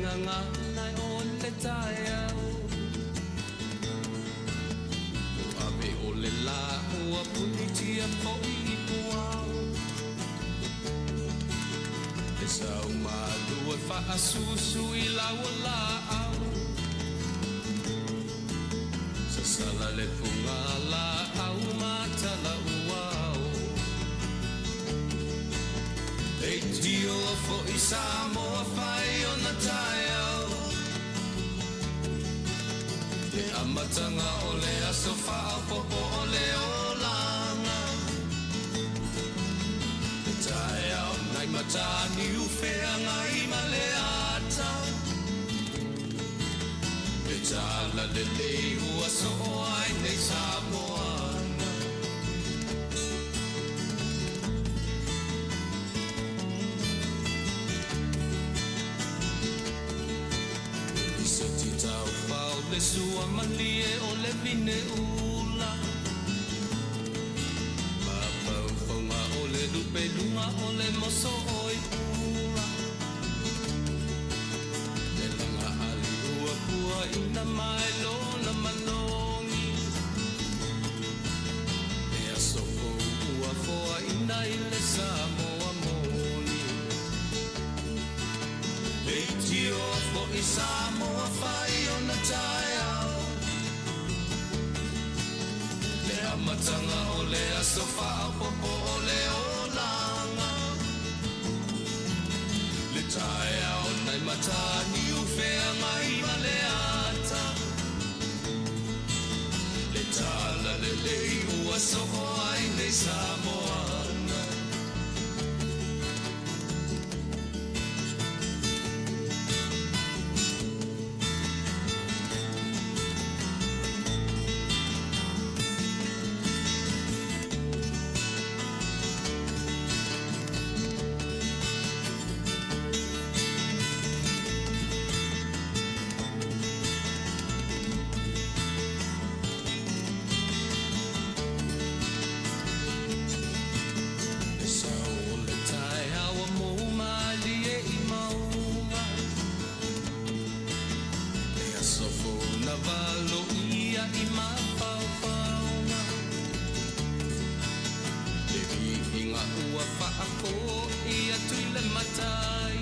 gagana o le taeao. Ua ave o le lā ua punitia foi i puao. Le sau malu e faasusu i lau o laau. Sasala le puga laau ma tala uao. Leitio foi Samoa fai ona taeao. Le amataga o le aso faaopoopo o le olaga. Le taeao nai Mataniu Feagai ma le ata. Le tala lelei ua soo ai nei Samoana. Se taufao le sua malie o le vine ula. Mafaufauga o le lupeluga o le moso o i pula. Le laga ali ua pua ina mai lona malogi. Le aso fou ua foaina i le Samoa moni. Leitio foi Samoa fai ona taeao. Le amataga o le aso faaopoopo o le olaga. Le taeao nai Mataniu Feagai ma le ata. Le tala lelei ua soo ai nei Samoana. Le sao o le taeao ua mou malie i mauga. Le aso fou na valoia i mafaufauga. Le viiga ua faafoi atu i le Matai.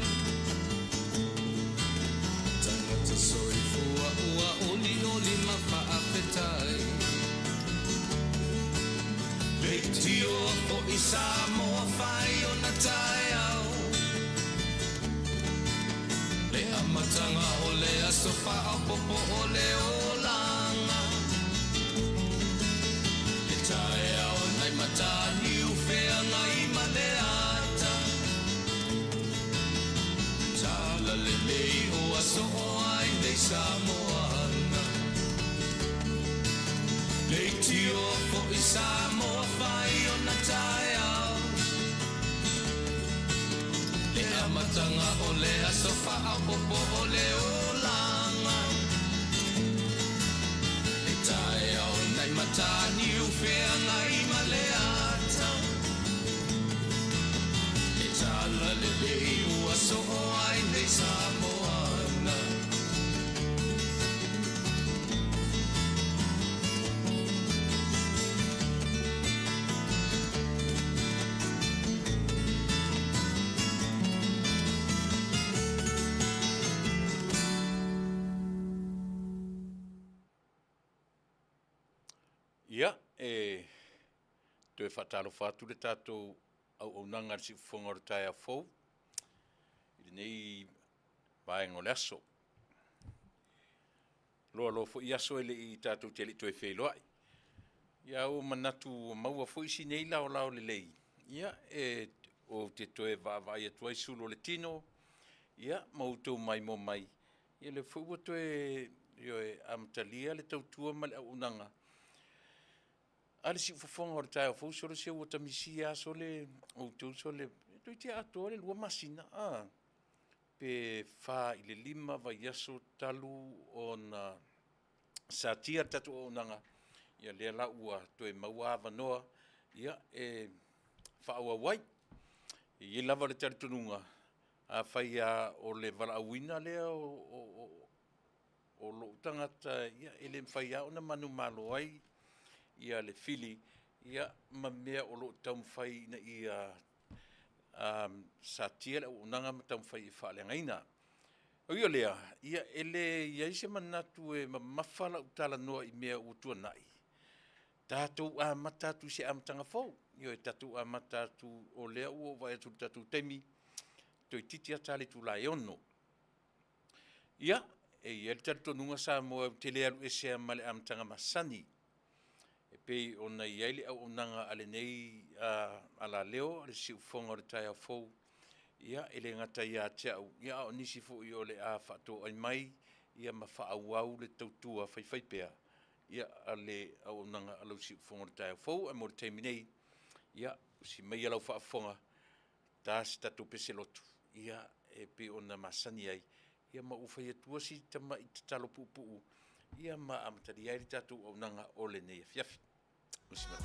Tagata soifua ua olioli ma faafetai. Leitio foi Samoa fai ona taeao. Le amataga o le aso faaopoopo o le olaga. Le taeao nai Mataniu Feagai ma le ata. Tala lelei ua soo ai nei Samoana. Leitio foi Samoa fai ona taeao. Le amataga o le aso faaopoopo o le olaga. Le taeao nai Mataniu Feagai ma le ata. Le tala lelei ua soo ai nei Samoana. Ia, e toe faatalofa atu le tatou auaunaga i le siufofoga o le taeao fou i lenei vaega o le aso. Loaloa foi aso e le i tatou te le i toe feiloai. Ia ua manatu ua maua foi si nei laolao lelei, ia e ou te toe vaavaai atu ai sulu o le tino, ia ma outou maimoa mai, ia lea foi ua toe ioe, amatalia le tautua ma le auaunaga a le siufofoga o le taeao fou sole se ua ta misia lava sole outou sole toeitiiti atoa le 2 masina a pe 4 i le 5 vaiaso talu ona satia le tatou auaunaga, ia lea la ua toe maua avanoa ia e faaauau ai. E i ai lava le talitonuga Afai lava o le valaauina lea o, o, o, o lou tagata, ia, e le mafai lava ona manumalo ai ia le fili ia ma mea o lo o taumafai ina ia um, satia le auaunaga ma taumafai e faaleagaina. Ui o lea, ia e le i ai se manatu e mamafa lau talanoa i mea ua tuanai, tatou amata atu i se amataga fou. Ioe, tatou amata atu o lea ua ou vaai atu i le tatou taimi, toeitiiti lava ta le itula e 6. Ia, e i ai le talitonuga Samoa ou te le alu ese lava ma le amataga masani e pei ona i ai le auaunaga a lenei alaleo a le Siufofoga o le Taeao Fou, ia e le gata ia te au, ia a o nisi foi o le a faatoai mai ia ma faaauau le tautua faifaipea ia a le auaunaga a lau Siufofoga o le Taeao Fou. Ae mo le taimi nei, ia usi maia lau faafofoga, ta se tatou pese lotu, ia e pei ona masani ai, ia ma ua fai atua si tama'i tatalo puupuu, ia ma amatalia ai le tatou auaunaga o lenei afiafi. Usi mai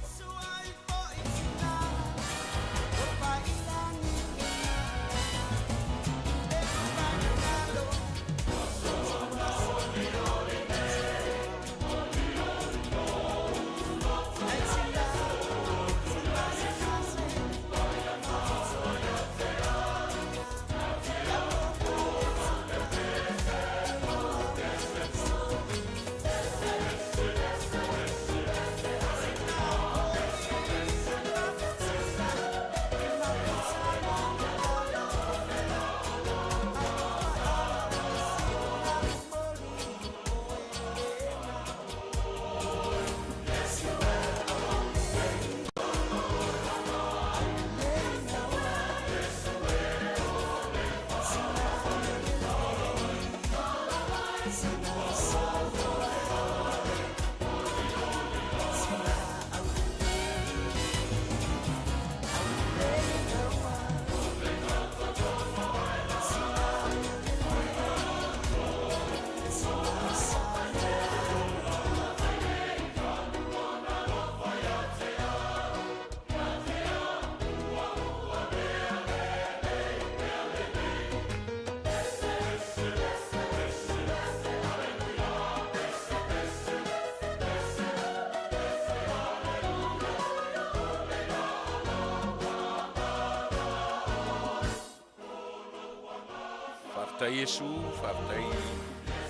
Faafetai Iesu, faafetai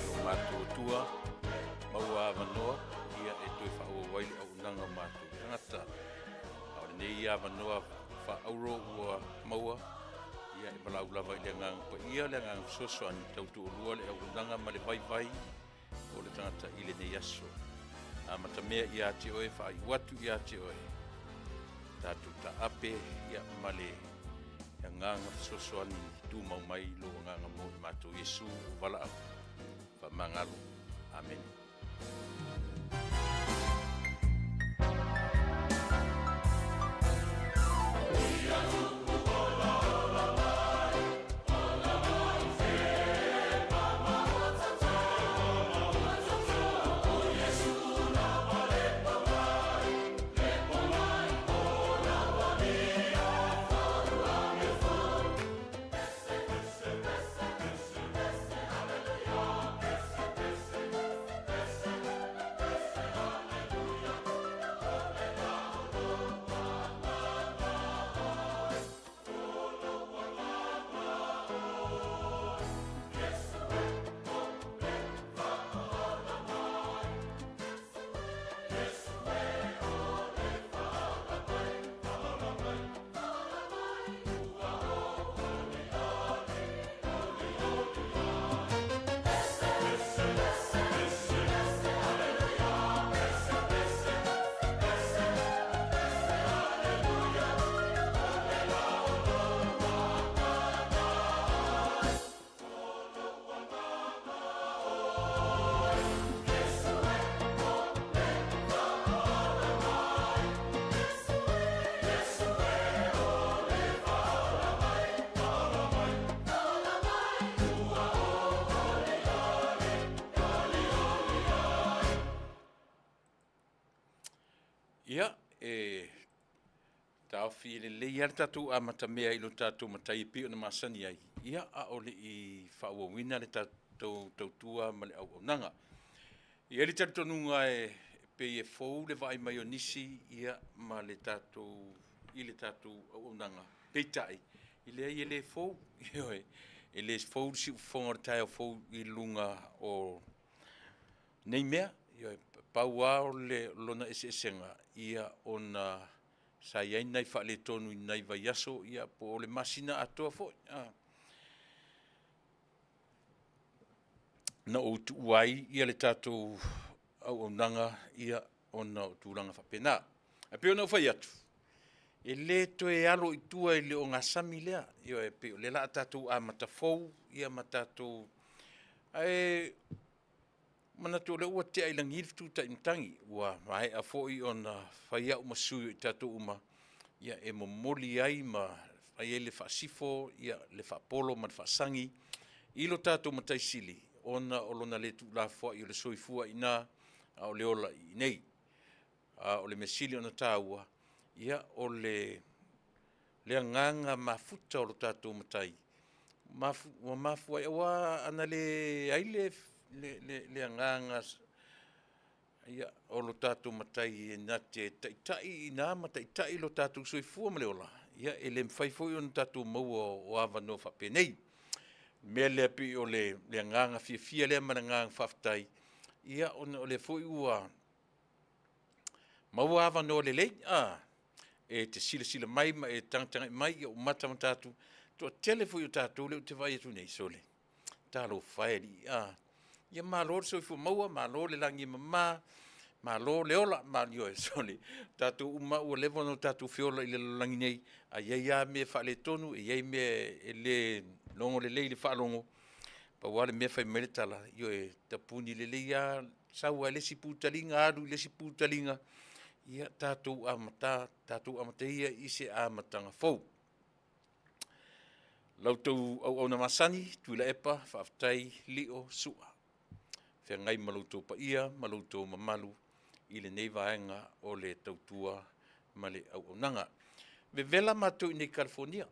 lo matou Atua, maua avanoa ia e toe faaauau ai le auaunaga o matou tagata. A o lenei avanoa faaauuro ua maua, ia e valaau lava i le Agaga Paia, le Agaga Fesoasoani, tautoalua le auaunaga ma le vaivai o le tagata i lenei aso. Amatamea ia te oe, faaiu atu ia te oe, tatou taape ia ma le agaga fesoasoani tumau mai lou agaga mo i matou Iesu o valaau. Faamagalo. Amene. Ia, e taofi lelei lava le tatou amatamea i lo tatou matai e pei ona masani ai. ia, a o le i faaauauina le tatou tautua ma le auaunaga. E i ai le talitonuga e pei e fou le vaai mai o nisi ia ma le tatou i le tatou auaunaga, peitai, e leai e le fou, ioe, e le fou le siufofoga o le taeao fou i luga o nei mea. Ioe, pau lava o le lona eseesega, ia ona sa i ai nai faaletonu i nai vaiaso ia po o le masina atoa foi na ou tuua ai le tatou auaunaga ona o tulaga faapena. Ae pei ona ou fai atu, e le toe alo i tua i le ogasami lea, ioe, e pei o lea o le a tatou amata fou ma tatou... Ae manatu o lea ua tea i lagi le fetu taimatagi, ua maea foi ona fai au ma sui o i tatou uma e momoli ai ma fai ai le faasifo, le faapolo ma le faasagi i lo tatou Matai Sili ona o Lona le tuulafoai o le soifua i ina a o le ola i inei. A o le mea sili ona taua, ia, o le agaga mafuta o lo tatou Matai ua mafua ai, aua ana leai le agaga o lo tatou Matai e na te taitai i ina ma taitai lo tatou soifua ma le ola, ia e le mafai foi ona tatou maua o avanoa faapenei. O le mea lea e pei o le agaga fiafia lea ma le agaga faafetai, ia ona o lea foi ua maua avanoa lelei e te silasila mai ma e tagatagai mai, ia ua matamata atu, toatele foi o tatou lea ou te vaai atu nei, sole, talofa e alii, a, ia malo le soifua maua, malo le lagi e mama, malo le ola. Ioe, sole, o tatou uma lava ua leva ona tatou feola i le lalolagi nei, ae i ai lava mea e faaletonu, e i ai mea e le logo lelei i le faalogo. Pau lava le mea fai mai le tala, ioe, tapuni lelei lava, sau lava i le isi putaliga alu i le isi putaliga, ia tatou amata ia i se amataga fou. La outou auauna masani, Tuilaepa, faafetai Lio, Su'a, feagai ma lo outou paia ma lo outou mamalu i lenei vaega o le tautua ma le auaunaga. Vevela matou i inei i Kalifonia,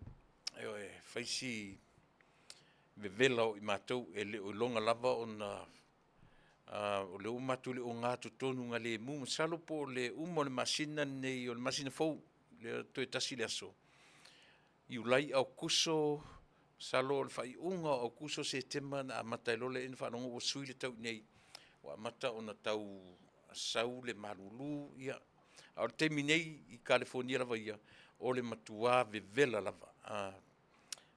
ioe, e fai si vevela o i matou, e le o iloga lava ona o lea ua matou i le ogatotonugalemu. Masalo po o le uma o le masina lenei o le masina fou, lea toe tasi le aso, Iulai, Aokuso, masalo o le faaiuga o Aokuso, Setema na amata ai loa lea ona faalogo ua sui le tau i inei, ua amata ona tau sau le malulu, ia, a o le taimi nei i Kalifonia lava ia, o le matua vevela lava,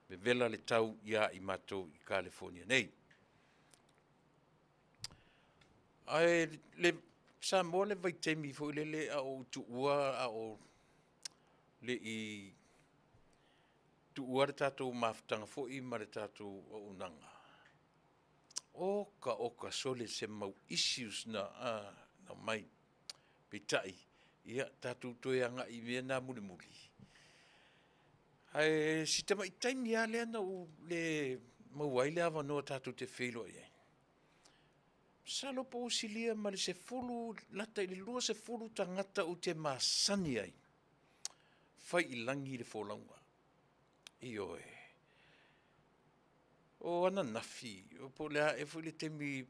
vevela le tau ia i matou i Kalifonia nei. Ae le Samoa le vaitaimi foi lele a o ou tuua a o le i tuua le tatou mafutaga foi ma le tatou auaunaga, oka oka sole se mau issues na aumai. Peitai, ia tatou toe agai i mea na mulimuli. Ae si tamai taimi lava lea na ou le maua ai le avanoa tatou te feiloai ai, masalo po ua silia ma le 10 lata i le 20 tagata ou te masani ai, fai i lagi le folauga. Ioe. O ananafi, po o le a ea foi le taimi,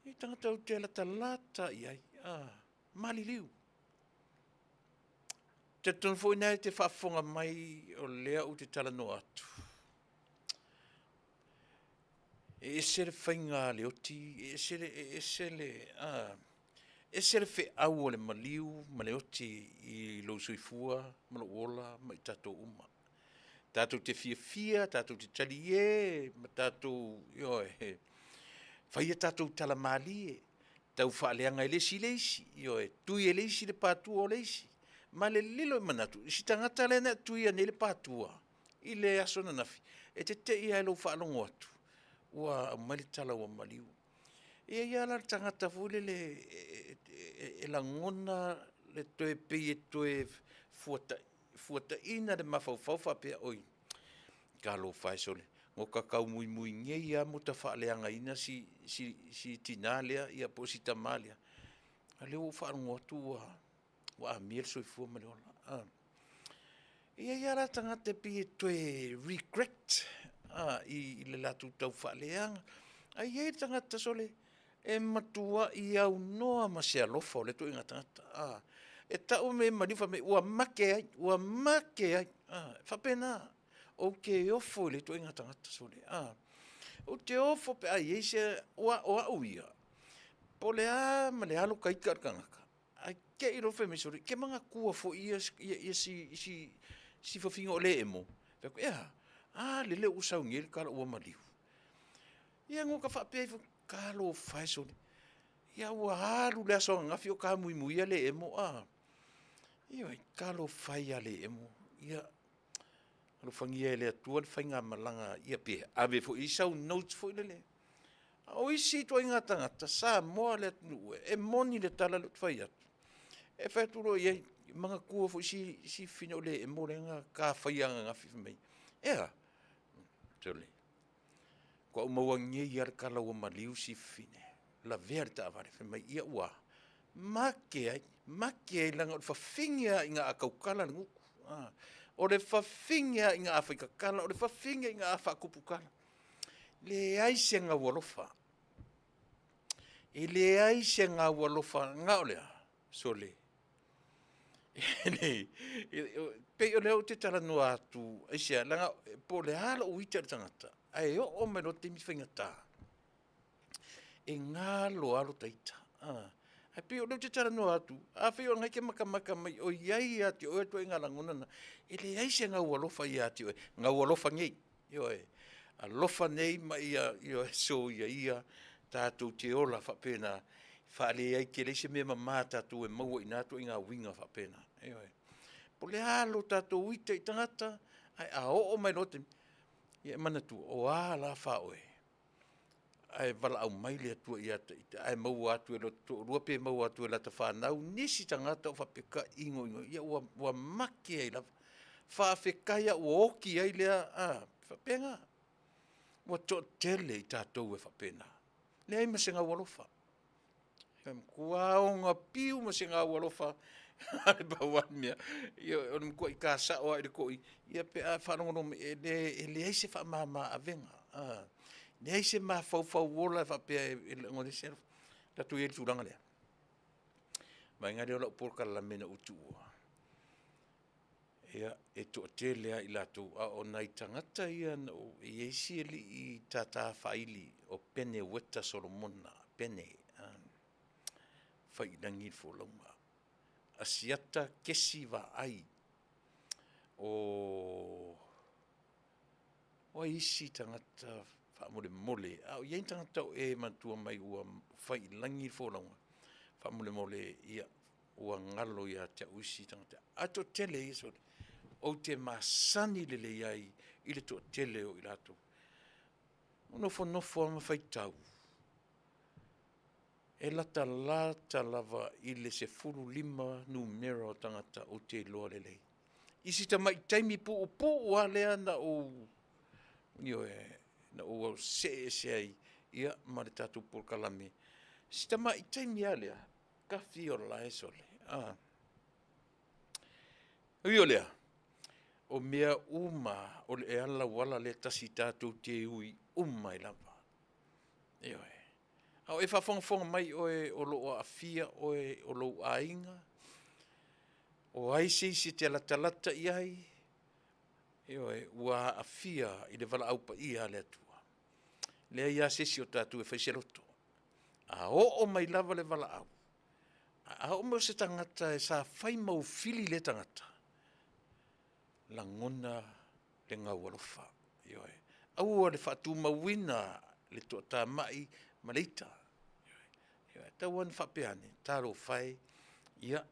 e tagata ou te latalata i ai, maliliu. Ou te talitonu foi o lena e te faafofoga mai o lea ou te talanoa atu, e ese le faiga a le oti, e ese le feau a le maliu ma le oti i lou soifua ma lou ola ma i tatou uma. Tatou te fiafia, tatou te talie ma tatou, ioe, fai a tatou tala malie, taufaaleaga e le isi i le isi, ioe, tui e le isi le patu o le isi, ma le lilo i manatu i si tagata lea na e tuia nei le patua i le aso ananafi, e te te i lava i lou faalogo atu ua aumai le tala ua maliu. E i ai lava la le tagata foi lele e lagona le toe pei e toe fuataina le mafaufau faapea, oi, talofa e sole, na ota tau muimui nei lava ma ota faaleagaina si tina lea po o si tama lea, a o lea ua ou faalogo atu ua amia le soifua ma le ola. E i ai lava la tagata e pei e toe regret. a, i le latou tau faaleaga. Ae i ai le tagata sole, e matuai aunoa ma se alofa o lea ituaiga tagata, a. E tau mea maliu fai mai ua make ai, ua make ai, a, e faapena. Ou te ofo i lea ituaiga tagata sole, a. Ou te ofo pe a i ai se, aua o au ia, po o le a ma le a lota ita i le tagata, ae te i loa fai mai sole, e te manatua foi ia si fafine o le emo. Ou fai atu, e a? A lele ua sau nei le tala ua maliu. Ia ona ota faapea ifo, talofa e sole, ia ua alu le aso ananafi o tamuimuia le emo a. Ioe, talofa e ia le emo, ia alofagia e le Atua le faigamalaga ia pe ave foi i ai sau note foi lele. A o isi ituaiga tagata, Samoa le atunuu e, e moni le tala lea ou te fai atu, e fai atu loa i ai, manatua foi si fafine o le emo lea na ta faia ananafi fai mai, e a? Sole, faatoa ou maua nei lava le tala ua maliu si fafine, lavea i le taavale. Fai mai, ia ua a? Make ai, make ai leaga o le fafine lava ina a tautala le gutu, o le fafine lava ina a faitatala, o le fafine ina a faatuputala, leai se gaualofa, e leai se gaualofa, na o le a? Sole, e pei o lea ou te talanoa atu, aisea? Leaga po o le a lou ita i le tagata, ae oo mai loa le taimi faigata, e galo lava lota ita. Ae pei o lea ou te talanoa atu, afai o lena e te matamata mai o i ai ia te oe ituaiga lagona na, e leai se gaualofa ia te oe, gaualofa nei, ioe, alofa nei ma ia, ioe, soia ia tatou te ola faapena, e faaleleia ai, e leai se mea mama tatou e maua i na ituaiga uiga faapena. Ioe. Po o le a lo tatou ita i tagata, ae a oo mai loa le taimi, ia e manatua, o a la faa-oe, ae valaau mai le Atua ia te ita, ae maua atu e lota toalua pe maua atu e lata fanau nisi tagata o faapea tainoino, ia ua make ai lava. Faafetai lava ua oti ai lea, a, e faapena. Ua toatele i tatou e faapena, leai ma se gaualofa. E matua ogapiu ma se gaualofa, ae pau lava le mea, o le matuai ta sao lava i le toi pe a faalogologo mai, e leai se faamama avega, leai se mafaufau ola e faapea e lagona ai se alofa. Tatou i ai i le tulaga lea? Vaega lea o lau polokalame na ou tuua, ia, e toatele lava i latou, a o nai tagata ia na ou… e i ai si alii tata faaili o Pene Ueta Solomona Pene, fai i lagi le folauga. Asiata Kesi Vaai, o ai isi tagata faamolemole, a o i ai ni tagata o e manatua mai ua fai i lagi le folauga, faamolemole, ia, ua galo ia te au isi tagata, ae toatele ia sole, ou te masani lelei ai i le toatele o i latou. Na ou nofonofo lava ma faitau, e latalata lava i le 15 numera o tagata ou te iloa lelei. I si tamai taimi puupuu lava lea na ou, ioe, na ou see ese ai ma le tatou polokalame, si tamai taimi lava lea, tafiolae sole, a. E ui o lea, o mea uma o le auala lea e tasi tatou te ui uma ai lava. Ioe. A o e faafogafoga mai oe o lo o aafia oe o lou aiga, o ai se isi e te latalata i ai, ioe, ua aafia i le valaau paia a le Atua. E leai lava se isi o tatou e fai se loto. A oo mai lava le valaau, a oo mai o se tagata sa fai ma ou fili lea tagata, lagona le gaualofa, ioe. Aua le faatumauina le toatamai ma le ita. Ioe. E tatau lava ona faapea ane, talofa e, ia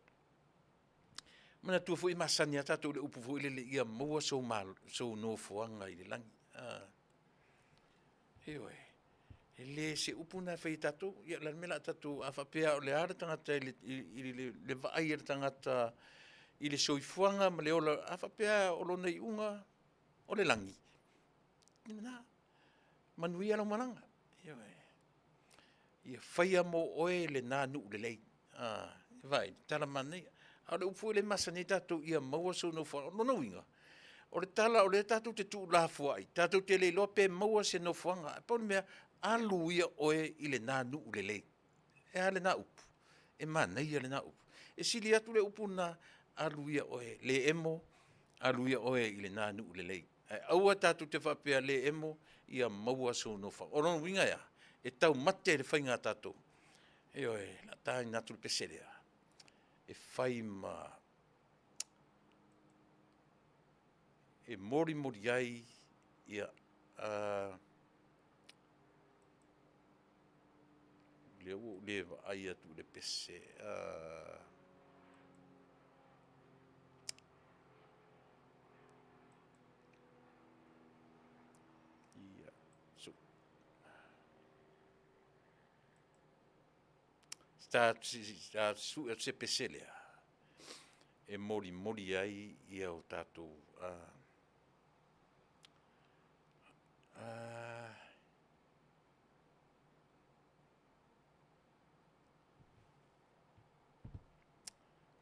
manatua foi e masani lava tatou i le upu foi lele, ia maua sou nofoaga i le lagi. Ioe. E le o se upu lena e fai e tatou. Ia o le a le mea o le a tatou, a faapea o le a le tagata i le vaai a le tagata i le soifuaga ma le ola, a faapea o lona iuga o le lagi, ia lena, manuia lau malaga. Ioe. Ia faia mo oe lena nuu lelei. Vaai, tala manaia. A o le upu foi lea e masani ai tatou, ia maua sou nofoaga. O lona uiga, O le tala o lea tatou te tuulafoai, tatou te le iloa pe maua se nofoaga. Ae pau le mea, alu ia oe i lena nuu lelei. E a lena upu? E manaia lena upu. E sili atu le upu lena, alu ia oe, le emo, alu ia oe i lena nuu lelei. Ae aua tatou te faapea le emo, ia maua sou nofoaga. O lona uiga e a? E taumate le faiga a tatou. Ioe, o le a taina atu le pese lea, e fai ma e molimoli ai ia lea ua ou le vaai atu i le pese. Ia, so, ta sue atu se pese lea e molimoli ai ia o tatou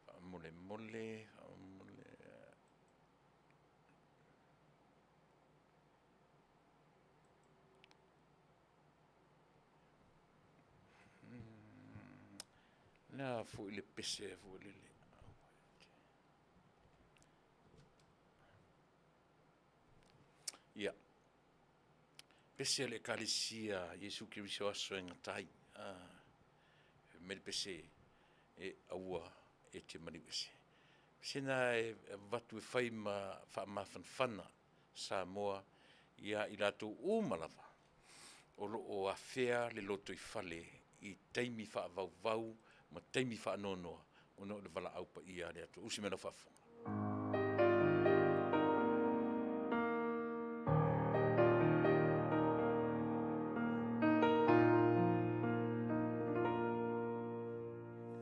faamolemole, faamolemole. O le a foi le pese foi lele. Ia, pese a le Ekalesia a Iesu Keriso o Aso e Gata ai. Fai mai le pese, e aua e te maliu ese. Sina e avatu e fai ma faamafanafana Samoa ia i latou uma lava o lo o afea le lotoifale i taimi faavauvau ma taimi faanoanoa ona o le valaau paia a le Atua. Usi mai lau faafofoga.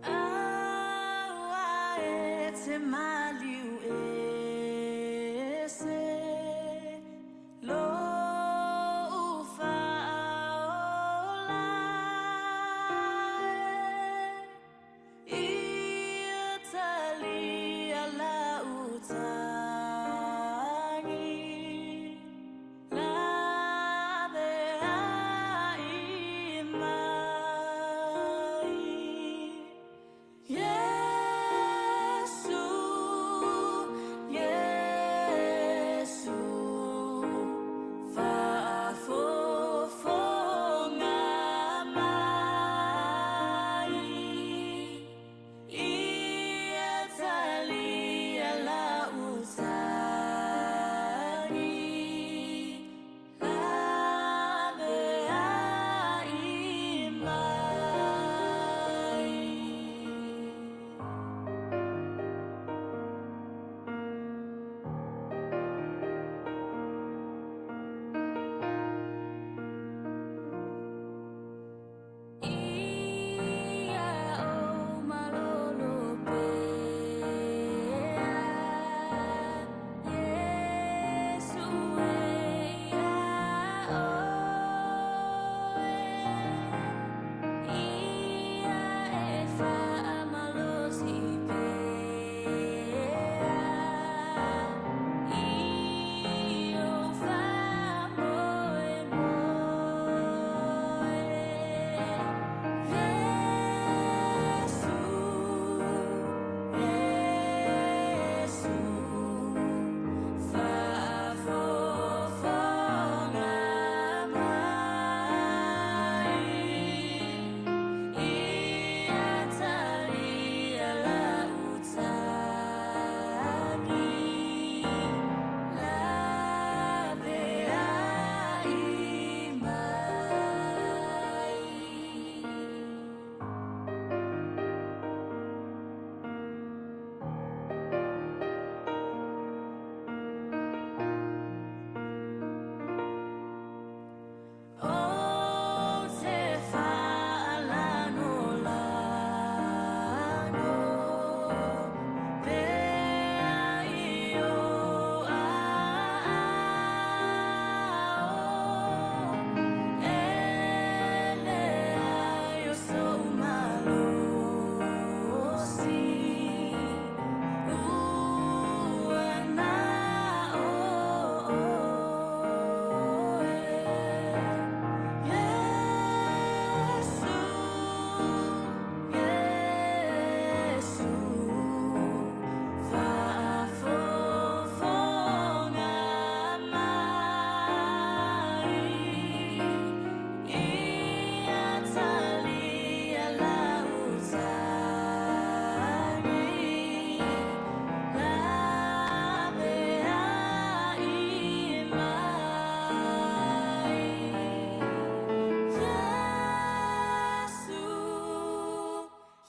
Aua e te maliu ese lou faaola e Ia talia lau tagi Laveai mai Iesu.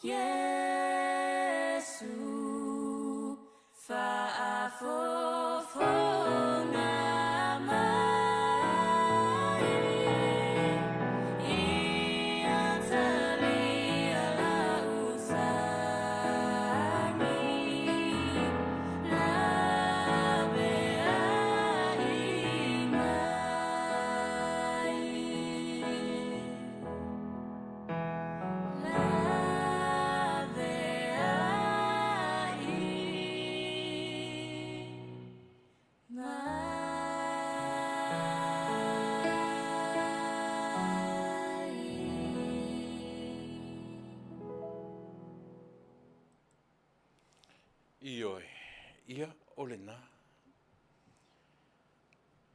Iesu faafofoga mai ia talia lau sagi laveai mai. Ioe, ia o lena.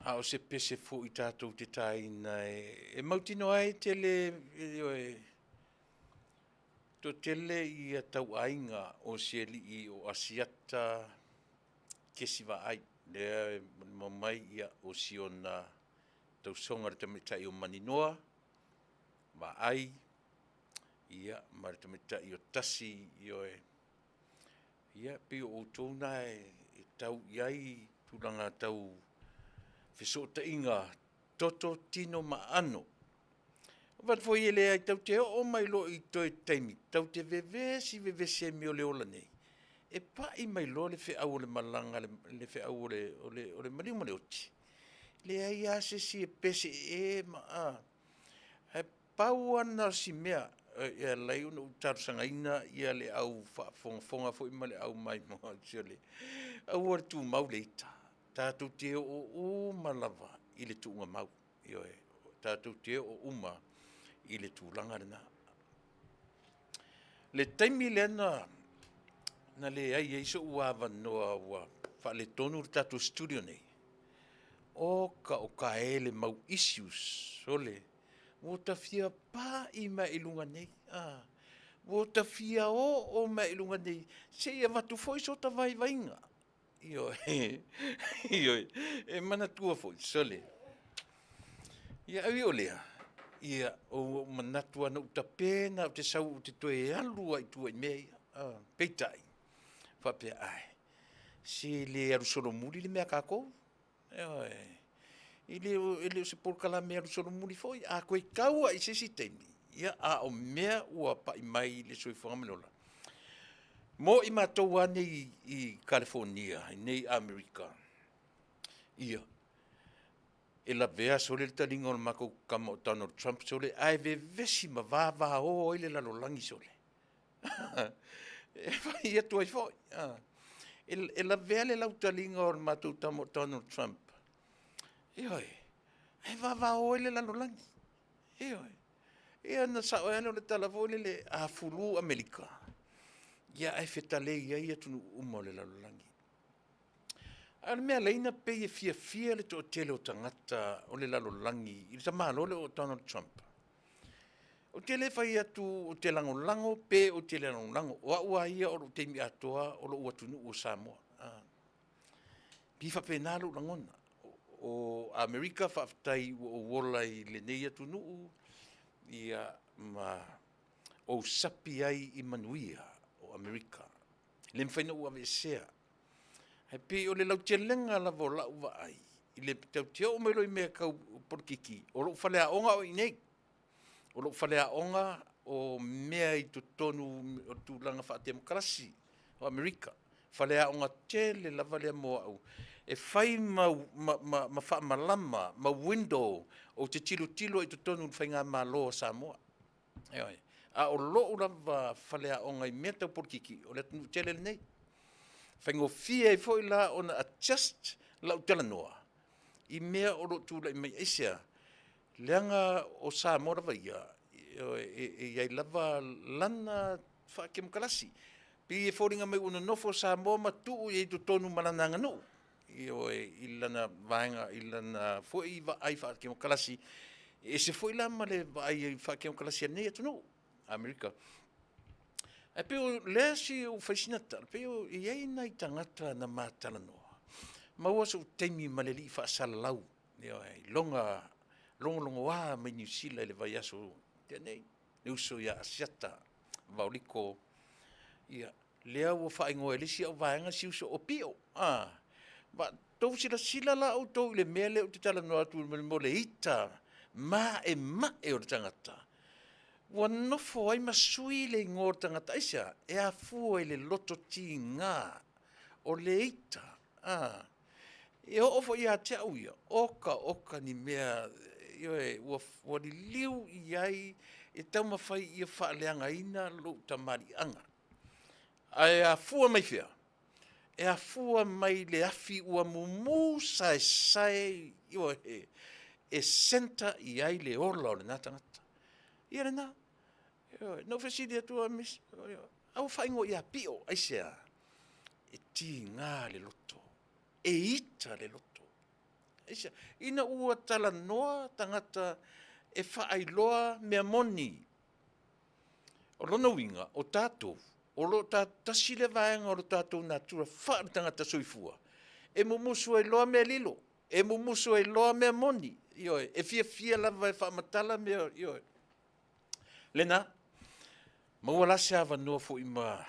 A o se pese foi tatou te taina e mautinoa ai tele, ioe, toatele ia tauaiga o si alii o Asiata kesi vaai, lea e molimau mai ia o si ona tausoga le tamaitai o Maninoa vaai, ia ma le tamaitai o Tasi, ioe, ia pei o outou na e tau i ai tulaga tau fesootaiga toto, tino ma aano. O fale foi e leai tatou te oo mai loa i toe taimi tatou te vevesi vevesi ai i mea o le ola nei, e pai mai loa le feau o le malaga, le feau o le maliu ma le oti, leai lava se isi e pese ē ma ae pau lava lena o si mea e ala ai ona ou talosagaina le au faafogafoga foi ma le au maimoa, sole, aua le tumau le ita, tatou te oo uma lava i le tuugamau. Ioe, tatou te oo uma i le tulaga lena. Le taimi lea na leai ai sou avanoa ua faaletonu le tatou studio nei, oka oka e le mau issues, sole, ua ta fia pai mai i luga nei, a, ua ta fia oo mai i luga nei se i avatu foi so ta vaivaiga. Ioe, ioe, e manatua foi, sole, ia ui o lea, ia ua ou manatu lava na ou tapena ou te sau ou te toe alu lava i tua i mea ia, peitai, faapea, ae, se le alu solomuli le mea a tatou. Ioe. E le o se polokalame alu solomuli foi, a toe tau lava i se isi taimi, ia a o mea ua pai mai i le soifuaga ma le ola, mo i matou lava nei i Kalifonia i nei Amerika, ia, e lavea sole le taliga o le matou tama o Donald Trump sole, ae vevesi ma vavao ai le lalolagi sole. E fai atu ai foi, e lavea le lautaliga o le matou tama o Donald Trump, ioe, ae vavao ai le lalolagi. Ioe. Ia ona sao ai lea o le tala foi lele, a fulu Amerika, ia ae fetalei ai atunuu uma o le lalolagi. A o le mea laina pei e fiafia le toatele o tagata o le lalolagi i le tamaloa lea o Donald Trump. Ou te le fai atu ou te lagolago pe ou te le lagolago, o au lava ia o lou taimi atoa o lou atunuu o Samoa. Pei e faapena lou lagona. O Amerika faafetai ua ou ola i lenei atunuu, ia ma ou sapi ai i manuia o Amerika. E le mafai ona ou aveesea. Ae pei o le lautelega lava o lau vaai, i le tatou te oo mai loa i mea tau polokiki, o lou faleaoga o i inei. O lou faleaoga o mea i totonu o le tulaga faatemokarasi o Amerika. Faleaoga tele lava lea mo au e fai ma faamalama ma window ou te tilotilo ai i totonu o le faigamalo a Samoa. Ioe. A o lou lava faleaoga i mea tau polokiki, o le atunuu tele lenei. Faigofie ai foi la ona adjust lau talanoa i mea o lo o tulai mai. Aisea? Leaga o Samoa lava ia, e i ai lava lana faatemokarasi. Pei e foliga mai ua nonofo Samoa ma tuu i ai i totonu ma lana aganuu, ioe, i lana vaega, i lana foi vaai faatemokarasi, e ese foi la ma le vaai faatemokarasi a lenei atunuu, Amerika. Ae pei o lea si ou fai sina tala, pei o i ai nai tagata na ma talanoa, maua sou taimi ma le alii faasalalau, ioe, i loga logologoa mai Niu Sila i le vaiaso tea nei, le uso ia Asiata. Vaoliko, ia, lea ua faaigoa e le isi au vaega si uso o Pio. A, ma tou silasila la outou i le mea lea ou te talanoa atu i le mea o le ita maemae o le tagata, ua nofo ai ma sui le igoa o le tagata. Aisea? E afua i le loto tiga o le ita. A, e oo foi ia te au ia, oka oka ni mea, ioe, ua liliu i ai e taumafai ia faaleagaina lou tamaliiaga. Ae afua mai fea? E afua mai le afi ua mumu saesae, ioe, e centre i ai le ola o lena tagata. Ia lena. Ioe. Na ou fesili atu, a ua faaigoa ia Pio, aisea? E tiga le loto, e ita le loto. Aisea? Ina ua talanoa tagata e faailoa mea moni. O lona uiga, o tatou, o lo o tasi lea vaega o le tatou natura faaletagata soifua, e mumusu ai loa mea lilo, e mumusu ai loa mea moni, ioe, e fiafia lava e faamatala mea, ioe. Lena, maua la se avanoa foi ma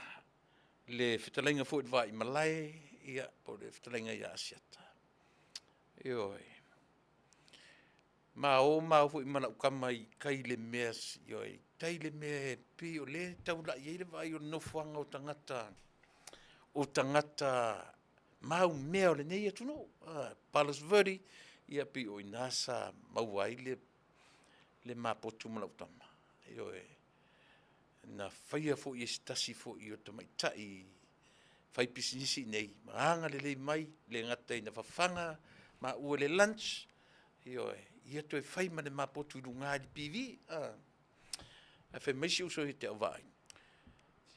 le fetalaiga foi i le Vaimalae, ia, po o le fetalaiga ia Asiata, ioe. Ma o maua foi ma lau tama i tai i le mea, ioe, i tai i le mea e pei o lea e taulai ai le vaai o le nofoaga o tagata, o tagata maumea o lenei atunuu, Palos Verde, ia pei o i ina sa maua ai le mapotu ma lau tama, ioe. Na faia foi e se tasi foi o tamaitai faipisinisi i inei ma agalelei mai, e le gata ina fafaga maua i le lunch, ioe, ia toe fai ma le mapotu i luga i le PV. Ae fai mai si uso ia te au vaai,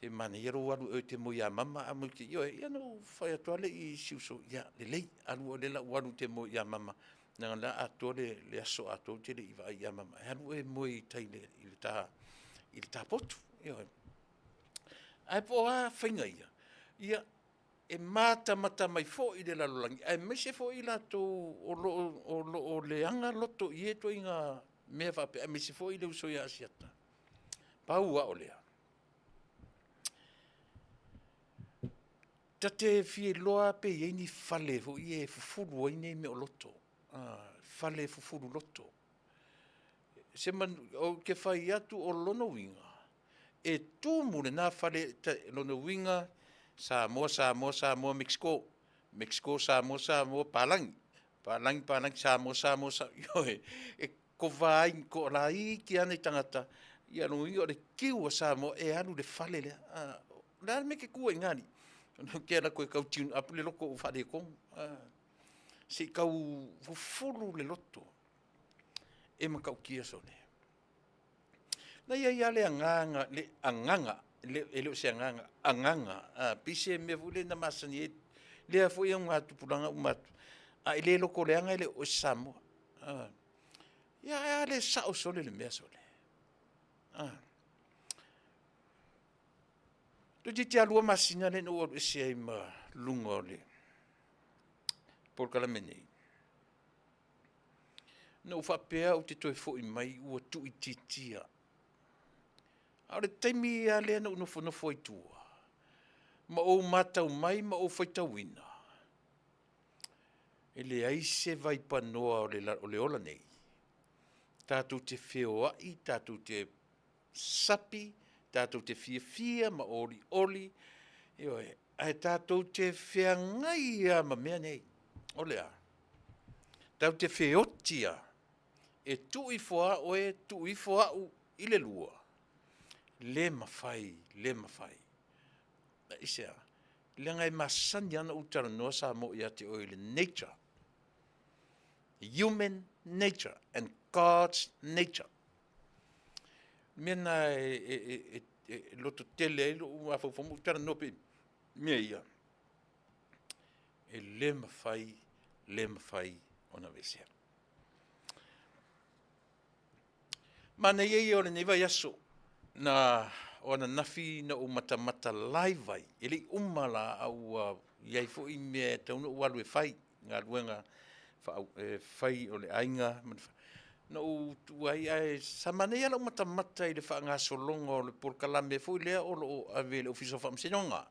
se manaia lou alu e te moe ia mama ae ioe, ia ona ou fai atu lava lea i si uso, ia lelei, alu oe o lea o le a ou alu ou te moe ia mama, leaga o le a atoa le aso atoa ou te le i vaai ia mama, ae alu oe e moe i tai i le ta potu. Ioe. Ae po o a faiga ia, ia e matamata mai foi le lalolagi, aemaise foi i latou o lo o leaga loto i ia ituaiga mea faapea, aemaise foi le uso ia Asiata. Pau lava o lea, ta te fia iloa lava pe i ai ni fale foi ia e fufulu ai nei mea o loto, fale fufulu loto. Ou te fai atu o lona uiga, e tumu lena fale, lona uiga, Samoa, Samoa, Samoa, Mexico, Mexico, Samoa, Samoa, palagi, palagi, palagi, Samoa, Samoa, Samoa, ioe, e kova ai, laiti lava nai tagata, ia lona uiga o le queue a Samoa e alu i le fale lea. O le a le mea e te tu ai i ina alii? Ou te alu atu e tau tune up le loto ua faaletonu. Se i tau fufulu le loto e matautia sole. Na i ai lava le agaga, le agaga, e le o se agaga, agaga, a, pei se mea foi lea na masani ai lea foi augatupulaga uma atu, a e le lotoleaga e le o oe o se Samoa. Ia ae a le sao sole le mea sole? A. Toeitiiti lava 2 masina lea na ou alu ese ai ma luga o le polokalame nei, na ou faapea ou te toe foi mai ua tuuitiitia. A o le taimi lava lea na ou nofonofo ai i tua ma ou matau mai ma ou faitauina, e leai se vaipanoa o le ola nei tatou te feoai tatou te sapi, tatou te fiafia ma olioli, ioe, ae tatou te feagai lava ma mea nei. O le a? Tatou te feoti lava, e tuu ifo lava oe, tuu ifo au i le lua, le mafai, le mafai. Aisea? Leaga e masani lava ona ou talanoa Samoa ia te oe i le nature, human nature and God's nature. O le mea lena e lototele ai lou mafaufau ma ou talanoa pea i mea ia, e le mafai, le mafai ona aveesea. Manaia ia o lenei vaiaso, na o ananafi na ou matamata live ai, e le i uma la, a ua i ai foi mea e tatau ona ou alu e fai, galuega e fai o le aiga. Na ou tuua ai, ae sa manaia lau matamata i le faagasologa o le polokalame foi lea o lo o ave i le Ofisa o Faamasinoga,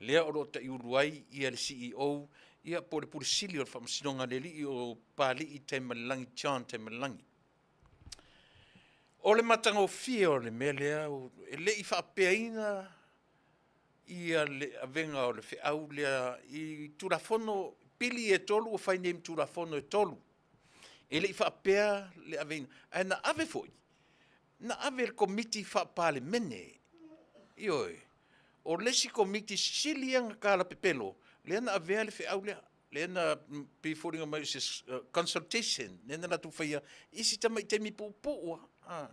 lea o lo o taiulu ai ia le CEO ia po o le Pule Sili o le Faamasinoga a le Alii o Papalii Taimalelagi John Taimalelagi. O le matagofie o le mea lea, e le i faapeaina ia le avega o le feau lea i Tulafono pili e tolu ua fai nei ma Tulafono e tolu. E le i faapea le aveina, ae na ave foi, na ave i le Komiti Faa-Palemene. Ioe, o le isi Komiti sili ia ona talapepelo lea na avea le feau lea, lea na pei e foliga mai o se consultation lea na latou faia i si tamai taimi puupuu lava.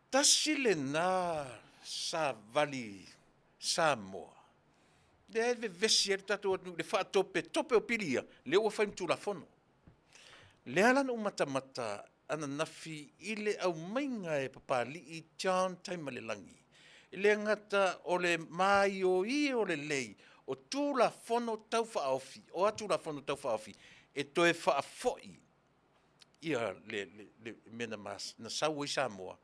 Tasi lena savali Samoa lea e vevesi ai le tatou atunuu i le faatopetope o pili ia, lea ua fai ma Tulafono. Lea la na ou matamata ananafi i le aumaiga e Papalii John Taimalelagi, e le gata o le maioio lelei o Tulafono Tau Faaofi, o a Tulafono Tau Faaofi e toe faafoi ia le mea na sau ai Samoa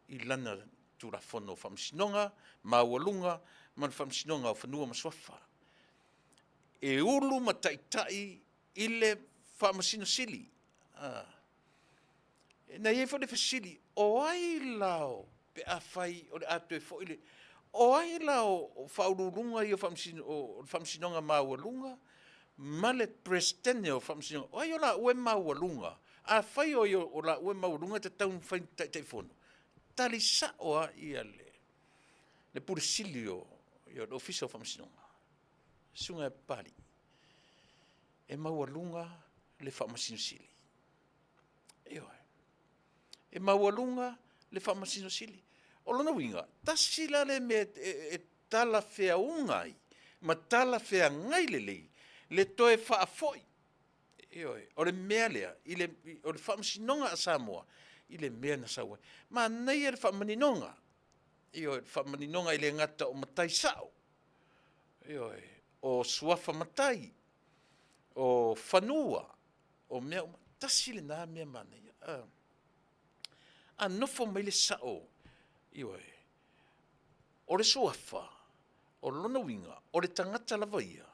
i lana Tulafono o Faamasinoga Maualuga ma le Faamasinoga o Fanua ma Suafa, e ulu ma taitai i le Faamasino Sili. Na i ai foi le fesili, o ai la pe afai o le a toe foi le… O ai la o Faauluuluga ia o le Faamasinoga Maualuga ma le Peresetene o Faamasinoga, o ai o laua e maualuga? Afai o ai o laua e maualuga e tatau ona fai ma Taitaifono, tali sao lava le Pule Sili o le Ofisa o Faamasinoga, le Susuga ia Papalii, e maualuga le Faamasino Sili. Ioe. E maualuga le Faamasino Sili. O lona uiga, tasi la lea mea e talafeauga ai ma talafeagai lelei le toe faafoi, ioe, o le mea lea, o le Faamasinoga a Samoa i le mea na sau ai. Manaia le faamaninoga, ioe, le faamaninoga e le gata o matai sao, ioe, o suafa matai, o fanua, o mea uma. Tasi lena mea manaia. A nofo mai le sao, ioe, o le suafa, o lona uiga, o le tagata lava ia,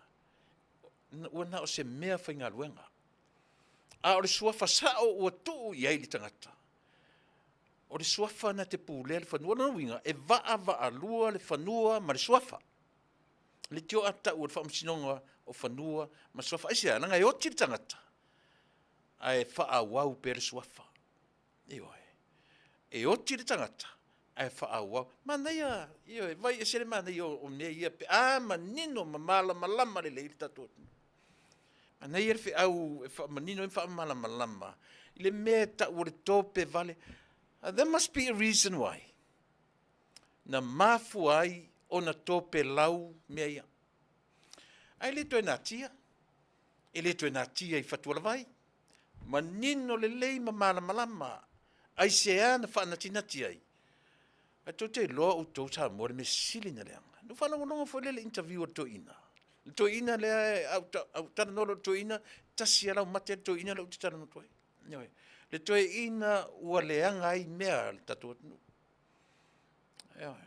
ua na o se mea faigaluega. A o le suafa sao ua tuu i ai le tagata, o le suafa na te pulea le fanua. O lona uiga, e vaavaalua le fanua ma le suafa. Le tio a tau o le Faamasinoga o Fanua ma Suafa. Aisea? Leaga e oti le tagata ae faaauau pea le suafa. Ioe. E oti le tagata ae faaauau. Manaia, ioe, vai ese le manaia o mea ia pe a manino ma malamalama lelei le tatou atunuu. Manaia le feau e faamanino ai ma faamalamalama i le mea e tau o le tope vale. There must be a reason why na mafua ai ona topelau mea ia. Ae le toe natia, e le toe natia i Fatualavai, manino lelei ma malamalama, aisea na faanatinati ai? Ae tou te iloa outou Samoa le mea sili na leaga. Na ou faalogologo foi lea i le interview a le toeaina, le toeaina lea, a ou talanoa loa i le toeaina, tasi lava lau mate le toeaina lea ou te talanoa atu ai. Ioe. Le toeaina ua leaga ai mea a le tatou atunuu. Ioe.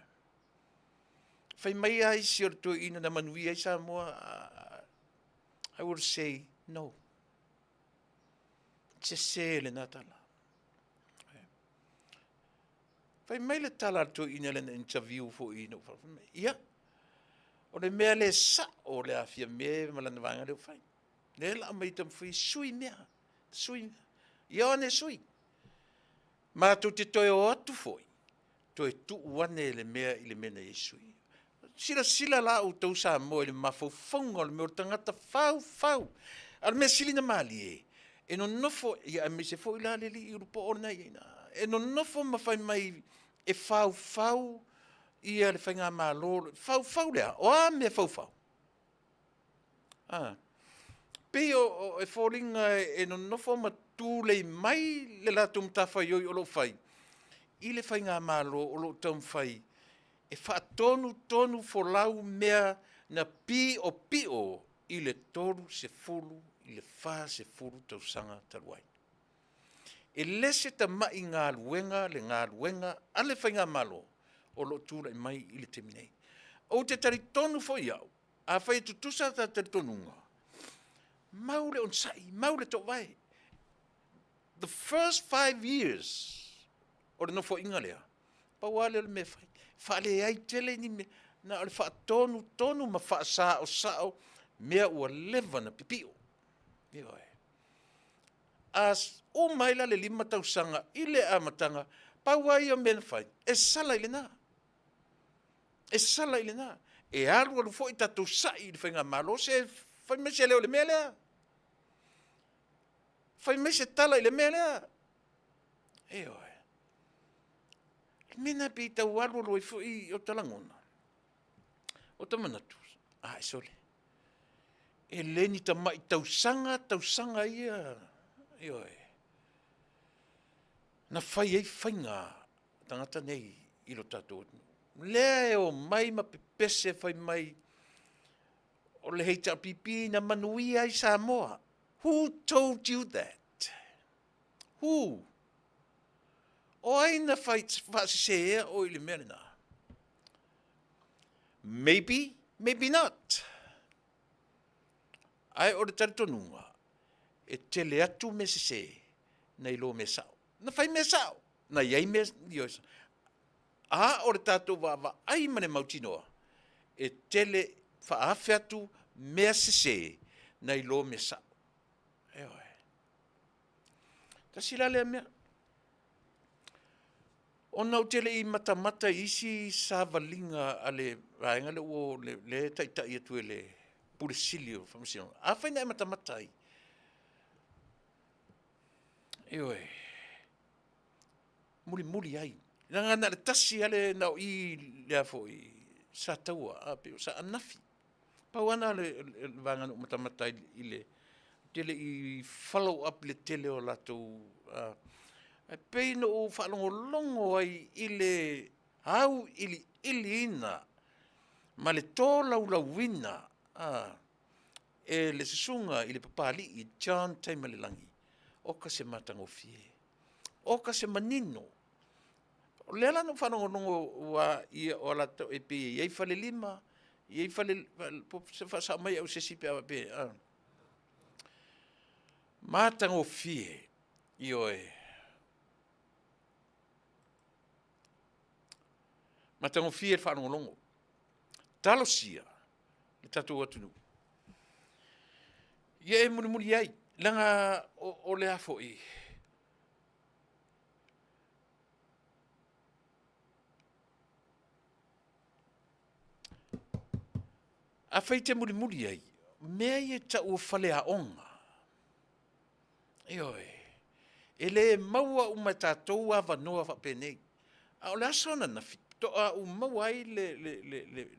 Fai mai lava isi o le toeaina na manuia ai Samoa, I will say no. Sese lena tala. Fai mai le tala a le toeaina lea na interview foi ina ua fai mai, ia, o le mea le sao o le a Fiame ma lana vaega lea ua fai. Lea la aumai taumafai sui mea, sui mea. Ia o ane sui. Matou te toe o atu foi, toe tuu ane le mea i le mea na i ai sui. Silasila la outou Samoa i le mafaufauga o le mea o le tagata faufau. A o le mea sili na malie, e nonofo, ia aemaise foi la le alii ulupoo lena e i ina, e nonofo ma fai mai e faufau ia le faigamalo, faufau le a? O a mea e faufau? A, pei e foliga e nonofo ma tulei mai le latou matafaioi o lo o fai i le faigamalo o lo o taumafai e faatonutonu folau mea na piopio i le 30. i le 40 tausaga talu ai. E le se tama'i galuega le galuega a le Faigamalo o lo o tulai mai i le taimi nei. Ou te talitonu foi au, afai e tutusa ta talitonuga, mau le onosai, mau le toovae. The first 5 years o le nofoaiga lea, pau lava lea o le mea e fai, faaleai tele ni mea, na o le faatonutonu ma faasaosao mea ua leva ona pipio. Ioe. A uma ai la le 5 tausaga i le amataga, pau lava ia o mea na fai, e sala i lena. E sala i lena. E alu alu foi tatou sai i le faigamalo, se fai mai se leo i le mea lea. Fai mai se tala i le mea lea. Ioe. O le mea lena pei tau alu alu ai foi o ta lagona, o ta manatu, ae sole, e le ni tamai tausaga tausaga ia, ioe, na fai ai faiga a tagata nei i lo tatou atunuu. Lea e omai ma pepese fai mai o le HRPP na manuia ai Samoa. Who told you that? Who? O ai na faasesea oe i le mea lena? Maybe, maybe not. Ae o le talitonuga, e tele atu mea sese nai lo mea sao. Na fai mea sao, na i ai mea, a o le tatou vaavaai ma le mautinoa, e tele faaafe atu mea sese nai lo mea sao. Ioe. Tasi la lea mea. Ona ou te le i matamata i isi savaliga a le vaega lea ua lea e taitai atu e le Pule Sili o Faamasinoga, afai na e matamata ai, ioe, mulimuli ai, leaga na o le tasi lava le, na o i lea foi Sataua, a pei o Saanafi. Pau lava lena o le vaega na ou matamata ai i le, ou te le i follow up i le tele o latou, ae pei na ou faalogologo ai i le auiliiliina ma le tolaulauina e le susuga i le Papalii John Taimalelagi, oka se matagofie, oka se manino. O lea la na ou faalogologo ua ia o latou e pei e i ai falelima, e i ai fale, se faasao mai au e se isi pe a faapea, matagofie, ioe, matagofie le faalogologo. Talosia le tatou atunuu ia e mulimuli ai, leaga o le a foi, afai e te mulimuli ai, mea ia e tau o faleaoga, ioe, e le maua uma e tatou avanoa faapenei. A o le aso ananafi faatoa ou maua ai le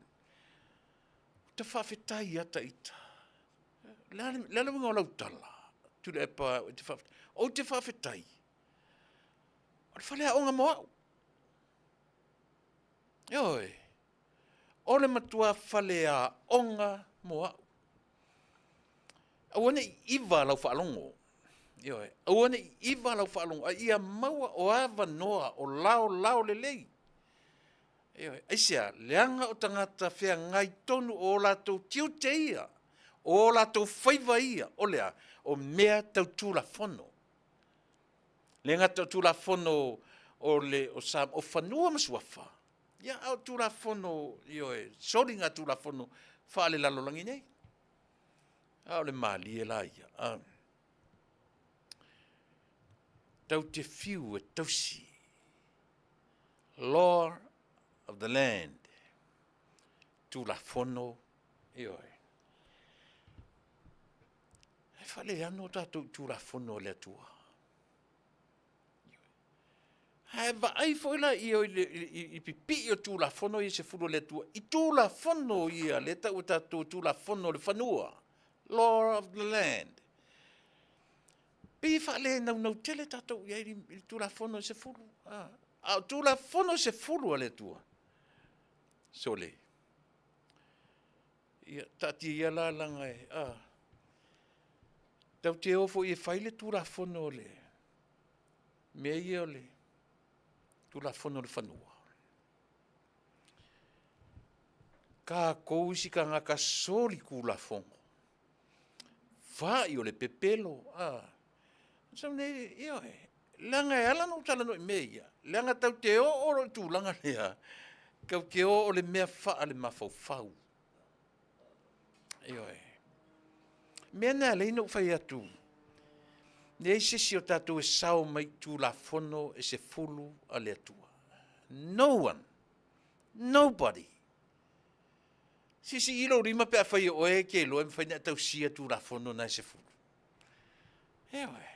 ou te faafetai ia te ita. O le a le uiga o lau tala Tuilaepa e te faafetai? Ou te faafetai, o le faleaoga mo au. Ioe, o le matua faleaoga mo au. Aua ne i iva lau faalogo, ioe, aua ne i iva lau faalogo, a ia maua o avanoa o laolao lelei. Ioe, aisea? Leaga o tagata feagai tonu o latou tiute ia, o latou faiva ia, o le a? O mea tau Tulafono. Le gata o Tulafono o le o Sa o fanua ma suafa, ia a o Tulafono, ioe, soligatulafono faalelalolagi nei. A o le malie la ia, a tau te fiu e tausi law of the land, Tulafono, ioe. E faaleano tatou i Tulafono a le Atua. Ae vaai foi la i, i, i pipii o Tulafono ia 10 a le Atua, i Tulafono ia lea e tau e tatou Tulafono o le fanua, law of the land. Pei e faalenaunau tele tatou i ai i le Tulafono e 10. A o Tulafono e 10 a le Atua, sole, ia taatia ia la laga e, a. Tatou te o foi e fai le Tulafono o le mea ia o le Tulafono o le Fanua. Tatou isi tagata solitulafono, fai o le pepelo, a. Ioe, leaga e ala ona ou talanoa i mea ia, leaga tatou te oo loa i le tulaga lea, tatou te o o le mea faalemafaufau. Ioe. O le mea lena e ala ai ona ou fai atu, leai se isi o tatou e sao mai i Tulafono e 10 a le Atua. No one. Nobody. Siisii lou lima pe afai o oe e te iloa e mafai ona e tausia Tulafono na e 10. Ioe.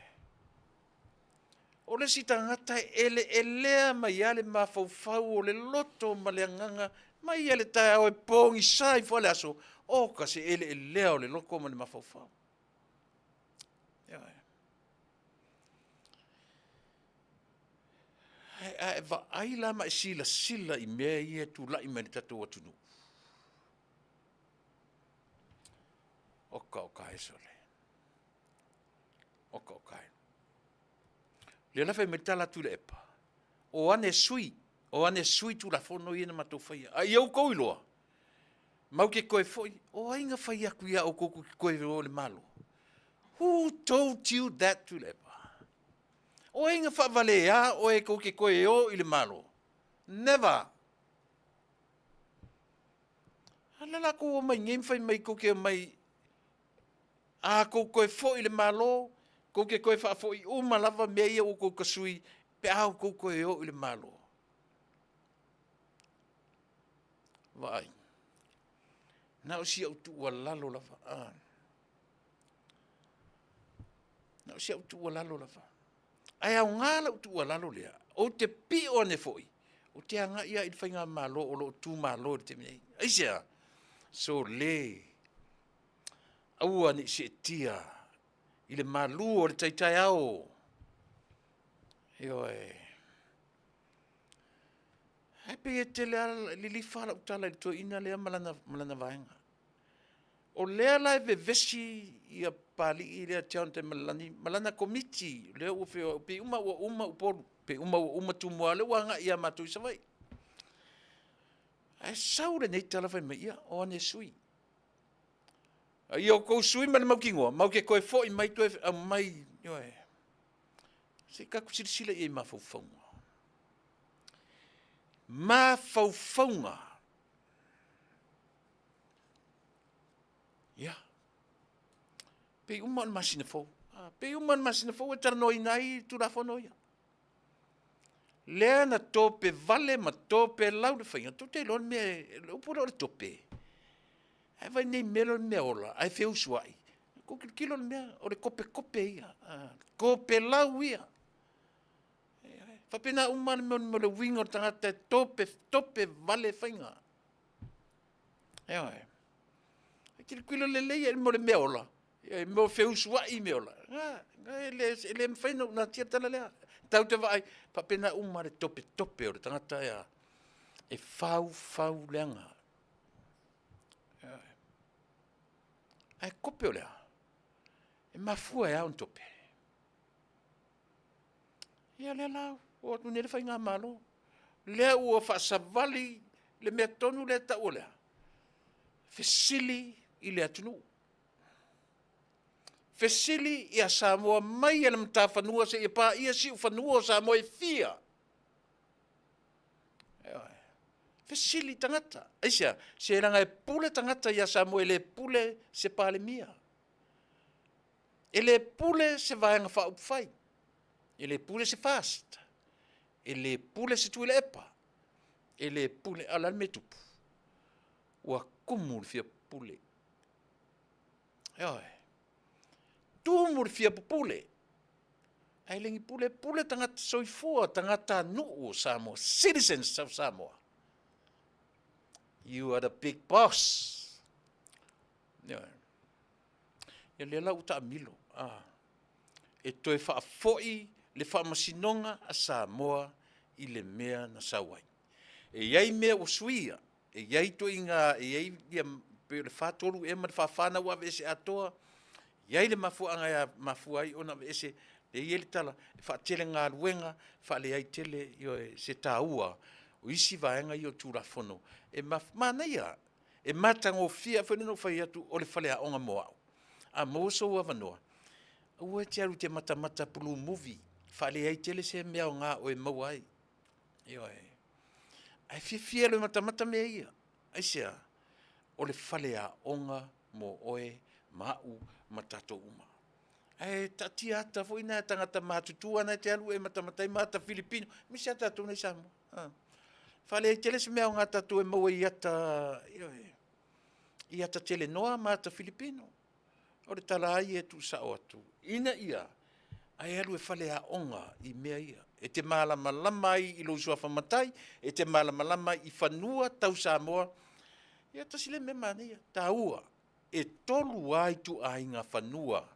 O le isi tagata e eleelea mai lava le mafaufau o le loto ma le agaga mai lava i le taeao e pogisa ai foi le aso, oka se eleelea o le loto ma le mafaufau. Ioe. Ae a e vaai la ma e silasila i mea ia e tulai mai i le tatou atunuu, oka oka e sole, oka oka e. Lea la fai mai le tala a Tuilaepa, o ane sui, o ane sui Tulafono ia na matou faia. A ia outou iloa, matou te toe foi, o ai na fai atu ia outou tou te toe o i le Malo? Who told you that, Tuilaepa? O ai na faavalea oe tou te toe o i le Malo? Never! A lea la tou omai nei ma fai mai tou te omai a tou toe foi i le Malo, tou te toe faafoi uma lava mea ia ua outou tasui pe a outou toe o i le Malo. Vaai, na o si au tuualalo lava, a, na o si au tuualalo lava. Ae aoga lau tuualalo lea, ou te pio ane foi, ou te agai lava i le faigamalo o lo o tumalo i le taimi nei. Aisea? Sole, aua ne i seetia i le malu o le tai taeao. Ioe. Ae pei e tele lava, lilifa lau tala i le toeaina lea ma lana vaega. O lea la e vevesi ia Papalii lea John Taemalelagi ma lana Komiti, lea ua feoai, pei uma ua uma Upolu, pei uma ua uma Tumua, lea ua agai ia matou i Savaii. Ae sau lenei tala fai mai, ia, o ane sui. A ia outou sui ma le mautinoa, matou te toe foi mai toe aumai, ioe. Se i tatou silasila i ai i mafaufauga. Mafaufauga. Ia, pei uma o le masina fou, pei uma o le masina fou e talanoaina ai Tulafono ia. Lea na tope vale ma tope lau le faiga, tou te iloa le mea, le upu lea o le tope, ae vaai nei mea lea o le meaola ae feusuai, tou tilotilo i le mea, o le topetope ia, tope lau ia. E faapena uma lava le mea o le uiga o le tagata e tope, tope vale faiga. Ioe. E tilotilo lelei i le mea o le meaola, i mea o feusuai meaola, e le mafai ona ou natia le tala lea. Tatou te vaai, faapena uma le topetope o le tagata e fau fau leaga. Ioe. Ae tope o le a? E mafua e a ona tope? Ia lea la ua o atu nei le faigamalo, lea ua faasavali le mea tonu lea e tau o le a? Fesili i le atunuu. Fesili ia Samoa mai le matafanua seia paia siufanua o Samoa e fia. Ioe. Fesili tagata. Aisea? Se leaga e pule tagata ia Samoa e le pule se Palemia. E le pule se Vaega Faaupufai. E le pule se FAST. E le pule se Tuilaepa. E le pule. A o le a le mea e tupu? Ua tumu le fia pupule. Ioe. Tumu le fia pupule. Ae le ni pule, pule tagata soifua, tagata nuu o Samoa, citizens of Samoa. You are the big boss. Ioe. Ia lea la ua taamilo, a, e toe faafoi le faamasinoga a Samoa i le mea na sau ai. E i ai mea ua suia, e i ai ituaiga, e i ai ia, pei o le 43 ea ma le 44 na ua aveese atoa, I ai le mafuaaga e mafua ai ona aveese, e i ai le tala, e faatele galuega, faaleai tele, ioe, se taua o isi vaega ia o Tulafono. E manaia, e matagofie foi lea na ou fai atu o le faleaoga mo au. A maua sou avanoa, aua e te alu e te matamata blue movie, faaleai tele se mea aoga o e maua ai. Ioe. Ae fiafia loa e matamata mea ia. Aisea? O le faleaoga mo oe ma au ma tatou uma. Ae taatia ata foi na tagata matutua na e te alu e matamata ai ma ata Filipino, aemaise lava tatou nei Samoa. Faaleai tele se mea aoga tatou e maua i ata, ioe, i ata telenoa ma ata Filipino. O le tala lava ia e tuusao atu, ina ia ae alu e faleaoga i mea ia, e te malamalama ai i lou suafa matai, e te malamalama ai i fanua tau Samoa. Ia tasi lea mea manaia, taua, e 3 lava ituaiga fanua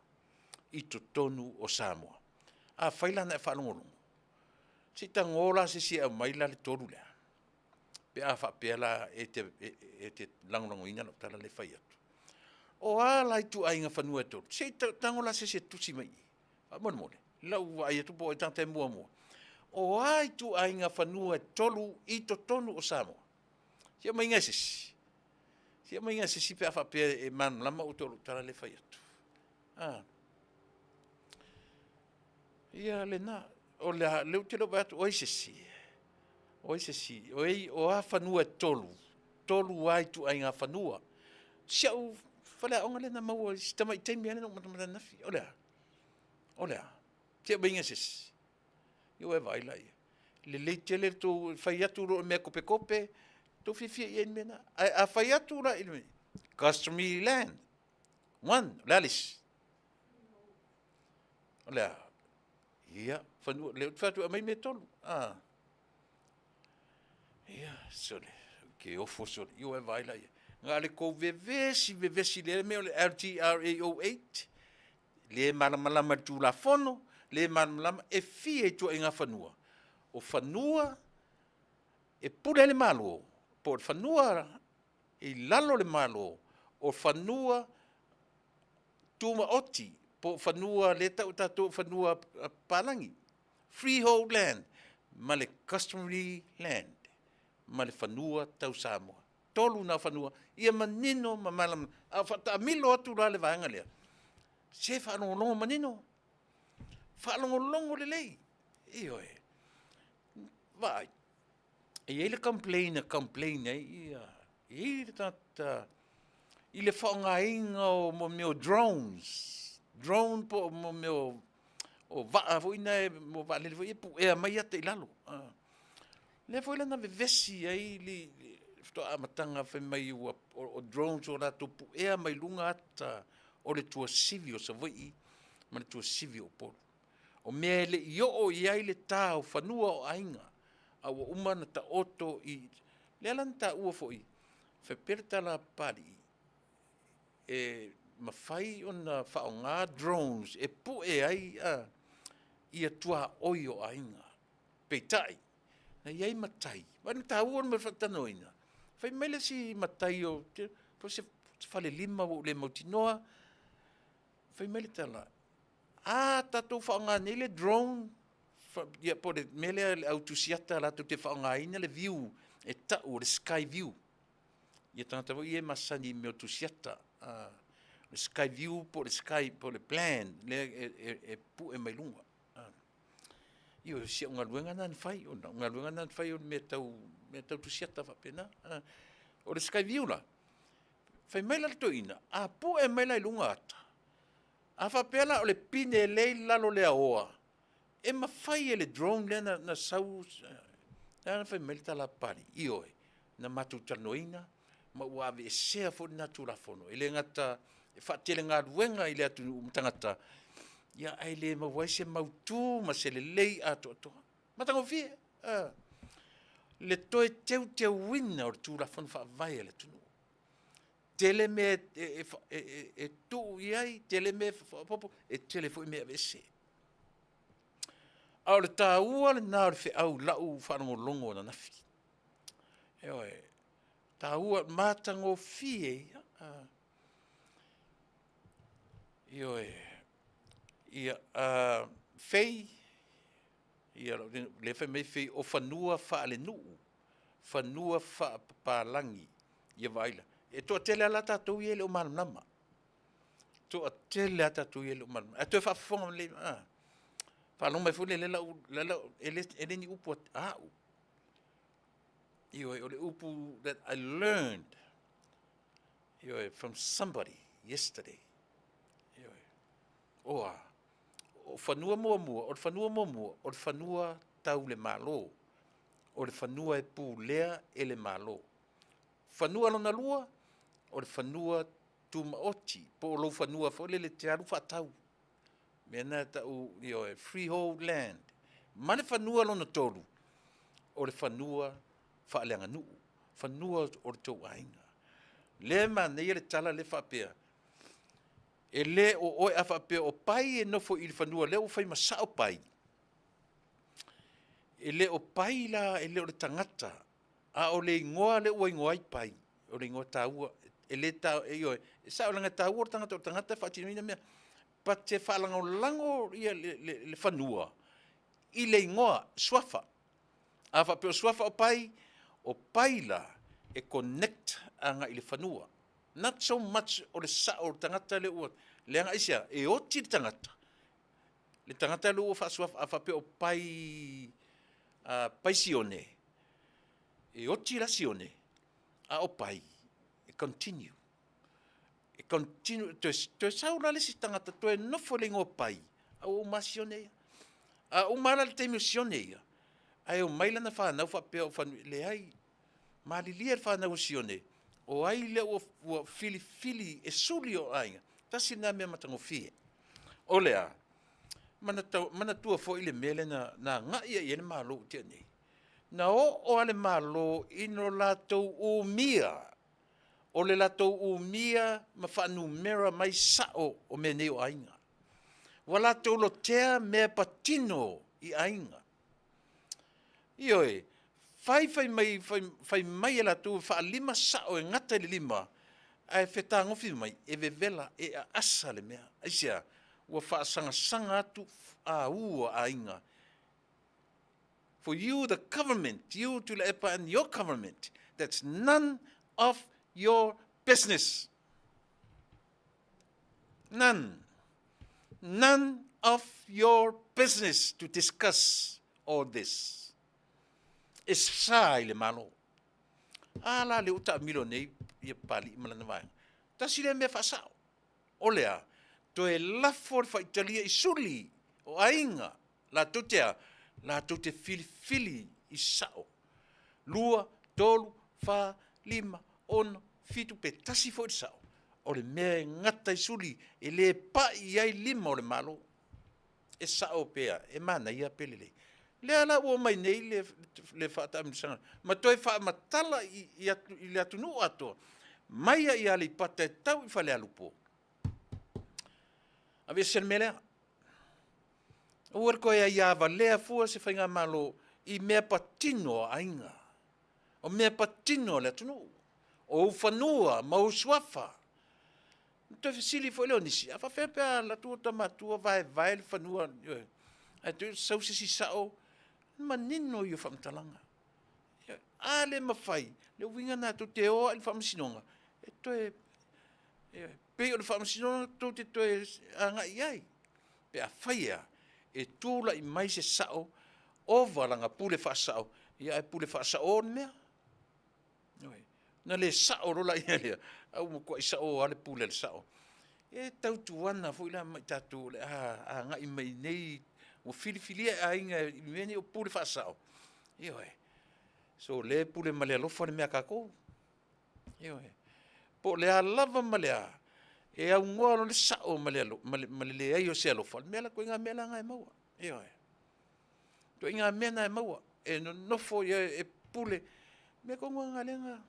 i totonu o Samoa. Afai la na e faalogologo, se i tago la se isi e aumai la le 3 lea, pe a faapea la e te lagolagoina lau tala lea e fai atu. O a la ituaiga fanua e 3? Se i tago la se isi e tusi mai i i, faamolemole, lau vaai atu po o ai le tagata e muamua. O a ituaiga fanua e 3 i totonu o Samoa? Se i aumaiga e se isi. Se i aumaiga e se isi pe a faapea e malamalama outou i lau tala lea e fai atu. Ia lena, o lea ou te le o vaai atu o ai se isi? O ai se isi? O a fanua e 3? 3 lava ituaiga fanua. Si au faleaoga lea na maua i si tamai taimi lava lea na ou matamata ananafi. O le a? O le a? Se i aumaiga se isi. Ia ua e vaai la i ai. Lelei tele le tou fai atu loa o mea kopekope, tou fiafia i ai i le mea lena. Ae a fai atu la i le customary land, one, o le a le isi? O le a? Ia, fanua, lea ou te fai atu e aumai mea e 3. Ia, sole, ou te ofo sole, ia ua e vaai la i ai. Na o le tou vevesi vevesi i le mea o le LTRA 08, le malamalama i le Tulafono, le malamalama e fia ituaiga fanua. O fanua e pule ai le Malo, po o le fanua i lalo o le Malo, o fanua tumaoti, po o fanua lea e tau e tatou o fanua palagi, freehold land, ma le customary land, ma le fanua tau Samoa. 3 na o fanua, ia manino ma malamalama. A o faataamilo atu la le vaega lea, se faalogologo manino, faalogologo lelei, ioe. Vaai, e i ai le complain na complain ai ia, e i ai le tagata i le faaaogaina o mea o drones, drone po o mea o vaa foi na, mo vaalele foi ia e puea mai ata i lalo. Lea foi la na vevesi ai le faatoa amataga fai mai ua o drones ua latou puea mai luga ata o le tuasivi o Savaii ma le tuasivi o Upolu. O mea e le i oo i ai le ta o fanua o aiga, a ua uma ona taoto i lea la na taua foi, faapea le tala a Papalii, e mafai ona faaaoga drones e pue ai ia tuaoi o aiga. Peitai, na i ai matai, vaai i le taua o le mea o le faatalanoaina, fai mai le isi matai o po o se falelima ua ou le mautinoa, fai mai le tala, a tatou faaaoga nei le drone, ia po o le mea lea le au tusiata latou te faaaogaina le view e tau o le sky view. Ia tagata foi ia e masani i mea o tusiata, le sky view po o le sky po o le plan lea e pue mai luga. Ioe, o si au galuega lena na fai, o lau galuega lena na fai o le mea tau tusiata faapena. O le sky view la, fai mai la le toeaina, a pue mai la i luga ata, a faapea la o le pine lea e i lalo o le aoa, e mafai e le drone lea na sau, lea na fai mai le tala a Papalii, ioe, na matou talanoaina ma ua aveesea foi lena Tulafono. E le gata e faatele galuega i le atunuu ma tagata, ia ae le maua ai se mautu ma se lelei atoatoa. Matagofie le toe teuteuina o le Tulafono Faavae a le atunuu. Tele mea e tuu i ai, tele mea e faaopoopo, e tele foi mea e aveese. A o le taua lena o le feau i lau faalogologo ananafi. Ioe, taua, matagofie ia. Ioe. Ia, fei, ia, lea fai mai fei o fanua faalenuu, fanua faapapalagi, ia vaai la. E toatele lava la tatou ia e le o malamalama. Toatele lava tatou ia e le o malamalama. Ae toe faafofoga lelei mai a, faalogo mai foi lea e le ni upu a au. Ioe, o le upu that I learned, ioe, from somebody yesterday. Ioe. O a? O fanua muamua, o le fanua muamua, o le fanua tau le Malo. O le fanua e pulea e le Malo. Fanua lona lua, o le fanua tumaoti, po o lou fanua foi lele e te alu faatau. Mea na e tau, ioe, freehold land. Ma le fanua lona tolu, o le fanua faaleaganuu, fanua o le tou aiga. Lea e manaia le tala lea faapea, e le o oe, a faapea o Pai e nofo i le fanua lea ua fai ma sao Pai, e le o Pai la, e le o le tagata, a o le igoa lea ua igoa ai Pai, o le igoa taua. E le ta, ioe, e sao leaga e taua le tagata, o le tagata e faatinoina mea. But e faalagolago ia le fanua i le igoa, suafa. A faapea o suafa o Pai, o Pai la e connect agai i le fanua. Not so much o le sao o le tagata lea ua, leaga aisea? E oti le tagata, le tagata lea ua faasuafa, a faapea o Pai, Pai Sione, e oti la Sione, a o Pai, e continue. E continue, toe, toe sau la le isi tagata, toe nofo i le igoa o Pai, a ua uma lava Sione ia. A uma lava la le taimi o Sione ia, ae omai lana fanau faapea o Fanua, leai, malilie le fanau a Sione, o ai lea ua filifili e suli o aiga, tasi lena mea matagofie. O le a? Manatua foi le mea lea na agai ai i ai le Malo ua tea nei. Na oo lava le Malo i lo latou umia, o le latou umia ma faanumera mai sao o mea nei o aiga. Ua latou lotea mea patino i aiga. Ioe, fai fai mai, fai, fai mai e latou e faalima sao e gata i le lima, ae fetagofi mai, e vevela, e aasa le mea. Aisea? Ua faasagasaga atu aua aiga. For you the government, you Tuilaepa and your government, that's none of your business. None. None of your business to discuss all this. E sa i le Malo. A la lea ua taamilo nei ia Papalii ma lana vaega. Tasi lea mea faasao. O le a? Toe lafo le faitalia i suli o aiga latou te a? Latou te filifili i sao. 2, 3, 4, 5, 6, 7 pe tasi foi le sao. O le mea e gata i suli e le pai i ai lima o le Malo. E sao pe a? E manaia pe lelei. Lea la ua omai nei le faataamilosaga ma toe faamatala i le atunuu atoa mai ia i Aleipata e tau i Falealupo. Aveese le mea lea. Aua le toe aiavalea fua se faigamalo i mea patino a aiga, o mea patino a le atunuu, o ou fanua ma ou suafa. Ona toe fesili foi lea o nisi, a faapefea pe a alu atu ota matua vaevae le fanua, ae toe sau se isi sao, manino ia o faamatalaga. A le mafai, le uiga lena tou te o lava i le faamasinoga e toe, pei o le faamasinoga tou te toe agai i ai. Pe afai e a, e tulai mai se sao, ova lana pule faasao, ia ae pule faasao le mea. Ona le sao loa laia lea, a ua matuai sao lava le pule a le sao. E tautuana foi la ma i tatou o le a agai mai nei, ua filifilia e aiga i mea nei o pule faasao. Ioe. So o lea e pule ma le alofa le mea a tatou. Ioe. Po o le a lava ma le a, e aunoa loa le sao ma le leai o se alofa, o le mea la, ituaiga mea la na e maua. Ioe. Ituaiga mea na e maua, e nonofo ia e pule. O le mea tonu lava lena lea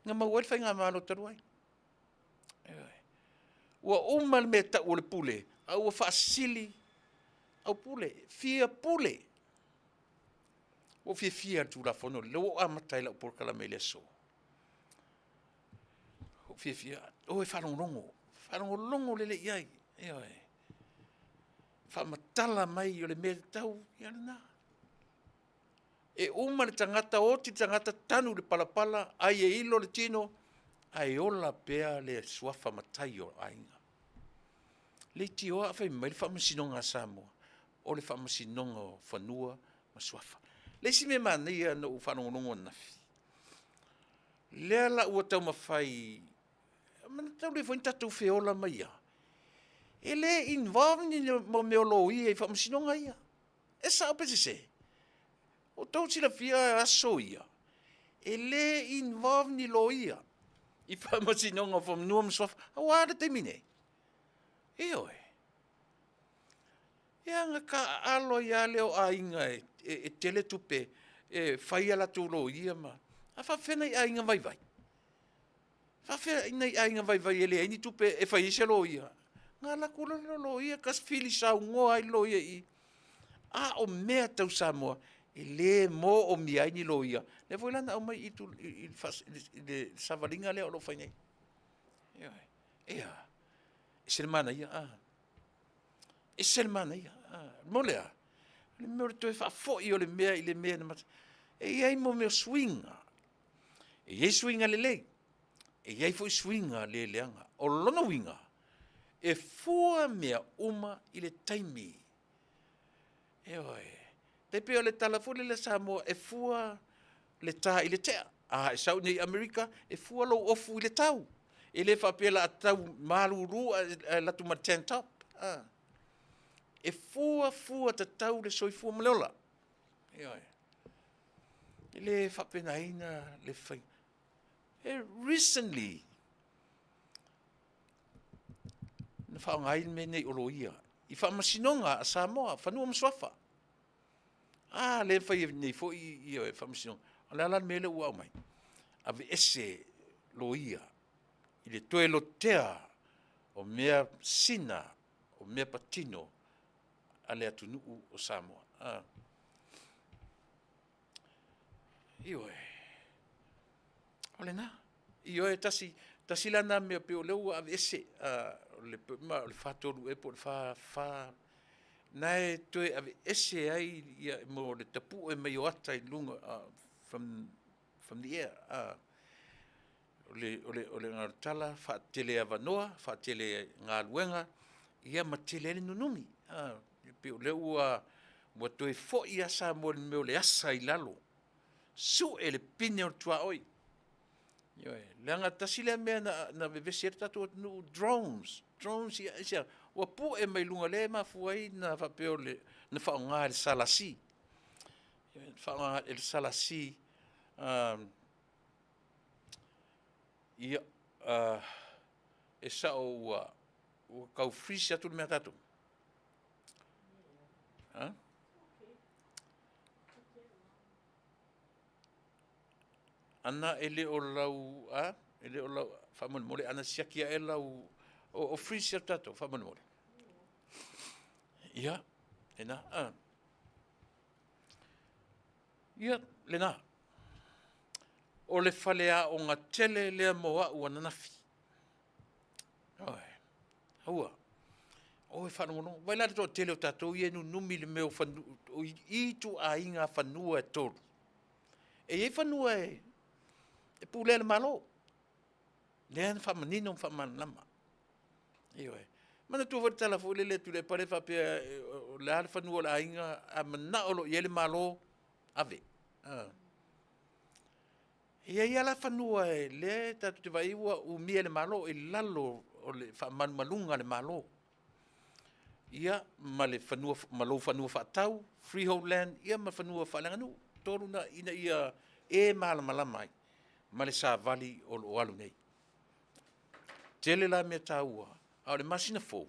na maua ai le faigamalo talu ai. Ioe. Ua uma le mea e tau o le pule, a ua faasili au pule, fia pule. Ua ou fiafia i le Tulafono lea ua ou amata ai lau polokalame i le aso. Ua ou fiafia, o e faalogologo, faalogologo lelei i ai. Ioe. Faamatala mai o le mea tatau, ia lena. E uma le tagata, oti le tagata, tanu i le palapala, ai e ilo le tino, ae ola pea le suafa matai o aiga. Leitioa a fai mai le Faamasinoga a Samoa, o le Faamasinoga o Fanua ma Suafa. O le isi mea manaia na ou faalogologo ananafi, lea la ua taumafai, talu ai foi ona tatou feola mai lava, e le involve ni mea o loia i faamasinoga ia. E sao pe sese? Ua outou silafia aso ia, e le involve ni loia i Faamasinoga o Fanua ma Suafa. Aua le taimi nei? Ioe. Ia ona taaalo ai lava lea o aiga e tele tupe e fai a latou loia ma… Ae faapefea nai aiga vaivai? E faapefea nai aiga vaivai e leai ni tupe e fai ai se loia? Ona alu atu loa lea o loia fili saunoa ai le loia i i. A o mea tau Samoa, e le moomia ai ni loia. Lea foi la na aumai i i i le savaliga lea o lo o fai nei. Ioe. Ia, e ese le manaia, e ese le manaia. Mo le a? O le mea o le toe faafoi o le mea i le mea na… E i ai mea o suiga, e i ai suiga lelei, e i ai foi suiga le leaga. O lona uiga, e fua mea uma i le taimi. Ioe. E tai pei o le tala foi lele a Samoa, e fua le ta i le tea. A e sau i inei i Amerika, e fua lou ofu i le tau. E le faapea o le a tau malulu ae alu atu ma le tank top. E fua fua tatau le soifua ma le ola. Ioe. E le faapenaina le faiga. E recently na faaaoga ai le mea lenei o loia i faamasinoga a Samoa, Fanua ma Suafa. A lea e fai nei foi ia faamasinoga. O le a la le mea lea ua aumai? Aveese loia i le toe lotea o mea sina, o mea patino a le atunuu o Samoa. Ioe, o lena. Ioe, tasi, tasi la lena mea pei o lea ua aveese, ma o le 43 ea po o le 44 na e toe aveese ai ia, mo le tapue mai o ata i luga, from the air. O le tala, faatele avanoa, faatele galuega, ia ma tele ai le nunumi. E pei o lea ua toe foi lava Samoa i le mea o le asa i lalo, sue le pine o le tuaoi. Ioe, leaga tasi lea mea na vevesi ai le tatou atunuu, drones, drones ia aisea? Ua pue mai luga lea e mafua ai ona faapea na faaaoga e le SLC, faaaoga e le SLC ia, e sao ua tau freeze atu le mea a tatou? A? Ana e le o lau, a? E le o lau, faamolemole ana siaki ae lau, o freeze atu tatou faamolemole. Ia, lena, a. Ia, lena. O le faleaoga tele lea mo au ananafi. Ioe. Aua. O e faalogologo. Vaai la i le toatele o tatou ia e nunumi i le mea o fanua, i ituaiga fanua e tolu. E i ai fanua e pulea e le Malo, lea na faamanino ma faamalamalama. Ioe. Manatua foi le tala foi lele a Tuilaepa lea faapea o le a le fanua o le aiga, a manao loa i ai le Malo, ave. E i ai lava la fanua lea tatou te vaai i ai ua umia e le Malo i lalo o le faamalumaluga a le Malo, ia ma le fanua ma lou fanua faatau, freehold land, ia ma fanua faaleaganuu. Tolu na ina ia e malamalama ai ma le savali o lo o alu nei. Tele la mea taua, a o le masina fou,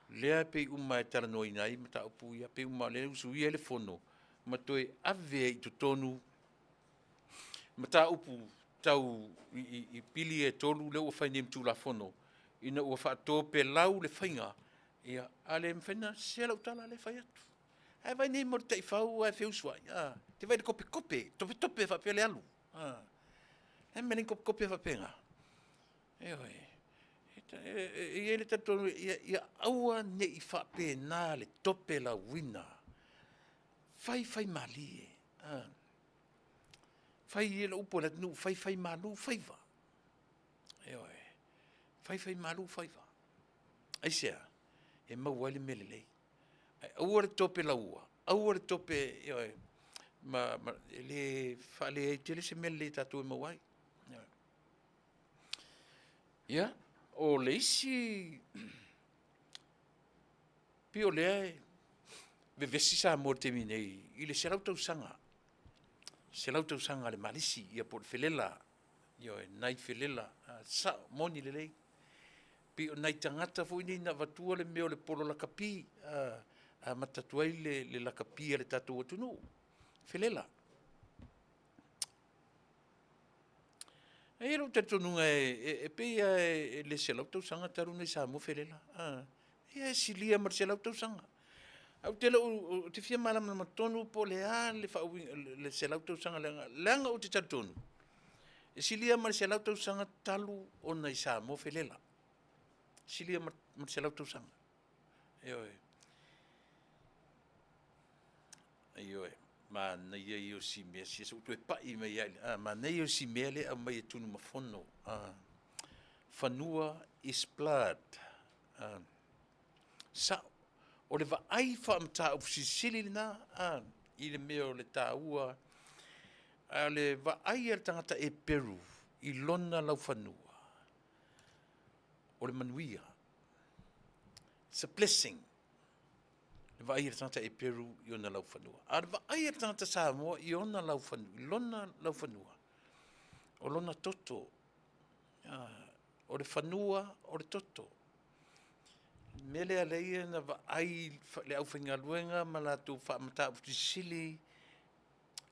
lea e pei uma e talanoaina ai mataupu ia, pei uma o lea e usuia ai le Fono ma toe ave ai i totonu mataupu tau i pili ia e tolu lea ua fai nei ma Tulafono ina ua faatopelau le faiga, ia, a le mafai ona sese lau tala lea e fai atu. Ae vaai nei mo le taifau ae feusuai, a, e te vaai i le topetope, topetope faapea le alu, a. O le a le mea e leai ni topetope faapena? Ioe. E i ai le talitonuga ia aua ne i faapena le topelauina, faifaimalie, fai ia le upu a le atunuu, faifaimalu faiva. Ioe, faifaimalu faiva. Aisea? E maua ai le mea lelei. Ae aua le topelaua, aua le tope, ioe, ma e le faaleleia tele se mea lelei a tatou e maua ai. Ia, o le isi pei o lea e vevesi Samoa i le taimi nei i le 100 tausaga, 100 tausaga a le Malisi po o le felela, ioe, nai felela, e sao, e moni lelei. Pei o nai tagata foi nei na avatua le mea o le polo lakapi, amata atu ai le lakapi a le tatou atunuu, felela. E i ai lou talitonuga e pei lava e le 100 tausaga talu ona i Samoa felela. Ia e silia ma le 100 tausaga. Ae ou te le o, ou te fia malamalama tonu po o le a le faauiga le 100 tausaga leaga ou te talitonu, e silia ma le 100 tausaga talu ona i Samoa felela. Silia ma le 100 tausaga. Ioe. Ioe, manaia ia o si mea sia se i ou toe pai mai lava, manaia ia o si mea lea e aumai e Tunumafono, fanua is blood. Sao, o le vaai faamataupu silisili lena i le mea o le taua, a o le vaai a le tagata Eperu i lona laufanua, o le manuia. It's a blessing. Le vaai a le tagata Eperu i ona laufanua. A o le vaai a le tagata Samoa i ona laufanua, i lona laufanua, o lona toto. O le fanua o le toto. O le mea lea e ala ai ona vaai le aufaigaluega ma latou faamataupu silisili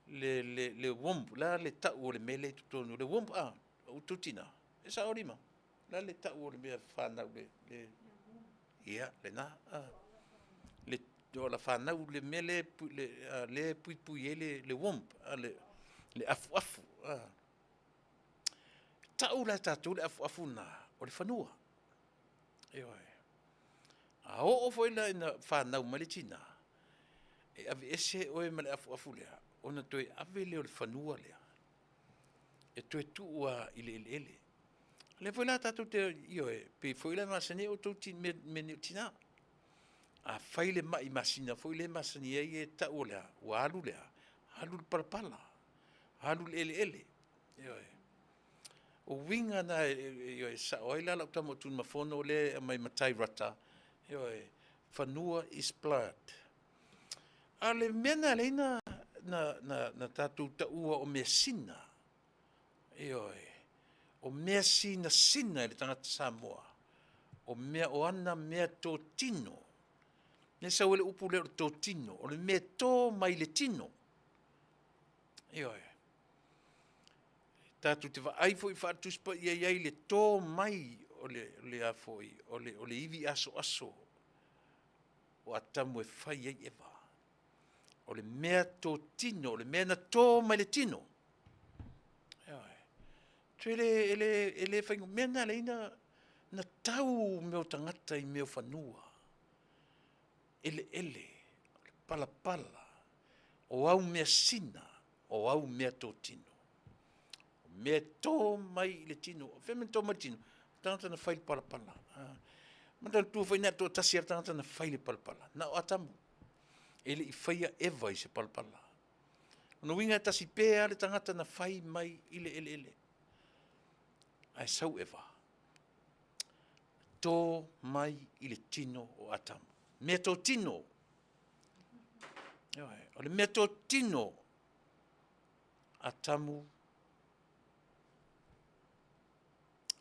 le womb, o le a le tau o le mea lea i totonu, le womb a, o outou tina, e sao alii ma? O le a le tau o le mea fanau le, ia, lena, le toola fanau, le mea lea e puipui ai le womb, le afuafu. E tau la e tatou le afuafu lena, o le fanua. Ioe. A oo foi la ina fanau mai le tina, e aveese oe ma le afuafu lea, ona toe ave lea o le fanua lea e toe tuu lava i le eleele. O lea foi la tatou te, ioe, pei foi la e masani ai outou me o tina. A fai le mai masina foi lea e masani ai e tau o le a? Ua alu le a? Alu le palapala, alu le eleele. Ioe. O uiga na e sao ai la lau tama o Tunumafono lea e aumai matai rata, ioe, fanua is blood. A o le mea na ala ai na tatou taua o measina, ioe, o mea sinasina i le tagata Samoa, o mea o ana meatotino, lea e sau ai le upu lea o le totino, o le mea e to mai le tino. Ioe. Tatou te vaai foi faale-Tusi Paia i ai i le to mai o le a foi, o le ivi asoaso o Atamu e fai ai Eva. O le mea totino, o le mea na to mai le tino. Ioe. E le, e le, e le faigofie, mea na ala ai na tau mea o tagata i mea o fanua, eleele, o le palapala, o au measina, o au meatotino. O mea e to mai i le tino. O fea mea e to mai i le tino? O tagata na fai le palapala. Manatua foi na o le toatasi lava le tagata na fai le palapala, na o Atamu. E le i faia Eva i se palapala. O lona uiga e tasi pea lava le tagata na fai mai i le eleele. Ae sau Eva, to mai i le tino o Atamu. Mea totino. O le mea totino Atamu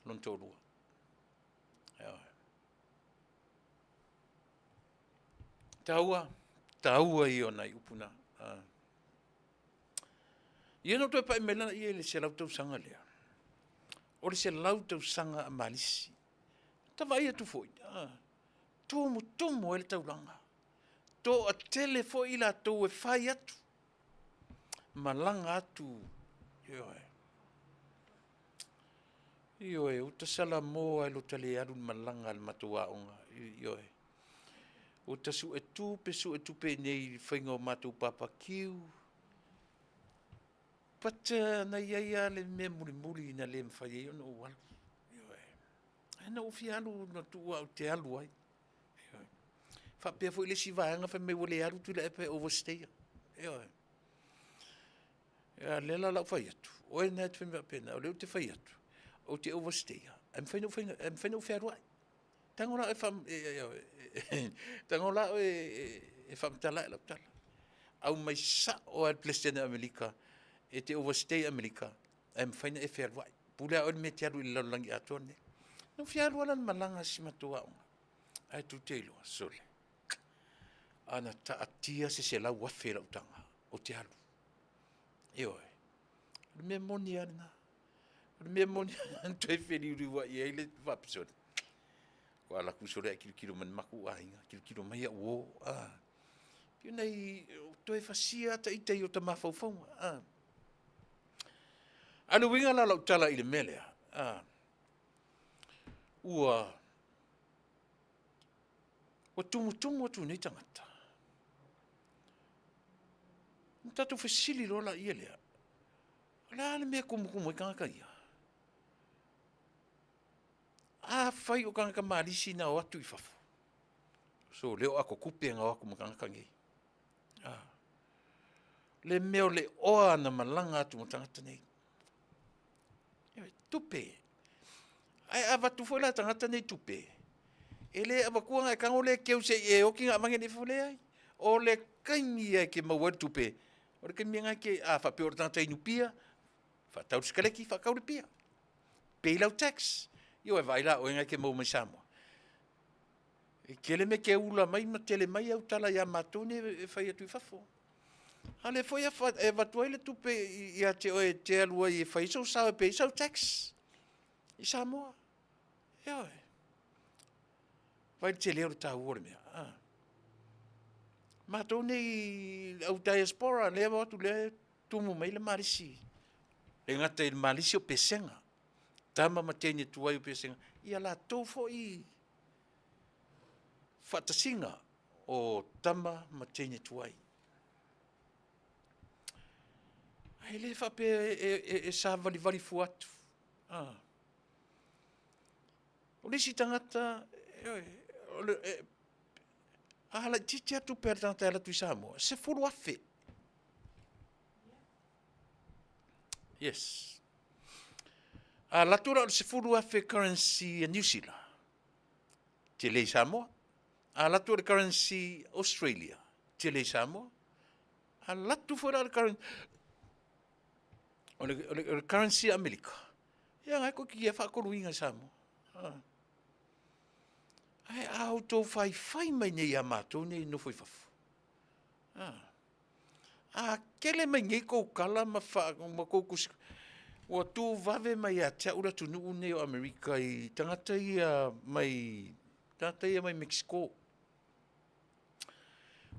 lona toalua. Taua, taua ia o nai upu na. Ia na toe pai mai lana ia i le 100 tausaga lea. O le 100 tausaga a Malisi. Ta vaai atu foi, tumutumu ai le taulaga. Toatele foi i latou e fai atu, malaga atu, ioe. Ioe, ua ta salamo lava i lo ta le alu i le malaga a le matou aoga. Ioe. Ua ta suetupe suetupe i inei i le faiga o matou papakiu, but na i ai lava le mea mulimuli na le mafai ai ona ou alu. Ioe. Ae na ou fia alu na tuu lava ou te alu ai. Ioe. Faapea foi le isi vaega fai mai ua le alu Tuilaepa e overstay. Ioe. A o lea la o le a ou fai atu, o oe lena e te fai mai faapena, o lea ou te fai atu, ou te overstay ae mafai ona ou fealuai. Tago la oe e faamatala ae lau tala. Aumai sao lava e le Peresetene o Amerika e te overstay i Amerika ae mafai ona e fealuai. Pule lava oe i le mea e te alu ai i le lalolagi atoa lenei. Na ou fia alu lava la i le malaga a si matou aoga, ae tou te iloa, sole, ana taatia se $100,000 i lau taga, ou te alu. Ioe. O le mea moni lava lena. O le mea moni lava na toe feliuliuai ai le faapea, sole, faatoa alu atu sole ae tilotilo mai le matou aiga, tilotilo mai au uo, a. E pei e toe fasia lava ita i ota mafaufauga, a. A o le uiga la o lau tala i le mea lea, ua tumutumu atu nei tagata, ona tatou fesili loa lea, o le a le mea e tumutumu ai tagata ia? Afai o tagata malisi na o atu i fafo, sole o ato tupe na o atu ma tagata nei. A, le mea o le oa na malaga atu ma tagata nei. Ioe, tupe. Ae a avatu foi la e tagata nei tupe, e le avatua ona e tago lea e keu se i e oti ona aveane i fafo, leai. O le taimi lava e te maua ai le tupe, o le taimi lava lena e te, a faapea o le tagata inu pia, faatau le sikaleti faatau le pia, pay lau tax. Ia vaai la o oe na e te maua mai i Samoa. E tele mea e te ula mai ma tele mai au tala ia matou nei e fai atu i fafo. A o lea foi e avatu ai le tupe ia te oe e te alu ai e fai sou sao e pay ai sau tax i Samoa. Ioe. Vaai i le tele o le taua o le mea. A matou nei le au diaspora lea e o atu lea e tumu mai ai le malisi. E le gata i le malisi o Pesega, tama ma teine tuai o Pesega, ia latou foi faatasiga o tama ma teine tuai. Ae le faapea e savalivali fua atu. O le isi tagata, ioe, a laitiiti lava tupe a le tagata e alu atu i Samoa, $10,000. Yes. A alu atu la o le $10,000 currency a Niu Sila, tele i Samoa. A alu atu o le currency Australia, tele i Samoa. A alu atu foi la o le currency, o le currency a Amerika, ia na e toeitiiti lava faatoluina i Samoa. Ae a outou faifai mai nei ia matou nei e nofo i fafo, a tele mai nei tou tala ma tou tusi, ua tu vave mai ia te au le atunuu lenei o Amerika i tagata ia mai tagata ia mai Mexico.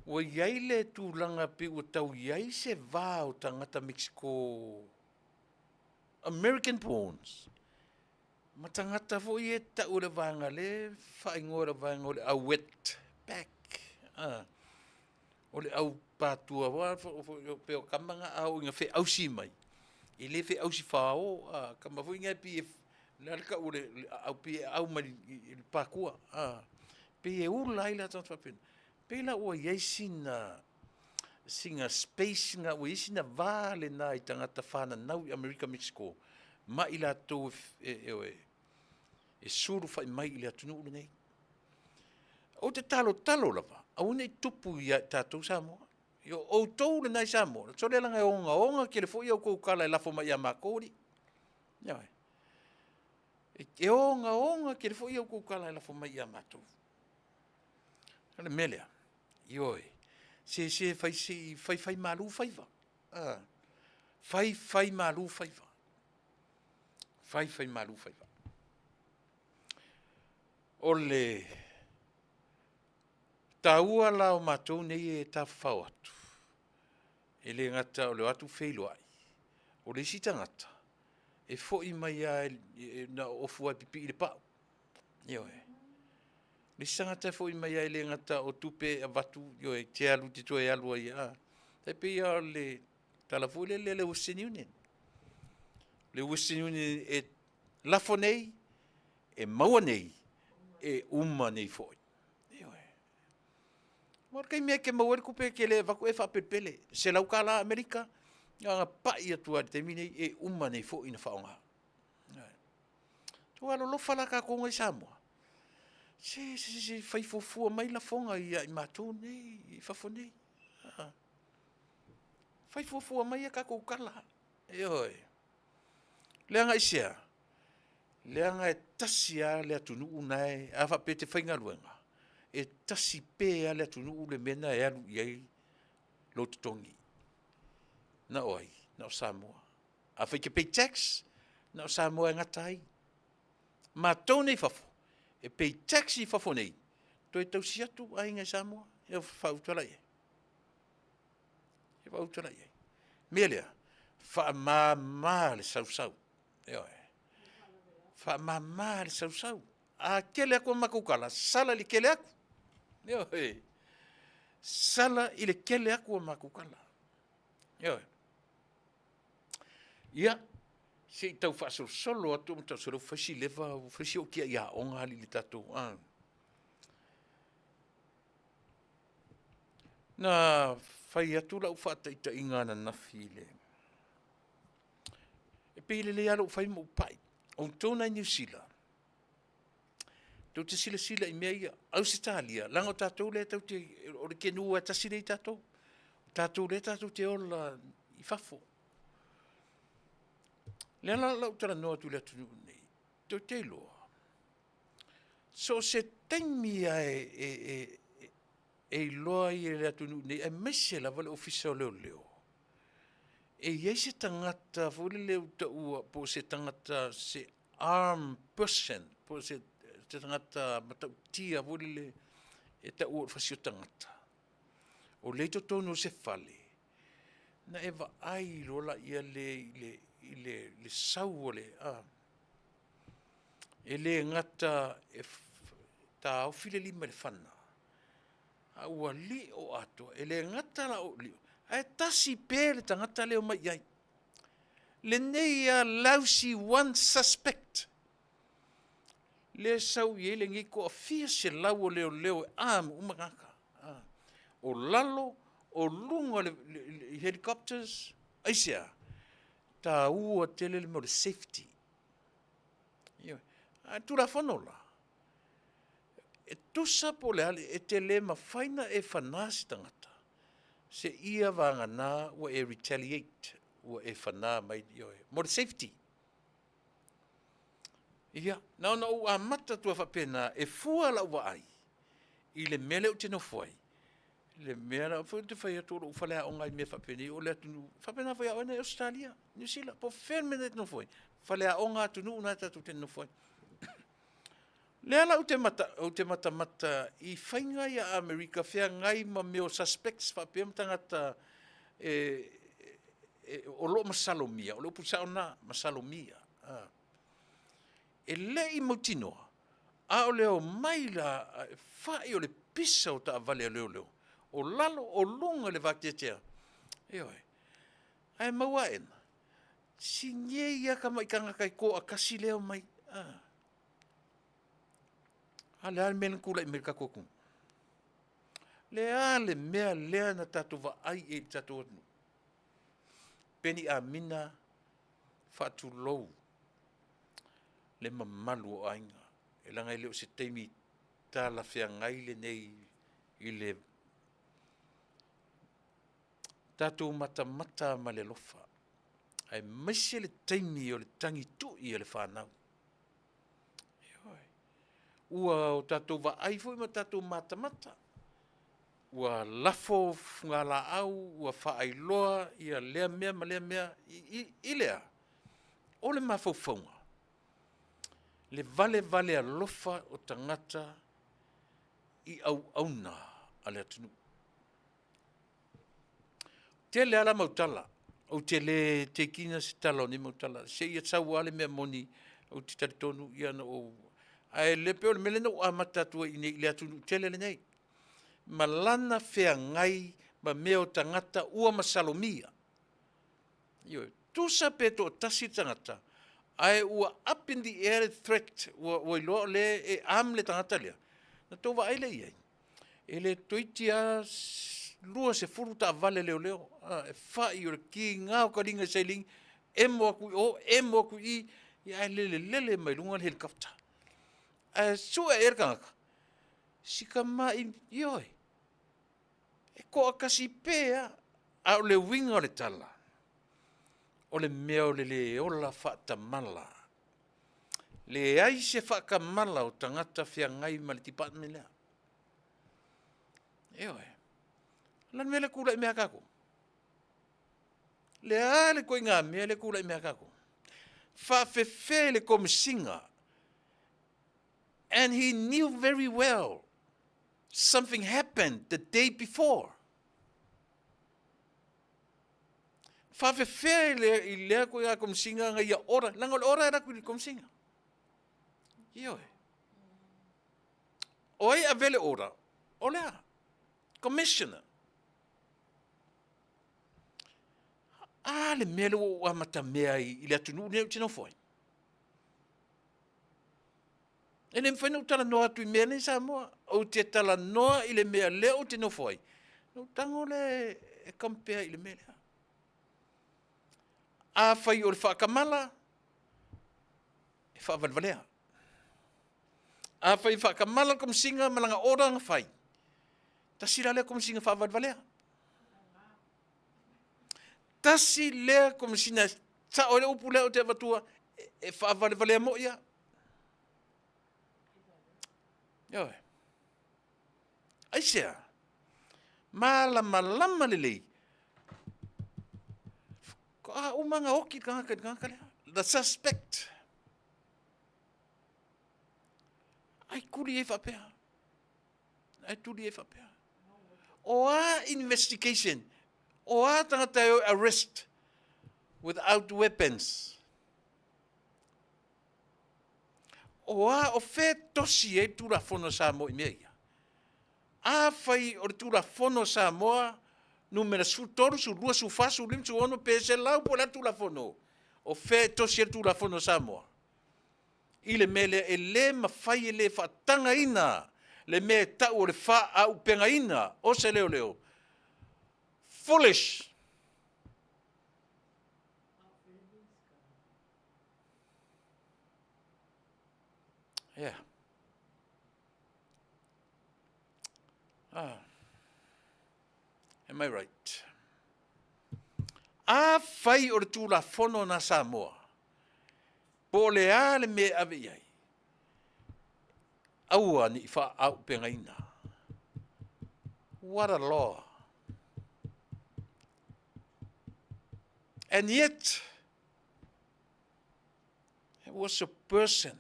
Ua i ai le tulaga pei ua tau i ai se va o tagata Mexico American borns ma tagata foi ia e tau e le vaega lea e faaigoa e le vaega o le au wet back. O le au patua pei o tama na a oo ina feausi mai, e le feausi fao, a tama foi na e pei e, o le a le tau o le aau, pei e aau mai i le patua, pei e ula ai la tagata faapena. Pei la ua i ai sina space lena, ua i ai sina va lena i tagata fananau i Amerika Mexico ma i latou e sulufai mai i le atunuu lenei. Ou te talotalo lava, aua ne i tupu ia i tatou Samoa. O outou lena i Samoa, sole leaga e ogaoga tele foi a outou tala e lafo mai ia matou alii. Ioe. E ogaoga tele foi a outou tala e lafo mai ia matou. O le mea lea, ioe, se se fai se i fai fai malu faiva. Fai fai malu faiva. Fai fai malu faiva. O le taua la o matou nei e tafafao atu, e le gata o le o atu feiloai, o le isi tagata, E foi mai lava na o ofu lava e pipii i le pau. Ioe. Le isi tagata e foi mai lava e le gata o tupe e avatu, ioe, e te alu e te toe alu ai lava. E tai pei lava o le tala foi lele a le Western Union. O le Western Union e lafo nei, e maua nei, e uma nei foi. Ioe. Aua o le taimi lava e te maua ai le tupe e te le avatu e faapelepele, $100 Amerika, na ona pai atu lava i le taimi lenei, e uma nei foi ona faaaoga. Ioe. Ua alolofa la tatou nei Samoa, se se fai fuafua mai lafoga ia i matou nei i fafo nei. Fai fuafua mai a tatou tala, ioe. Leaga aisea? Leaga e tasi lava le atunuu lena e, a faapea e te faigaluega, e tasi pea lava le atunuu le mea lena e alu i ai lou totogi. Na o ai? Na o Samoa. Afai e te pay tax, na o Samoa e gata ai. Matou nei i fafo, e pay tax i fafo nei, toe tausi atu aiga i Samoa. E faaauta la i ai. E faaauta la i ai. Mea lea, faamama le sausau. Ioe. Faamama le sausau. A kele atu a matou tala, sala i le kele atu. Ioe. Sala i le kele atu a matou tala. Ioe. Ia, se i tau faasolosolo atu ma tau solo fai si leva, fai si ou tiai aoga alii le tatou. Ah. Na fai atu lau faataitaiga ananafi i le E pei e lelei lava lou fai ma ou pai. O outou na i Niu Sila, tou te silasila i mea ia. Ausetalia, leaga o tatou lea tatou te, o le kenu lava e tasi lea i tatou. O tatou lea tatou te ola i fafo. O lea la o le a ou talanoa atu i le atunuu nei, tou te iloa, so o se taimi lava e iloa ai e le atunuu nei, aemaise lava le Ofisa o Leoleo, e i ai se tagata foi lele ua taua po o se tagata se armed person, po o se tagata matautia foi lele e taua o le fasi o tagata, o lea i totonu o se fale, ona e vaai loa lea i le sau o le… E le gata e taofi le lima i le fana, a ua lio atoa. E le gata la o lio, ae tasi pea le tagata lea e omai i ai. Lenei lava lousy one suspect lea e sau i ai lenei toafia selau o leoleo e arm uma tagata. O lalo, o luga i helicopters, aisea? E taua tele le mea o le safety. Ioe. A o le Tulafono la, e tusa po o le a, e te le mafai ona e fana se tagata seia vagana ua e retaliate, ua e fana mai, ioe, mo le safety. Ia, na ona ou amata atu lava faapena e fua lau vaai i le mea lea ou te nofo ai, le mea la foi ou te fai atu o lou faleaoga i mea faapenei, o le atunuu, e faapena foi ia oe na i Ausetalia, Niu Sila, po o fea le mea na e nofo ai, faleaoga atunuu na tatou te nonofo ai. O lea la ou te matamata i faiga ia a Amerika feagai ma mea o suspects faapea ma tagata o lo o masalomia, o le upu sao lena, masalomia. E le i mautinoa, a o le omai la, fai o le pisa o taavale a leoleo, o lalo, o luga i le vateatea, ioe, ae maua aena, si nei lava tamai tagata e toatasi lea e omai. A o le a le mea na tulai mai i le tatou atunuu? Le a le mea lea na tatou vaai i ai i le tatou atunuu? Peni Amina, faatulou le mamalu o aiga, leaga e le o se taimi talafeagai lenei i le tatou matamata ma le alofa, aemaise le taimi o le tagitui a le fanau. Ioe. Ua o tatou vaai foi ma tatou matamata, ua lafo fugalaau, ua faailoa ia lea mea ma lea mea i le a? O le mafaufauga, le valevale alofa o tagata i auauna a le atunuu. E tele lava la mau tala. Ou te le teikina se tala o nei mau tala, seia sau lava le mea moni, ou te talitonu ia na ou... Ae le pei o le mea lea na ou amata atu ai i inei i le atunuu tele lenei, ma lana feagai ma mea o tagata ua masalomia. Ioe, tusa pe toatasi le tagata, ae ua up in the air le threat, ua iloa o lea e arm le tagata lea, ona tou vaai lea i ai. E le toeitiiti lava 20 taavale leoleo, e fai o le kiga o taliga i sailini, emo atu i o, emo atu i i, ae lelelele mai luga le helicopter. Ae sue i ai le tagata, si tamai, ioe, e toatasi pea lava. A o le uiga o le tala, o le mea o le le ola faatamala. Leai se faatamala o tagata feagai ma le department lea. Ioe. O le a le mea lea e tulai mai ia tatou? Le a le ituaiga mea lea e tulai mai ia tatou? Faafefea le Komesina and he knew very well something happened the day before. Faafefea i lea ituaiga Komesina na ia order, leaga o le order e alu atu i le Komesina. Ioe. O ai e avea le order? O le a? Commissioner. A le mea lea ua ou amatamea ai i le atunuu lenei ou te nofo ai. E le mafai ona ou talanoa atu i mea nei Samoa. Ou te talanoa i le mea lea ou te nofo ai, ona ou tago lea e compare i le mea lea. Afai o le faatamala, e faavalevalea. Afai e faatamala le Komesina ma lana order na fai, tasi la lea Komesina faavalevalea. Tasi lea Komesina, sao ai le upu lea ou te avatua, e faavalevalea moi lava. Ioe. Aisea? Malamalama lelei. Faatoa uma ona oti le tagata i le tagata lea. The suspect. Ai tuli ai faapea. Ai tuli ai faapea. O a investigation, o a tagata e o arrest without weapons. O a, o fea e tosi ai le Tulafono a Samoa i mea ia? Afai o le Tulafono a Samoa numera 13, 12, 14, 15, 16 pe 100 po o le a le Tulafono, o fea e tosi ai le Tulafono a Samoa? I le mea lea, e le mafai e le faatagaina le mea e tau o le faaaupegaina o se leoleo. Foolish! Yeah. Ah. Am I right? Afai o le Tulafono na Samoa, po o le a le mea e ave i ai, aua ne i faaaupegaina. What a law. And yet, there was a person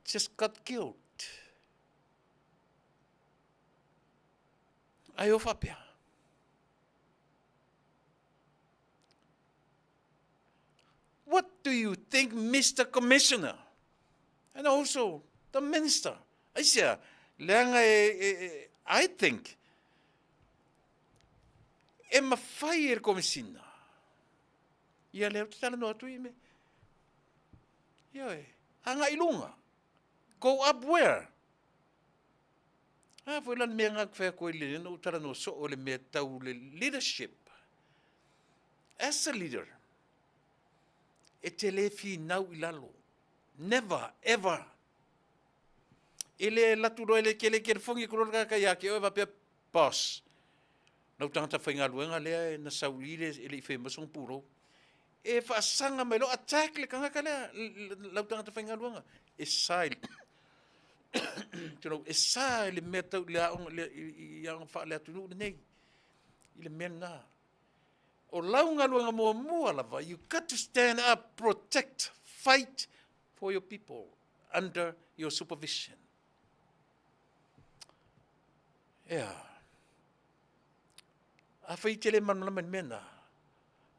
just got killed. Ai o faapea. What do you think, Mr. Commissioner? And also the minister. Aisea, leaga e, e, e I think, e mawhai e le komisina. Ia lea ou te talanoa atu i me. Ioe, agai i luga. Go up where? A foi la le mea nga fai atu ai le na ou talanoa soo le mea tau le leadership. As a leader, e te le finau i lalo. Never, ever. E le latu loa e le kele kelefogi atu loa le tagata ia te oe faapea, Boss, lau tagata faigaluega lea na sau i i e le i faia mai sona pulou. E faasaga mai loa, attack le tagata lea, lau tagata faigaluega. E sa i tulou, e sa i le mea tau i le aoga, i aoga faale-atunuu lenei, i le mea lena. O lau galuega muamua lava, you got to stand up, protect, fight for your people under your supervision. Ea. Afai e te le malamalama i le mea lena,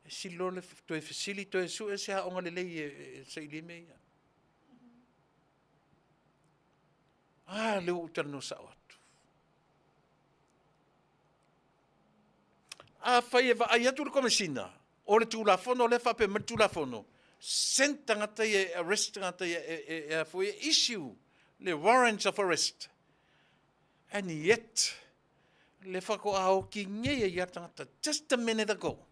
E sili loa le toe fesili toe sue se aoga lelei e saili ai mea ia. A lea ua ou talanoa sao atu. Afai e vaai atu le Komesina, o le Tulafono lea e faapea mai le Tulafono, send tagata ia e arrest tagata ia e a foi e issue le warrant of arrest. And yet, le faatoa oti nei ai lava le tagata just a minute ago.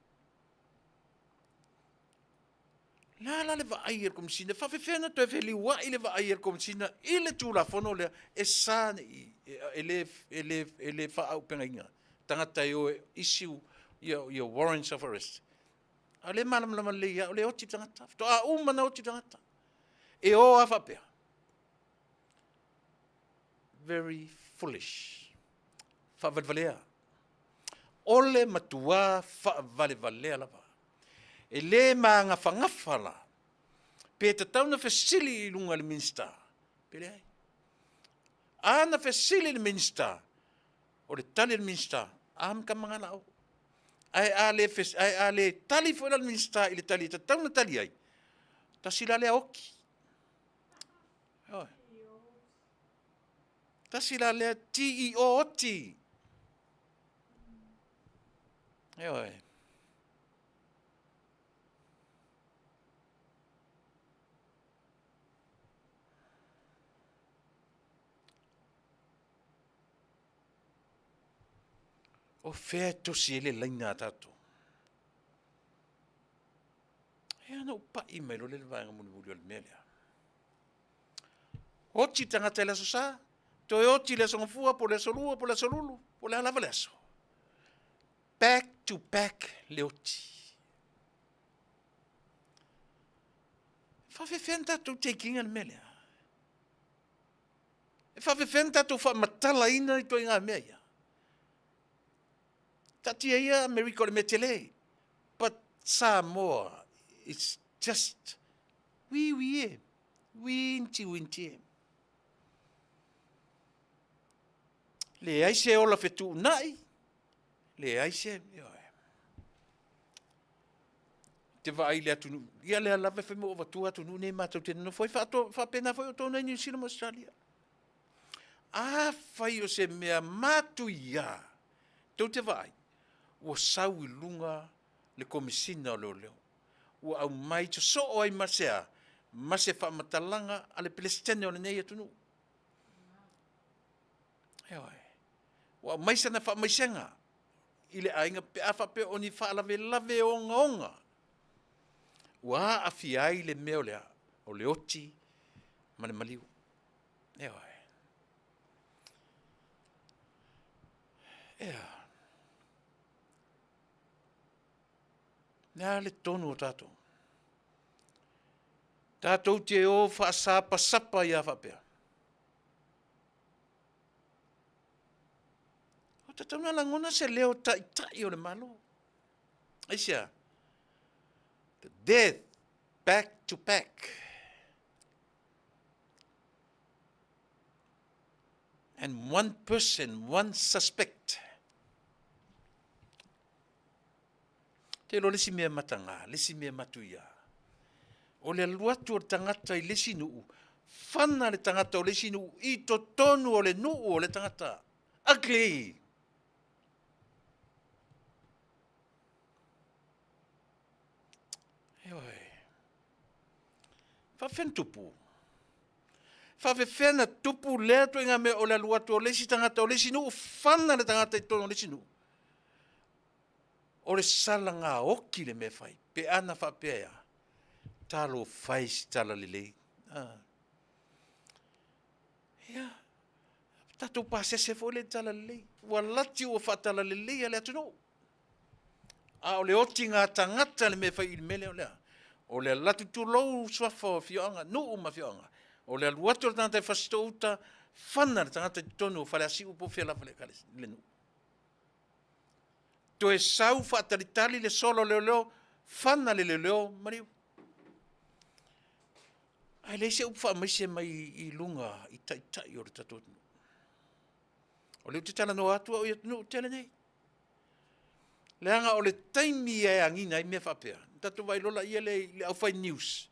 Le a la le vaai a le Komesina? E faapefea ona toe feliuai le vaai a le Komesina i le Tulafono lea e sa ne i, e le, e le, e le faaaupegaina tagata e o e issue ia warrants of arrest. A o lea e malamalama lelei lava, o lea e oti le tagata. Faatoa uma ona oti le tagata. E o lava faapea. Very foolish. Faavalevalea. O le matuā faavalevalea lava. E le magafagafa la, pe tatau na fesili i luga i le Minisita, pe leai. A na fesili le Minisita, o le tali a le Minisita, a matamagala au. Ae a le, ae a le tali foi la le Minisita i le tali e tatau na tali ai, tasi la lea oti. Ioe. Tasi la lea TEO oti. Ioe. O fea e tosi ai le laina a tatou? Ea na ou pai mai loa lea i le vaega mulimuli o le mea lea. Oti le tagata i le Aso Sa, toe oti i le Aso Gafua, po o le Aso Lua, po o le Aso Lulu, po o le a lava le aso. Back to back le oti. E faafefea ona tatou take ina le mea lea? E faafefea ona tatou faamatalaina ituaiga mea ia? Taatia ia Amerika o le mea tele, but Samoa is just wī wī e, wīnti wīnti e. Leai se ola fetuunai, leai se, ioe. Te vaai i le atunuu, ia lea lava e fai mai ua avatua atunuu nei matou te nonofo ai, faapena foi outou nei Niu Sila ma Australia. Afai o se mea matuia, tou te vaai, ua sau i luga le Komesina o Leoleo, ua aumai sosoo ai ma se a? Ma se faamatalaga a le Peresetene o lenei atunuu. Ioe. Ua aumai sana faamaisega i le aiga pe a faapea o ni faalavelave ogaoga ua aafia ai le mea o le a? O le oti ma le maliu. Ioe. Ea. Le a le tonu o tatou? Tatou te o faasapasapa ia faapea. Ua tatau ona lagona se leo taitai o le Malo. Aisea? The death back to back. And one person, one suspect. Te iloa le isi mea mataga, le isi mea matuia, o le alu atu o le tagata i le isi nuu, fana le tagata o le isi nuu i totonu o le nuu o le tagata. Ugly! Ioe. Faafefea na tupu? Faafefea na tupu lea ituaiga mea o le alu atu o le isi tagata o le isi nuu, fana le tagata i totonu o le isi nuu? O le salaga oti le mea e fai, pe ana faapea e a? Talofa e i se tala lelei. Ah. Ia, tatou pasese foi lea i tala lelei. Ua lati ua faatalaleleia le atunuu. A o le otiga tagata le mea e fai i le mea lea o le a? O le alu atu tulou suafa o afioaga, nuu ma afioaga. O le alu atu o le tagata e Fasitoo-uta, fana le tagata i totonu o Faleasiu po o fea lava le nuu. Toe sau faatalitali le sola o leoleo, fana le leoleo maliu. Ae leai se upu faamaise mai i luga i taitai o le tatou atunuu. O lea ou te talanoa atu au i atunuu tele nei. Leaga o le taimi e agiga ai mea faapea, ona tatou vaai loa lea i le aufai news,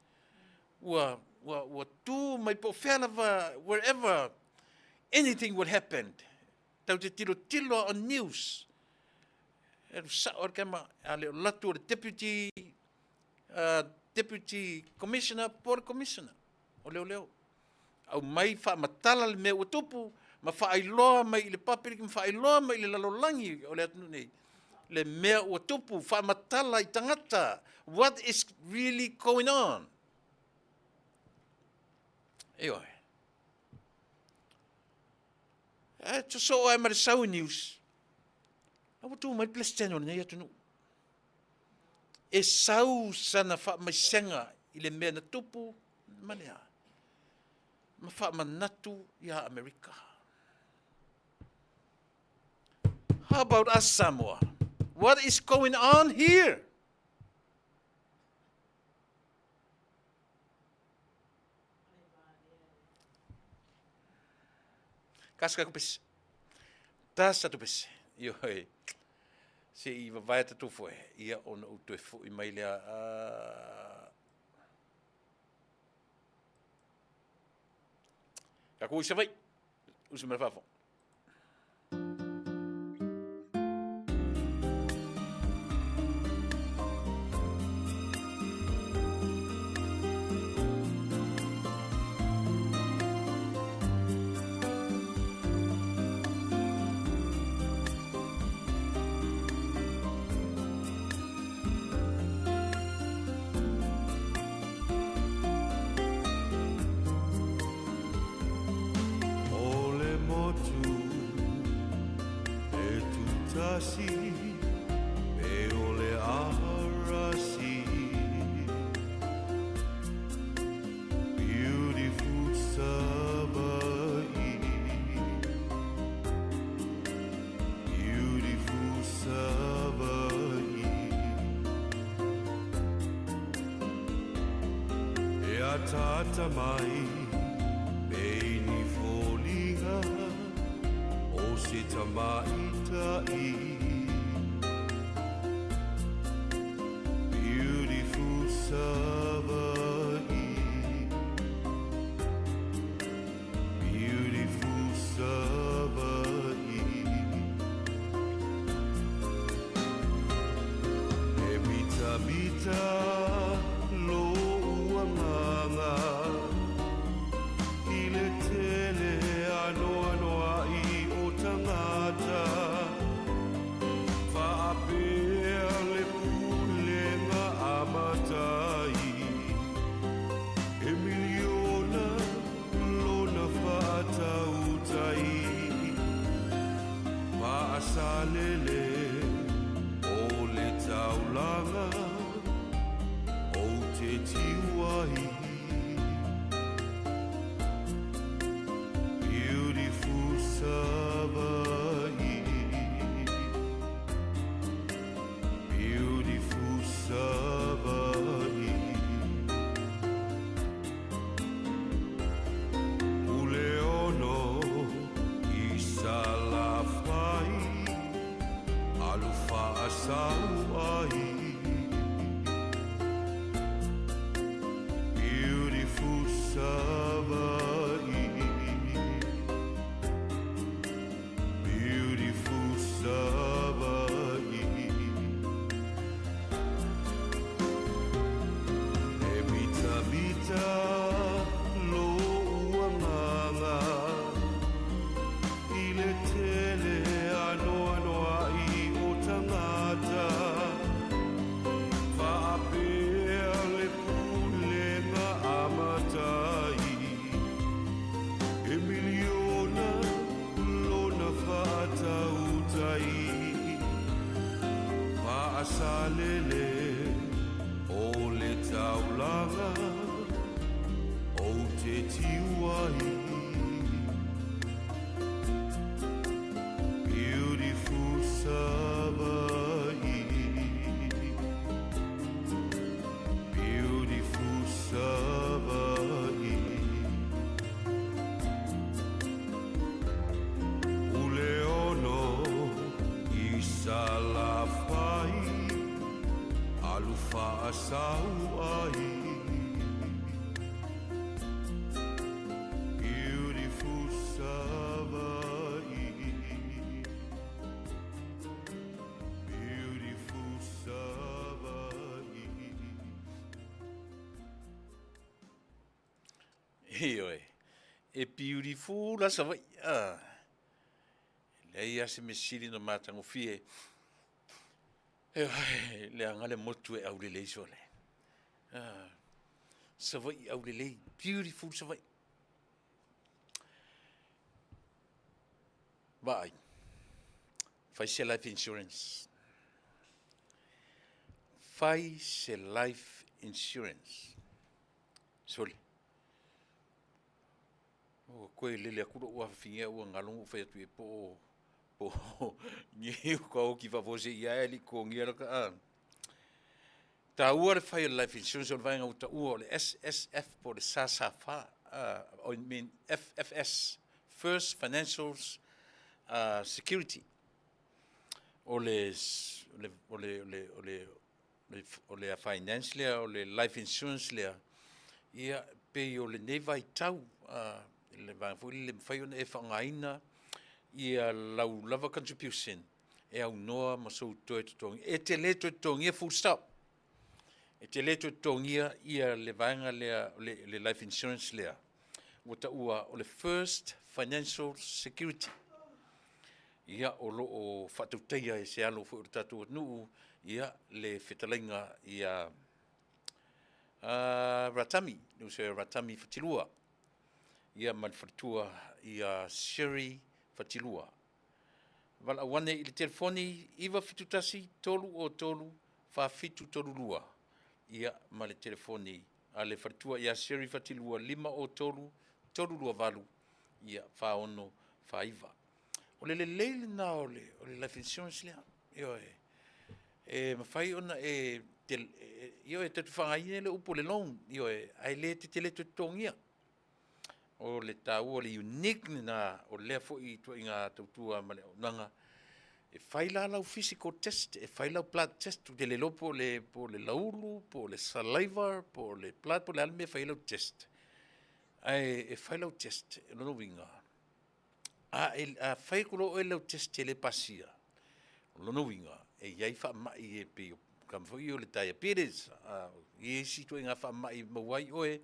ua, ua, ua tu mai po o fea lava, wherever anything would happen, tatou te tilotilo lava o news, e alu sao lava le camera, a le o alu atu o le deputy, deputy commissioner po o le commissioner o leoleo, aumai faamatala le mea ua tupu ma faailoa mai i le public ma faailoa mai i le lalolagi o le atunuu nei le mea ua tupu, faamatala i tagata what is really going on. Ioe. Ae sosoo ai ma le sau i news, a ua tu mai le Peresetene o lenei atunuu e sau sana faamaisega i le mea na tupu ma le a, ma faamanatu ia Amerika. How about us, Samoa? What is going on here? Tasi tatou pese. Tasi tatou pese. Ioe. Se i vavae tatou foe, ia ona ou toe foi mai lea. Tatou i Savaii. Usu mai fafo. O le motu e tutasi pe o le aharasi. Beautiful Savaii. Beautiful Savaii. E ataata mai pei ni foliga o se tamaitai. Beautiful Savaii. Beautiful Savaii. E mitamita lou agaga i le tele anoanoai o tagata. Faapea le pulega a matai. Ioe, e beautiful la Savaii. Ah. E leai lava se mea sili ona matagofie. Ioe, leaga le motu e aulelei sole. Ah. Savaii aulelei, beautiful Savaii. Vaai, fai se life insurance. Fai se life insurance. Sole. Ua koe lele atu lou afafine ua galo na ou fai atu i ai po o po o ni ka oki faafuasei ae le i totogia la ta a. Taua le fai o le life insurance o le vaega ua taua o le SSF po o le SSF, I mean FFS, First Financials Security. O le o le o le o le o le finance lea, o le life insurance lea, ia pei o lenei vaitau, le vaega foi lele e mafai ona e faaaogaina ia lau lava contribution e aunoa ma sou toe totogi. E te le toe totogia full stop. E te le toe totogia ia le vaega lea, le life insurance lea, ua taua o le First Financial Security. Ia, o lo o faatautaia e se alo foi o le tatou atunuu, ia, le fetalaiga ia Ratami, le uso ia Ratami Fatilua, ia ma le faletua ia Sherry Fatilua. Valaau ane i le telefoni 971 303 4732, ia ma le telefoni a le faletua ia Sherry Fatilua 503 328 ia 4649. O le lelei lena o le life insurance lea. Ioe. E mafai ona e, ioe, tatou te faaaogaina le upu o le loan, ioe, ae le te le toe totogia. O le taua o le unique lena o lea foi ituaiga tautua ma le auaunaga. E fai la lau physical test, e fai lau blood test, ou te le iloa po o le laulu, po o le saliva, po o le blood, po o le a le mea e fai ai lau test. Ae e fai lau test, o lona uiga, a fai atu loa oe i lau test e le pasia, o lona uiga, e i ai faamai e pei o foi o le diabetes, i isi ituaiga faamai e maua ai oe.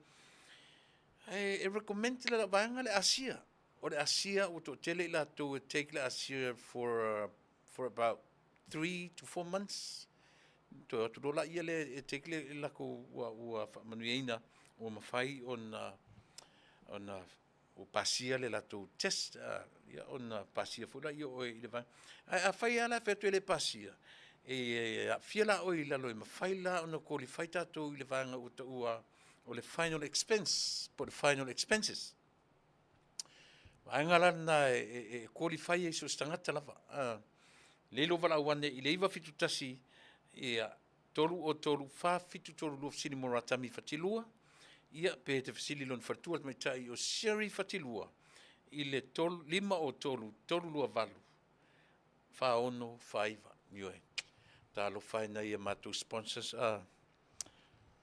Ae e recommend e lau vaega le asia. O le asia ua toatele i latou e take le asia for about 3 to 4 months. Toe o atu loa laia lea e take le latou ua faamanuiaina, ua mafai ona ua pasia le latou test, ia ona pasia foi lea o oe i le vaega. Ae afai lava la e fai atu e le pasia, e aafia la oe i lalo, e mafai la ona qualify tatou i le vaega ua taua o le final expense po o le final expenses. Vaega la lena e qualify ai so o se tagata lava. Le iloa valaau ane i le 971 ia 303 4732 fesili mo Ratami Fatilua, ia pe te fesili lona faletua le tamaitai o Sherry Fatilua i le 503 328 4649. Ioe. Talofa e nai a matou sponsors a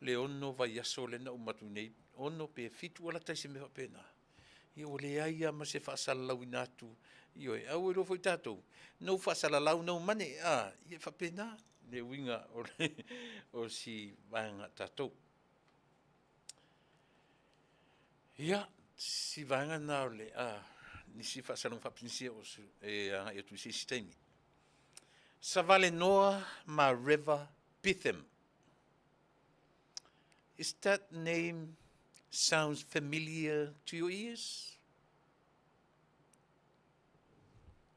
le 6 vaiaso lea na uma atu nei, 6 pe 7 ua lata i se mea faapena. Ia ua leai lava ma se faasalalauina atu. Ioe, a ua iloa foi tatou, no faasalalau no money. A, ia faapena le uiga o si vaega tatou. Ia, si vaega na o le a, nisi faasalalauga faapisinisi e agai atu i se isi taimi. Savalenoa ma River Bitham. Is that name sounds familiar to your ears?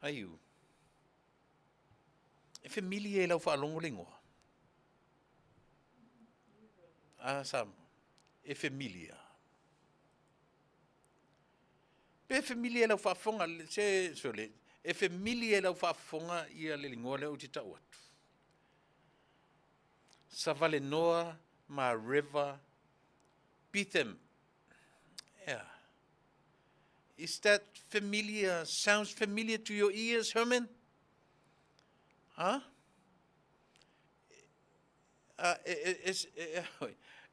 Aiu. E familiar i lau faalogo le igoa? A, Samoa. E familiar. Pe familiar i lau faafofoga, se, sole, e familiar i lau faafofoga ia le igoa lea ou te tau atu. Savalenoa ma River Bitham. Yeah. Is that familiar? Sounds familiar to your ears, Herman? Huh?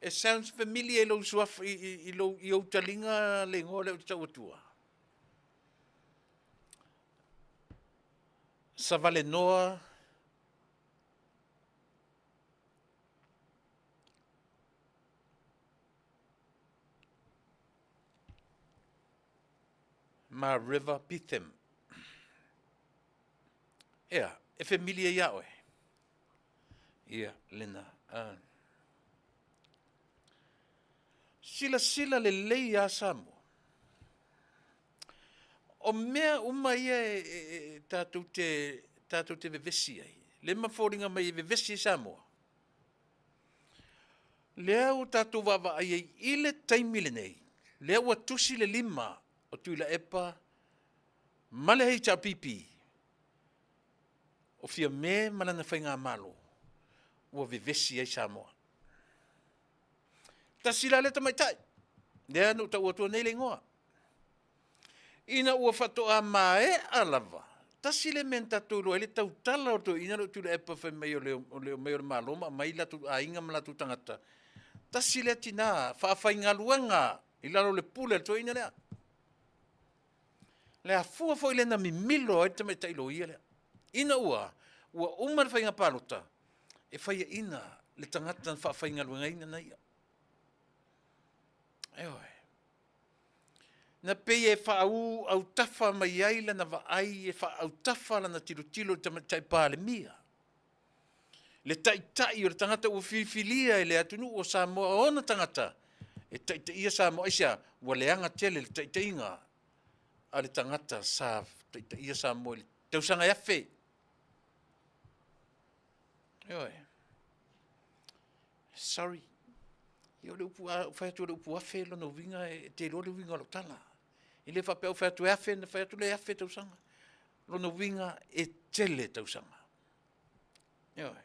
It sounds familiar i lou suafa, i lou, i ou taliga le igoa lea ou te tau atua. Savalenoa Mareva Bitham. Ea, e familia iā oe? Ia, lena. Silasila lelei iā Samoa. O mea uma ia e tatou te, tatou te vevesi ai, le ma foliga mai e vevesi ai Samoa, lea ua tatou vaavaai ai i le taimi lenei, lea ua tusi le lima o Tuilaepa ma le HRPP, o Fiame ma lana faigamalo, ua vevesi ai Samoa. Tasi la lea tamaitai, lea na ou tau atua nei le igoa. Ina ua faatoa maea lava, tasi lea mea na tatou iloa ai le tautala o le toeaina lea o Tuilaepa fai mai o le omai o le Malo ma aumai latou aiga ma latou tagata, tasi lea tina faafaigaluega i lalo o le pule a le toeaina lea. Le afua foi lea na mimilo ai le tamaitai loia lea. Ina ua ua uma le faiga palota, e faiaina le tagata na faafaigaluegaina na ia. Ioe. Na pei e faaū autafa mai ai lana vaai, e faaautafa lana tilotilo i le Tamaitai Palemia, le taitai o le tagata ua filifilia e le atunuu o Samoa o ona tagata e taitaia Samoa. Aisea? Ua leaga tele le taitaiga a le tagata sa taitaia Samoa i le tausaga e 1000. Ioe. Sorry. Ia o le upu, a ou fai atu o le upu 1000, lona uiga e te iloa le uiga o lau tala. E le faapea a ou fai atu e 1000 ona fai atu lea e 1000 tausaga. Lona uiga e tele tausaga. Ioe.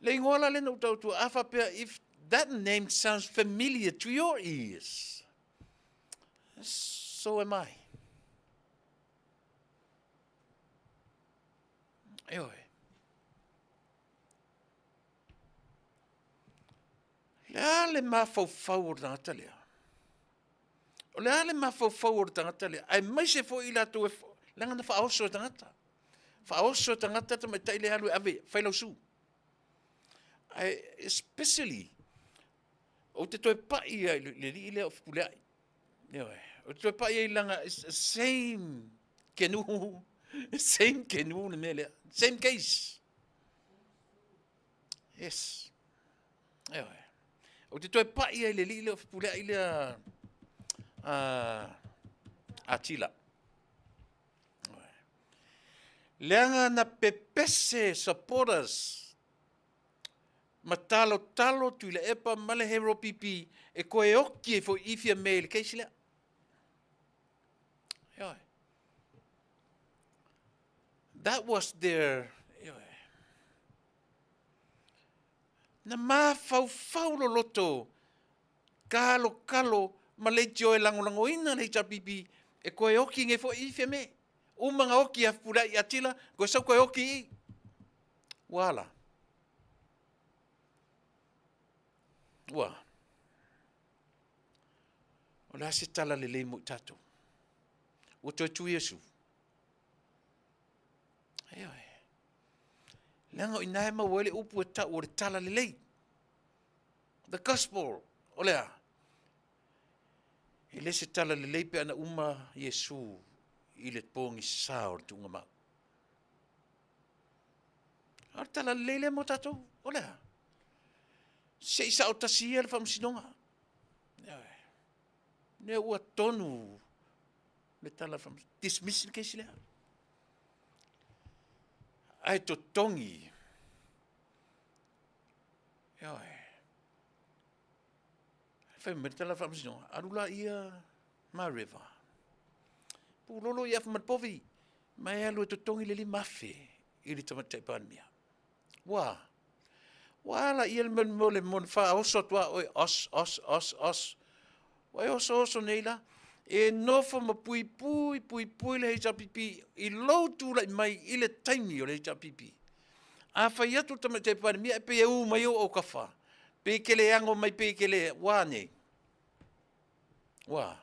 Le igoa la lea na ou tau atua, a faapea, if that name sounds familiar to your ears, so am I. Ioe. Le a le mafaufau o le tagata lea? O le a le mafaufau o le tagata lea? Aemaise foi i latou e, leaga na faaoso e tagata. Faaoso e tagata tamaitai lea alu e ave, fai lau su. Ae especially, ou te toe pai i le alii lea o Fepuleai. Ioe. Ou te toe pai ai leaga it's the same kenu, same kenu le mea lea. Same case. Yes. Ioe. Ou te toe pai ai i le alii lea o Fepuleai lea Atila. Leaga na pepese supporters ma talotalo Tuilaepa ma le Hero PP e toe oki ai foi i Fiame i le case lea. Ioe. That was their, ioe. Na mafaufau loloto, kalokalo ma leitio e lagolagoina le HRPP e toe oki nei foi i Fiame. Uma na oki ia Fepuleai ia Tila, toe sau toe oki i i. Ua ala. Ua. O le a se tala lelei mo i tatou? Ua toe tu Iesu. Ioe. Leaga o i ina e maua ai le upu e tau o le tala lelei. The gospel. O le a? E le se tala lelei pe ana uma Iesu i le pogisa o le tuuga mau. A o le tala lelei lea mo tatou, o le a? Se i sao tasi ia le faamasinoga. Lea ua tonu le tala faamasinoga. Dismiss le case lea. Ae totogi. Ioe. Fai mai le tala faamasinoga, alu laia Mareva. Pulolo i afu ma le povi, ma e alu e totogi le 5000 i le Tamaitai Palemia. Ua, ua ala ia le mea le mea faaoso atu a oe, os, os, os, os. Ua e oso oso nei la. E nofo ma puipui, puipui le HRPP i lou tulai mai i le taimi o le HRPP. A fai atu le Tamaitai Palemia e pei e u mai ou autafa, pei e te le ano mai, pei e te le, ua nei? Ua.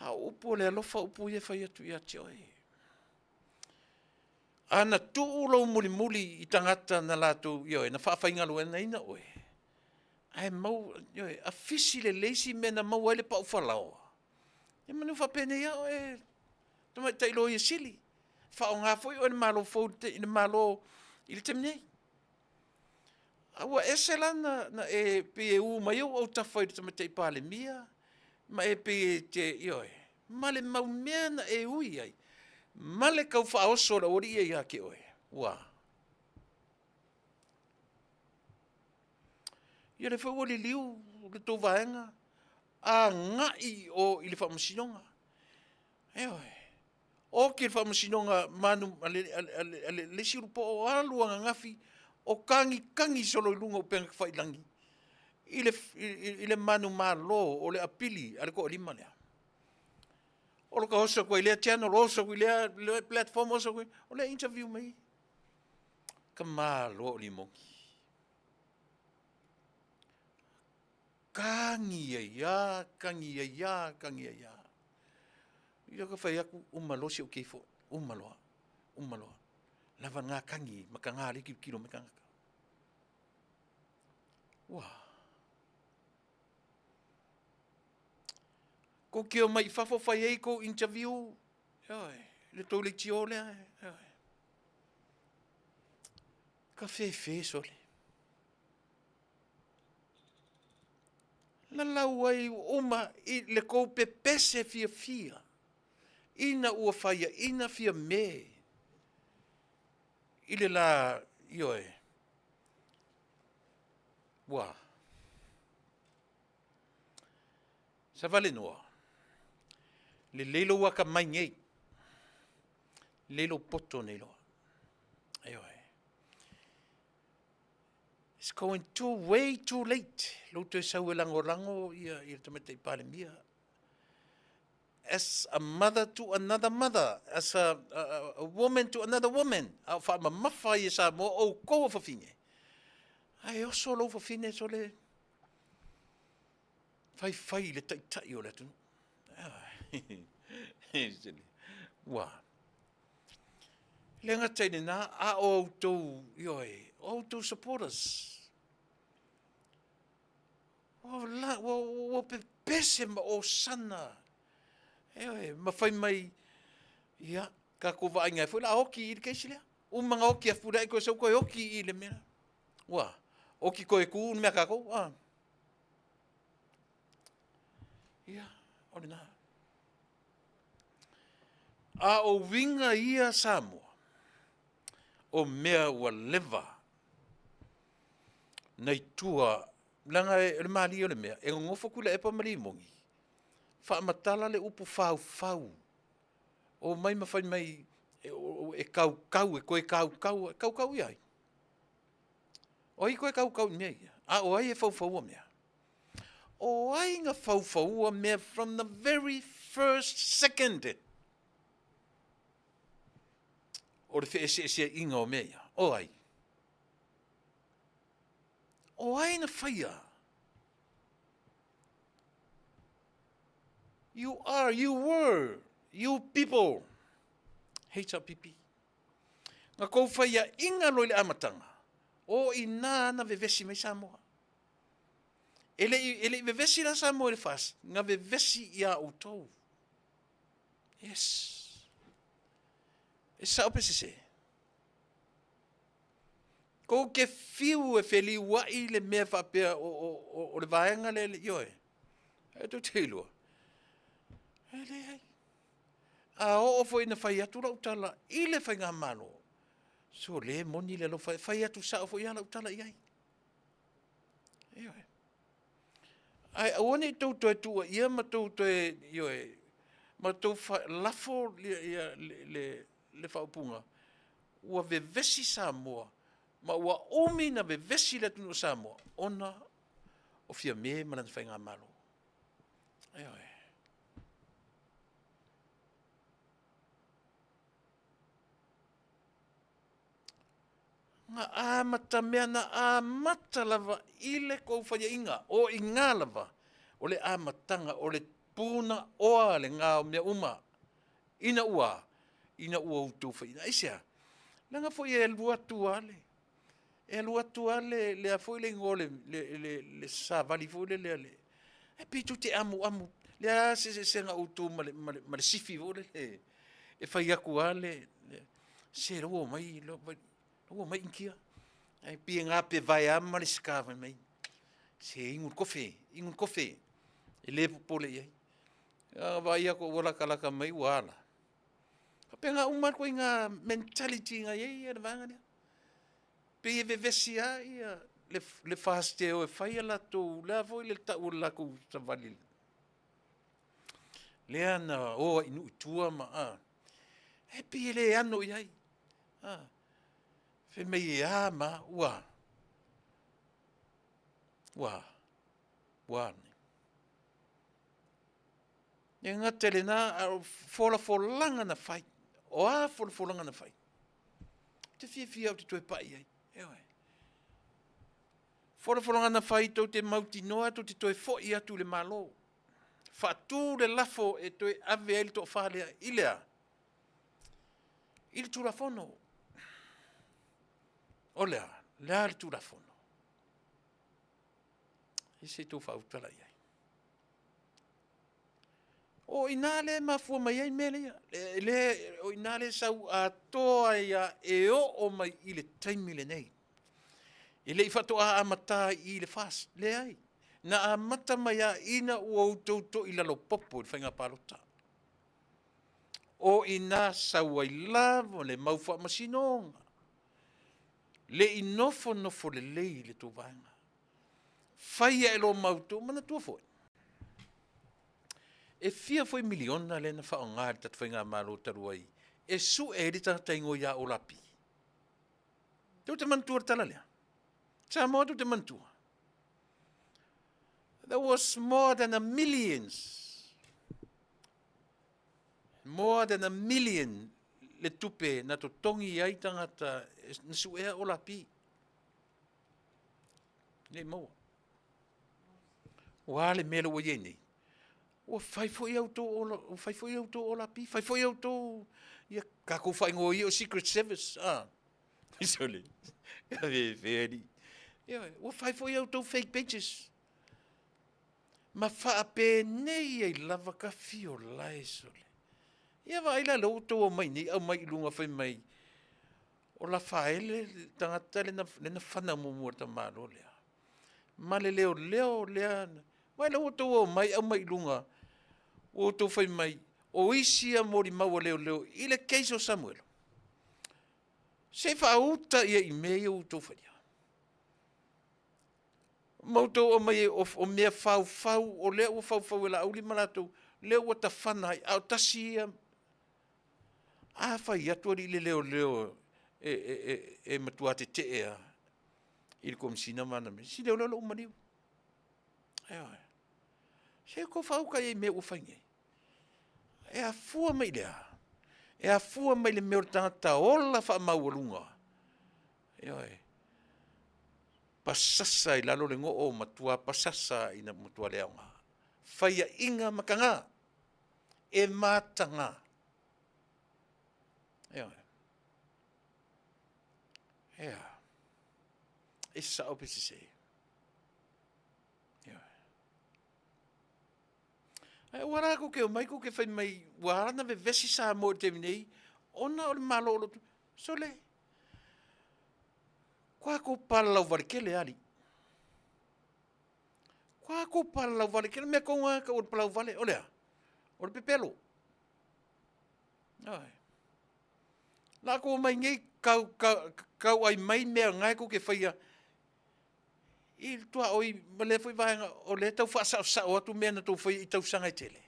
A o upu o le alofa upu ia e fai atu ia te oe. A na tuu lou mulimuli i tagata na latou, ioe, na faafaigaluegaina oe. Ae mau, ioe, afisi lelei si mea na maua ai le pau falaoa. Ia manu faapenei lava oe tamaitai loia sili. Faaaoga foi oe e le Malo fou i le Malo i le taimi nei. A ua ese la na e pei e u mai ou autafa i le Tamaitai Palemia ma e pei e te, ioe, ma le mau mea na e ui ai ma le tau faaoso o le aualii ia ia te oe, ua a? Ia o lea foi ua liliu le tou vaega agai i o i le Faamasinoga. Ioe. Oti le Faamasinoga a le isi ulupo o alu ananafi o tagitagi solo i luga o upega tafailagi i le manumalo o le apili a le toalima lea. O lota oso atu ai i lea channel, oso atu i lea platform, oso atu i, o lea e interview mai ai. Tamaloa o Limogi. Tagi ai lava, tagi ai lava, tagi ai lava. Ia ka fai atu, uma loa si ou kefo, uma loa, uma loa. Lava na tagi mataga lea e tilotilo mai tagata. Ua. Tou te omai i fafo fai ai tou interview, ioe, i le tou leitio lea, ioe. Ka fefe sole. Lalau ai uma i le tou pepese fiafia ina ua faiaina Fiame i le la, ioe, ua Savalenoa, lelei lou atamai nei, lelei lou poto nei loa. Ioe. It's going too way too late lou toe sau e lagolago ia le Tamaitai Palemia. As a mother to another mother, as a woman to another woman, a o faamamafa ai e Samoa outou o fafine. Ae oso lou fafine sole faifai i le taitai o le atunuu. Ua. Le gata i lena, a o outou, ioe, o outou supporters. Ua, la, ua, ua pepese ma osana, ioe, ma fai mai, ia, tatou vaaiga ai foi la oti i le case lea. Uma na oti a Fepuleai toe sau toe oti i le mea. Ua, oti toe tu le mea a tatou, a. Ia, o lena. A o uiga ia Samoa, o mea ua leva na i tua, leaga o le malie o le mea, e nonofo Tuilaepa ma Limoni, faamatala le upu faufau, omai ma fai mai e kaukau, e toe kaukau, e kaukau ia ai? O ai toe kaukau i mea ia? A o ai e faufaua mea? O ai na faufaua mea from the very first second o le feeseeseaiga o mea ia? O ai? O ai na faia? You are, you were, you people, HRPP. Na kou faiaʻiga loa i le amataga, o i ina na vevesi mai Samoa. E le i, e le i vevesi la Samoa i le FAST, na vevesi iā outou. Yes. E sao pe sese? Kou te fiu e feliuaʻi le mea faapea o, o, o, o le vaega lea, ioe. E tou te iloa. E leai. A oo foi ina fai atu lau tala i le faigamalo, so le moni le alofa, e fai atu sao foi lava lau tala i ai. Ioe. Ae aua ne i tou toe tuuaia ma tou toe, ioe, ma tou lafo le faaupuga, ua vevesi Samoa ma ua umi na vevesi le atunuu o Samoa ona o Fiame ma lana faigamalo. Ioe. Na amatamea, na amata lava i le tou faiaina, o i ina lava o le amataga o le punaoa lena o mea uma, ina ua, ina ua outou faiaina. Aisea? Leaga foi e alu atu lava le, E alu atu lava le, le a foi le igoa o le, le, le, le savali foi lele a le, ae pei tou te amuamu, le a se eseesega o outou ma le, ma le, ma le sifi foi lele e fai atu lava le, se la ua omai, la ua omai Initia. Ae pei e gapevai lava ma le sika fai mai, se inu le kofe, inu le kofe, e le popole i ai. A vaai atu ua latalata mai ua ala. E faapena uma lava ituaiga mentality na i ai le vaega lea. Pei e vevesi lava le FAST e o e fai a latou, le a foi le tau o le latou savali lea na o ai i nuu i tua ma a, ae pei e le ano i ai. Fai mai e a ma a, ua a? Ua a? Ua a nei? E le gata i lena, a o folafolaga na fai, o a folafolaga na fai? Ou te fiafia ou te toe pai i ai, ioe. Folafolaga na fai tou te mautinoa tou te toe foi atu i le Malo, faatu le lafo e toe ave ai le toafa lea i le a? I le Tulafono. O le a? O le a le Tulafono? Ia se i tou faautala i ai. O i ina lea e mafua mai ai mea ia. O i ina lea e sau atoa ai lava e oo mai i le taimi lenei. E le i faatoa amata i i le FAST, leai. Na amata mai lava ina ua outou toilalo popo i le faiga palota. O i ina sau ai lava le mau faamasinoga, le i nofonofo lelei le tou vaega. Fai ae loa ma outou, manatua foi, e fia foi miliona lea na faaaoga e le tatou faigamalo talu ai e sue ai le tagata igoa ia Olapi? Tou te manatua le tala lea? Samoa tou te manatua? There was more than a millions, more than a million le tupe na totogi ai tagata na suea Olapi. Nei maua. Ua a le mea lea ua i ai nei? Ua fai foi a outou ola, ua fai foi a outou Olapi, fai foi a outou, ia tatou faaigoa ia o Secret Service, a. Sole, ua fai foi a outou fake pages. Ma faapenei ai lava ka fio lae sole. Ia vaai la lea ua outou omai nei aumai i luga fai mai o Lafaele le tagata lea na fana muamua i le tamaloa lea ma le leoleo lea. Vaai la ua outou omai aumai i luga ua outou fai mai o isi ia molimau a leoleo i le case o Samuelu. Se i faauta ia i mea ia ua outou faia. Ma outou aumai ai o mea faufau o lea ua faufau e Laauli ma latou, lea ua tafana ai, a o tasi ia. A fai atu alii le leoleo e matua tetee lava i le Komesina ma ana mea, si leoleo lou maliu. Ioe. Se tou faauta i ai i mea ua fai nei. E afua mai i le a? E afua mai i le mea o le tagata ola faamaualuga. Ioe. Pasasa i lalo le goo, matua pasasa ina matua le aoga. Faiaina mataga, e mataga. Ioe. Ea. E sao pe sese. Ioe. Ae ua la tou te omai tou te fai mai ua ala ona vevesi Samoa i le taimi nei ona o le Malo o lo o tu. Sole, ua tou palalauvale tele alii. Ua tou palalauvale tele. O le mea tonu lava e tau o le palauvale, o le a? O le pepelo. Ioe. La outou omai nei tau, tau, tauai mai mea na e tou te faia i le tuaoi ma lea foi vaega o lea e tau faasaosao atu mea na tou faia i tausaga e tele.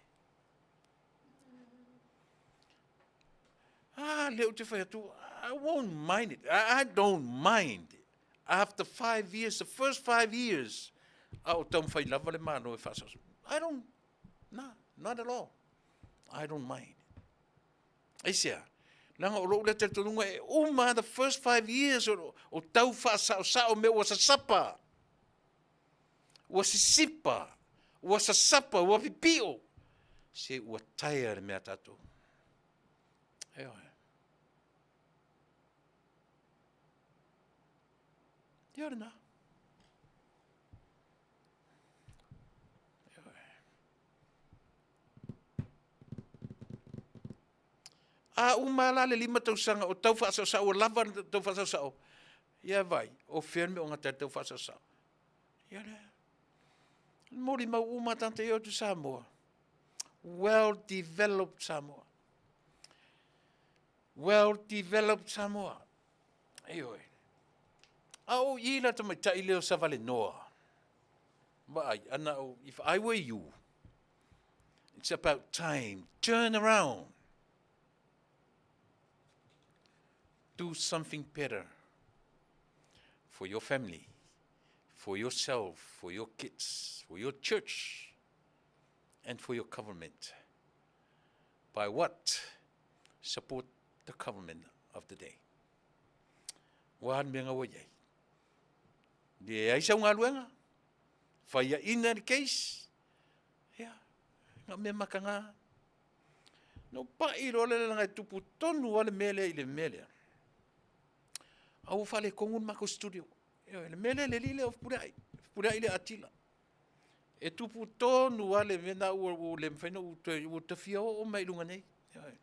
Ah, lea ou te fai atu, I won't mind it. I don't mind. After 5 years, the first 5 years, a o taumafai lava le Malo e faasaosao. I don't, no, not at all. I don't mind. Aisea? Leaga o lou lea talitonuga e uma the first 5 years o tau faasaosao mea ua sasapa, ua sisipa, ua sasapa, ua pipio, se ua taea le mea a tatou. Ioe. Ia lena. A uma la le 5 tausaga o tau faasaosao ua lava le tau faasaosao, ia vai, o fea le mea o gata ai le tau faasaosao? Ia lea. Molimau uma tagata ia o atu i Samoa, well developed Samoa. Well developed Samoa. Ioe. A o i la tamaitai lea o Savalenoa, vaai, ana o, if I were you, it's about time, turn around. Do something better for your family, for yourself, for your kids, for your church, and for your government. By what? Support the government of the day. Ua le mea ua iai. Leai sau galuega, faiaina le case, ia, na mea makaga. Na ou pai loa le leaga e tupu tonu lava le mea lea i le mea lea. A ua faaletonu le matou studio. Ioe, le mea lea le alii lea o Fepuleai, Fepuleai le Atila. E tupu tonu lava le mea lena ua le mafai ona ou toe, ua ta fia oo mai i luga nei. Ioe.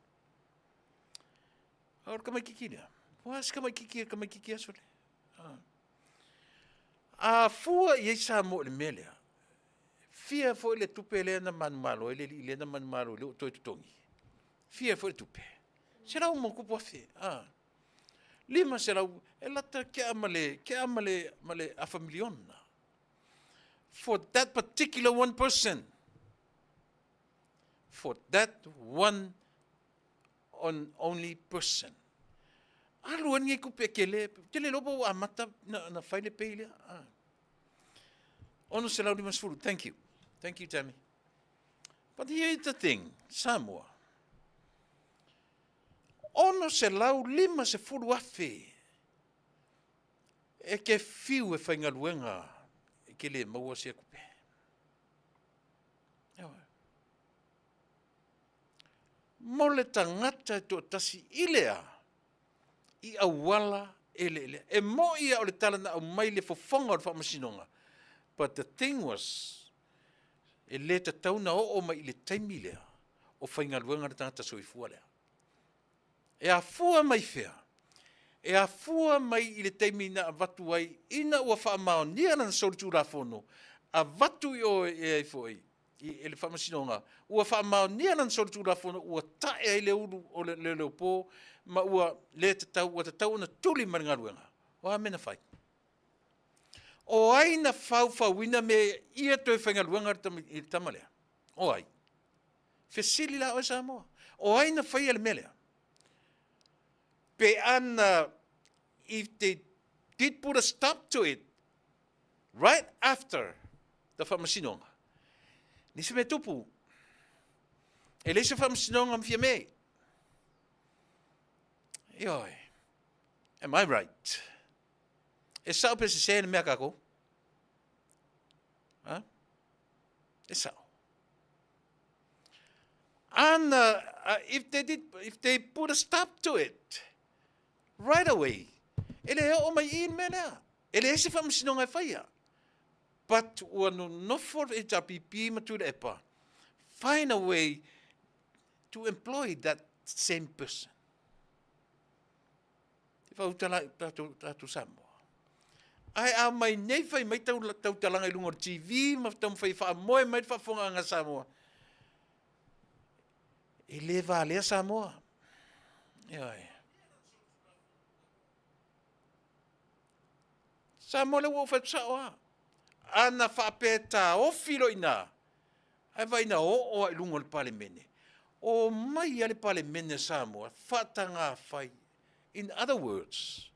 A o le tamaitiiti lea, ua se tamaitiiti e tamaitiiti aso lea. A fua i ai Samoa i le mea lea, fia foi le tupe lea na manumalo ai le alii lea na manumalo lea ua toe totogi? Fia foi le tupe? 100+,000. 500, e lata kea ma le, kea ma le, ma le afa miliona. For that particular one person. For that one on only person. Alu ai lenei tupe tele, tele loa ua amata na, na fai le pay lea. Ah. 650, thank you. Thank you, Tammy. But here is the thing, Samoa. 650,000 e ke fiu e whaingaluenga e ke le maua sia kupe. Mo le tagata e toatasi i le a, i auala eleelea. E moi ia o le tala na aumai le fofoga o le faamasinoga, but the thing was, e le tatau na oo mai i le taimi lea o faigaluega le tagata soifua lea. E afua mai fea? E afua mai i le taimi na avatu ai ina ua faamaonia lana solitulafono, avatu i o e ai foi i le faamasinoga, ua faamaonia lana solitulafono, ua tae ai le ulu o le leopo ma ua le tatau, ua tatau ona tuli mai le galuega. O a mea na fai? O ai na faufauina me ia toe faigaluega i le tama lea? O ai? Fesili la oe Samoa. O ai na faia le mea lea? Pe ana, if they did put a stop to it right after the faamasinoga, leai se mea tupu. E leai se faamasinoga ma fia me. Ioe. Am I right? E sao pe sese le mea kākou? Ha? E sao. Ana, if they did, if they put a stop to it right away, e le oo mai i le mea lea. E leai se faamasinoga e faia. But ua nonofo le HRPP ma Tuilaepa, find a way to employ that same person. Te whautala i tātou, tātou Samoa. Ae a mai nei whai mai tau, tautalaga i lunga o le TV ma taumawhai whaamoe mai le whaafonga Samoa. E le valea Samoa. Ioe. Samoa le ua ou fai atu sao a. Ana faapea taofi loa i ina, ae vaai ina oo lava i luga o le Palemene, omai lava le Palemene a Samoa faataga fai. In other words,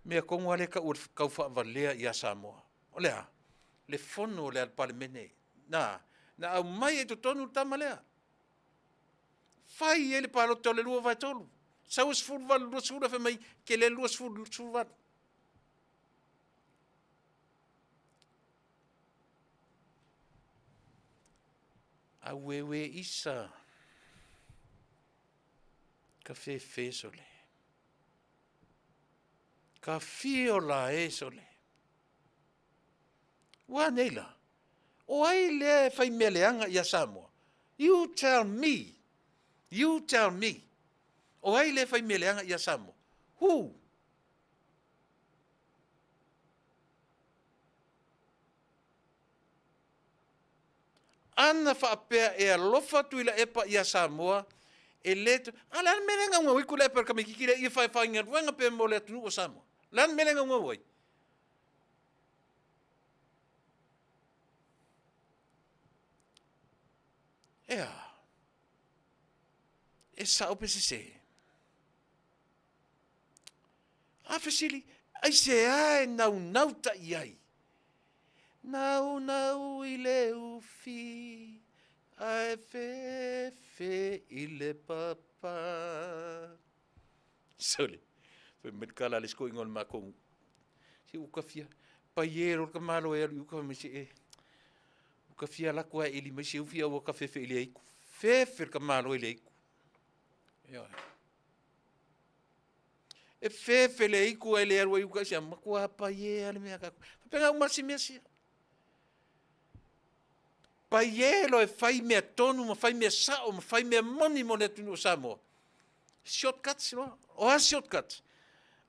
mea tonu lava lea e tau o le taufaavalea ia Samoa. O le a? Le fono lea a le Palemene. Na, na aumai ai i totonu le tama lea. Fai ai le palota o le 2/3. Sau e 18, 20, fai mai, ke le 20, 18. Aueue isa ka fefe sole. Ka fio la e sole. Ua a nei la? O ai lea e fai mea leaga ia Samoa? You tell me. You tell me. O ai lea e fai mea leaga ia Samoa? Who? Ana faapea e alofa Tuilaepa ia Samoa, e le... A o le a le mea lea e gaugau ai Tuilaepa i le tamaitiiti lea ia faifaigaluega pea mo le atunuu o Samoa? O le a le mea lea e gaugau ai? E a? E sao pe sese? A fesili, aisea e naunau tai ai? Naunau i le ufi, ae fefe i le papa. Sole, fai mai le tala a le isi toeaina o le matou nuu. Se ua ta fia paie loa le tamaloa e alu i uta fai mai se e, ua ta fia alu atu lava e eli mai se ufi ae ua ta fefe i le aitu. Fefe le tamaloa i le aitu. Ioe. E fefe le aitu ae le alu ai i uta, aisea? Matua paie lava le mea a tatou. Faapena uma lava si mea sia. Paie loa e fai mea tonu ma fai mea sao ma fai mea moni mo le atunuu o Samoa. Shortcuts loa. O a shortcuts?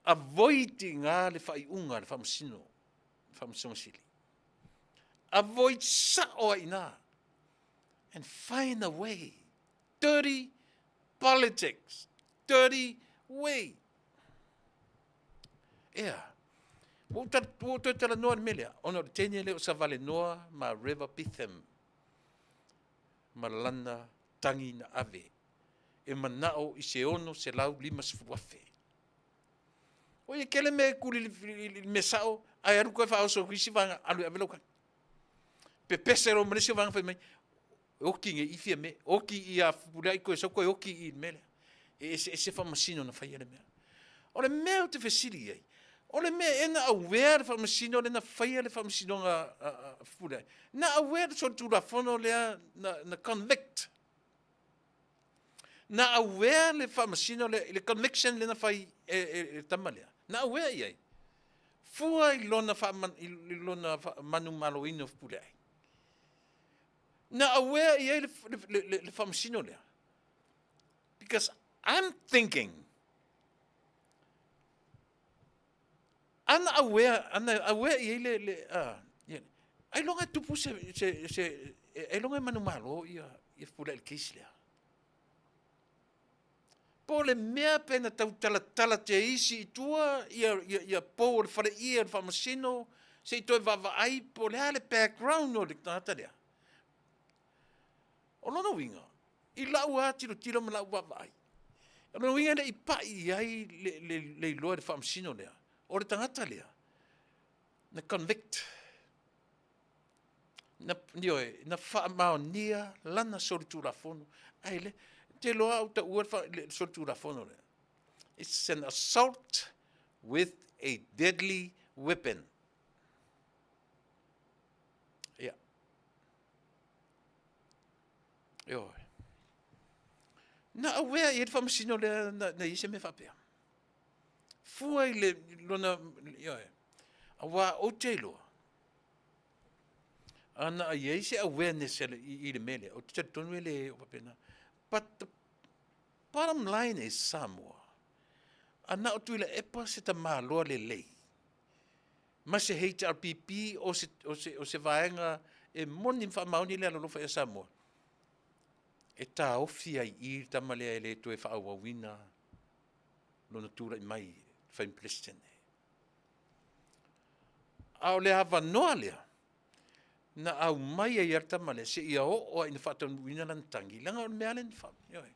Avoid i ina le faaiuga a le Faamasino, le Faamasinoga Sili. Avoid sao ai i ina. And find a way. Dirty politics. Dirty way. Ea, ua ou toe talanoa i le mea lea, ona o le teine lea o Savalenoa ma River Bitham ma lana tagi na ave e manao i se $650,000. O ia tele mea e tuli i le mea sao, ae alu toe faaoso atu isi vaega, alu e ave lau tagi. Pepese loa ma le isi vaega fai mai, e oti nei i Fiame, oti ia Fepuleai toe sau toe oti i le mea lea. E eseese faamasino na faia le mea. O le mea ou te fesili i ai, o le mea ea na aware le faamasino lea na faia le faamasinoga a Fepuleai? Na aware le solitulafono lea na convict. Na aware le faamasino lea i le conviction lea na fai e le tama lea. Na aware i ai. Fua i lona, i lona manumaloina o Fepuleai. Na aware i ai le faamasino lea. Because I'm thinking, ana aware, ana aware i ai le, le uh, ailoga e tupu se, se, se, ailoga e manumalo ia, ia Fepuleai i le case lea. Po o le mea pe na tau talatala te isi i tua ia, ia, ia pou o le faleie o le faamasino se i toe vaavaai po o le a le background o le tagata lea. O lona uiga, i lau lava tilotilo ma lau vaavaai, o lona uiga e le i pai i ai le, le, le iloa i le faamasino lea, o le tagata lea, na convict, na, ioe, na faamaonia lana solitulafono. Ae le, te iloa au taua le, le solitulafono lea. It's an assault with a deadly weapon. Ia. Ioe. Na awea i ai le faamasino lea na, na i ai se mea faapea. Fua i le lona, ioe. Aua ou te iloa, ana i ai se awareness i le mea lea, ou te talitonu e le o faapena. But the bottom line is Samoa, ana o Tuilaepa se tamaloa lelei, ma se HRPP o se, o se, o se vaega e moni ma faamaoni le alolofa ia Samoa, e taofi ai i le tama lea e le toe faaauauina lona tulai mai e fai ma Peresetene. A o le avanoa lea na aumai ai lava le tama lea seia oo lava ina faataunuuina lana tagi, leaga o le mea lava lea na fai, ioe.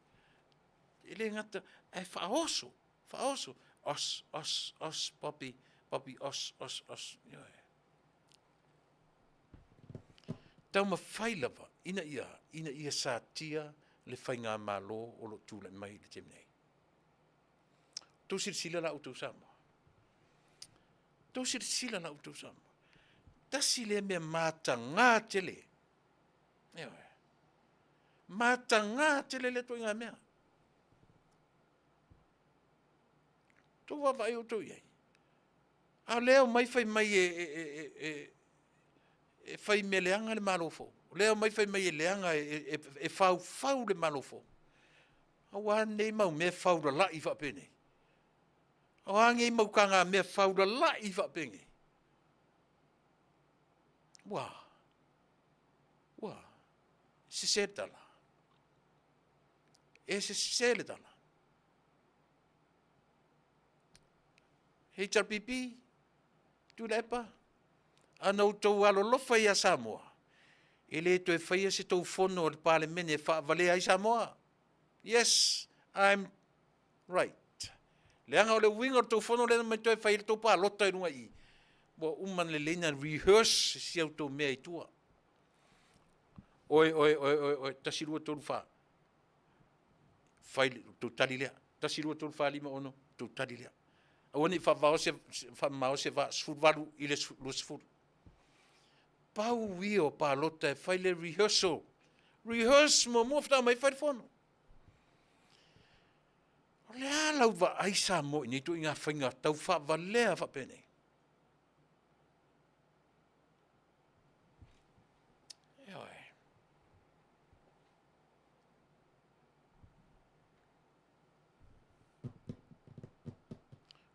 E le gata, ae faaoso, faaoso, os, os, os, Bobby, Bobby, os, os, os, ioe. Taumafai lava ina ia, ina ia satia le faigamalo o lo o tulai mai i le taimi nei. Tou silasila la outou Samoa. Tou silasila la outou Samoa. Tasi lea mea matagā tele. Ioe. Matagā tele lea ituaiga mea. Tou vaavaai outou i ai. A o lea omai fai mai e, e, e, e, E fai mea leaga le Malo fou. O lea e omai fai mai e leaga, e faufau le Malo fou. Aua nei mau mea faulalai faapenei. O a nei mau tagamea faulalai faapenei? Ua, ua, sese le tala. E sese le tala. HRPP, Tuilaepa, a na outou alolofa ia Samoa, e le toe faia se tou fono a le Palemene e faavalea ai Samoa. Yes, I'm right. Leaga o le uiga o le tou fono lea na omai toe fai ai le tou palota i luga i i, ua uma lelei ona rehearse si a outou mea i tua. Oe, oe, oe, oe, oe, 1, 2, 3, 4. Fai le tou tali lea. 1, 2, 3, 4, 5, 6, tou tali lea. Aua ne i faamamao se va 18 i le 20. Pau ia o palota e fai le rehearsal. Rehearse muamua faatoa omai fai le fono. O le a lau vaai Samoa i nei ituaiga faiga tau faavalea faapenei? Ioe.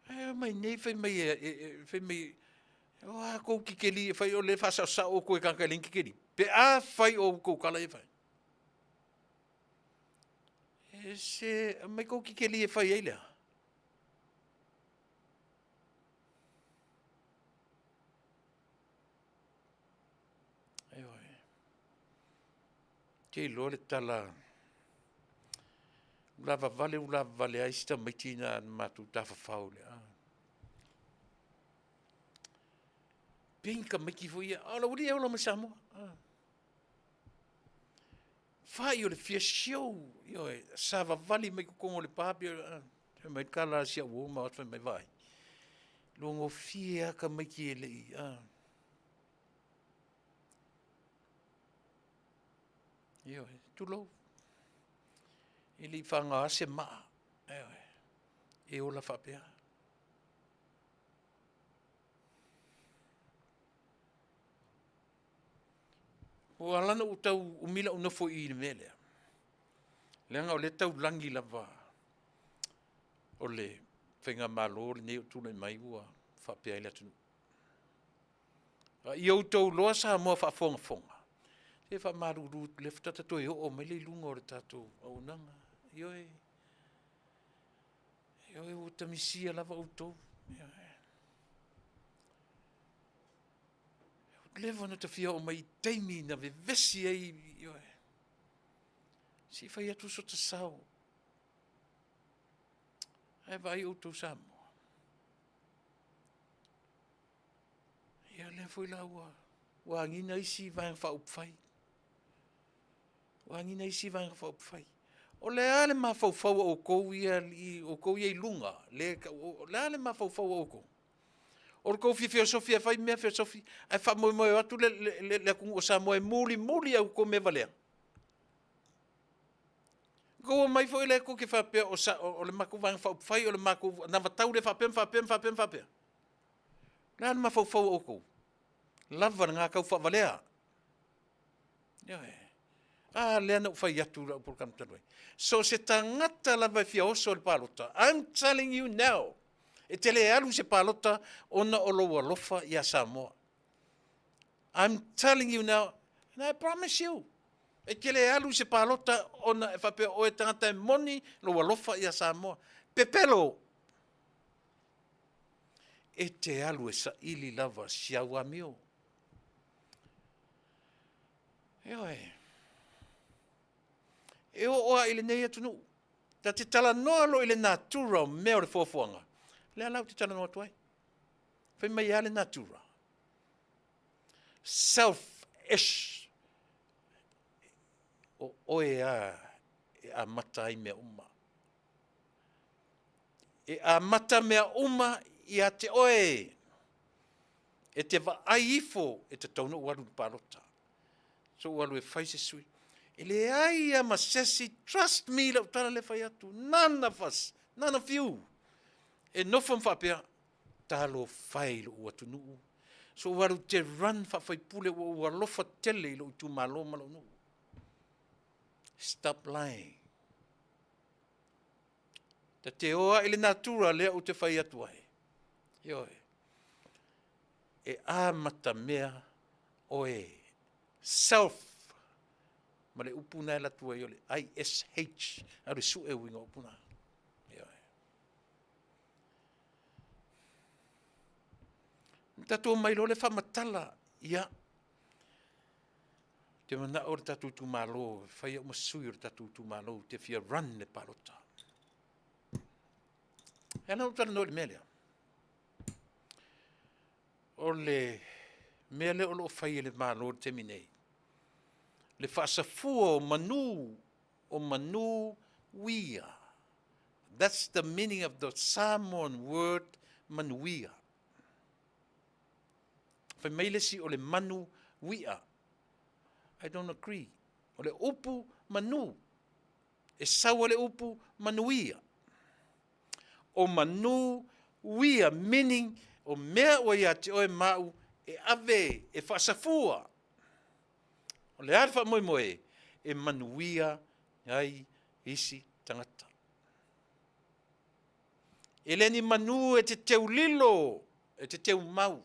Ae omai nei fai mai, fai mai, o a kou kikeli e fai o lea e faasaosao outou e tagata e leai ni kikeli. Pe afai o outou tala ia e fai. E se, aumai kou kikeli e fai ai le a? Ioe. Te iloa le tala ulavavale ulavavale ai si tamaiti na matou tafafao le a. Pei ni tamaiti foi ia, a o le aualii e ola mai Samoa. Fai o le fia show, ioe, savavali mai totonu o le pa, fai mai le tala a si au uo ma o atu fai mai, vaai, iloagofie lava tamaiti e le i, a. Ioe, tulou. E le i faga se maa, ioe, e ola faapea. Ua ala ona ou tau umi lou nofo i i le mea lea, leaga o lea e taulagi lava o le faigamalo lenei o tulai mai ua faapea ai le atunuu. A ia outou iloa Samoa faafogafoga, se e faamalulu atu, o lea faatoa ta toe oo mai lea i luga o le tatou auaunaga. Ioe, ioe ua ta misia lava outou. Ioe. Ua leva ona ta fia oo mai i taimi na vevesi ai, ioe, se i fai atu so ta sao. Ae vaai outou Samoa, ia o lea foi la ua agiga isi Vaega Faaupufai, ua agiga isi Vaega Faaupufai. O le a le mafaufau o outou ia i luga, lea e tau, o le a le mafaufau o outou? O le tou fia feosofi e fai mea feosofi ae faamoemoe e o atu le atunuu o Samoa e mulimuli a outou mea valea? Ua outou omai foi lea tou te faapea o le matou Vaega Faaupufai o le matou anavatau lea faapea ma faapea ma faapea ma faapea. O le a le mafaufau o outou? Lava lena tau faavalea. Ioe. A lea na ou fai atu i lau polokalame talu ai. So o se tagata lava e fia oso i le palota, I'm telling you now, e te le alu i se palota ona o lou alofa ia Samoa. I'm telling you now, and I promise you, e te le alu i se palota ona e faapea oe tagata e moni lou alofa ia Samoa. Pepelo! E te alu e saili lava si au amio. Ioe. E oo lava i lenei atunuu, ta te talanoa loa i le natura o mea o le foafoaga, lea la ou te talanoa atu ai. Fai mai e a le natura? Selfish. O oe lava e amata ai mea uma. E amata mea uma ia te oe. E te vaai ifo e tatau ona ou alu i le palota. So ou alu e fai se sui. E leai lava ma se isi, trust me i lau tala lea e fai atu, none of us, none of you, e nofo ma faapea, talofa e i lou atunuu. Sou alu ou te run faafaipule ua ou alofa tele i lou itumalo ma lou nuu. Stop lying. Ta te o ai le natura lea ou te fai atu ai. Ioe. E amatamea oe. Self. Ma le upu na e latu ai o le ISH. Alu e sue uiga o upu na. Ioe. Na tatou omai loa lea faamatala, ia, ou te manao le tatou itumalo e fai au ma sui o le tatou itumalo ou te fia run le palota. E ala ona ou talanoa i le mea lea, o le mea lea o lo o fai e le Malo i le taimi nei, le faasafua o manu, o manu uia. That's the meaning of the Samoan word manuia. Fai mai le isi o le manu uia. I don't agree. O le upu manu. E sau le upu manuia. O manu uia, meaning o mea ua ia te oe ma au e ave, e faasafua. O le a le faamoemoe? E manuia ai isi tagata. E le ni manu e te teu lilo, e te teu mau.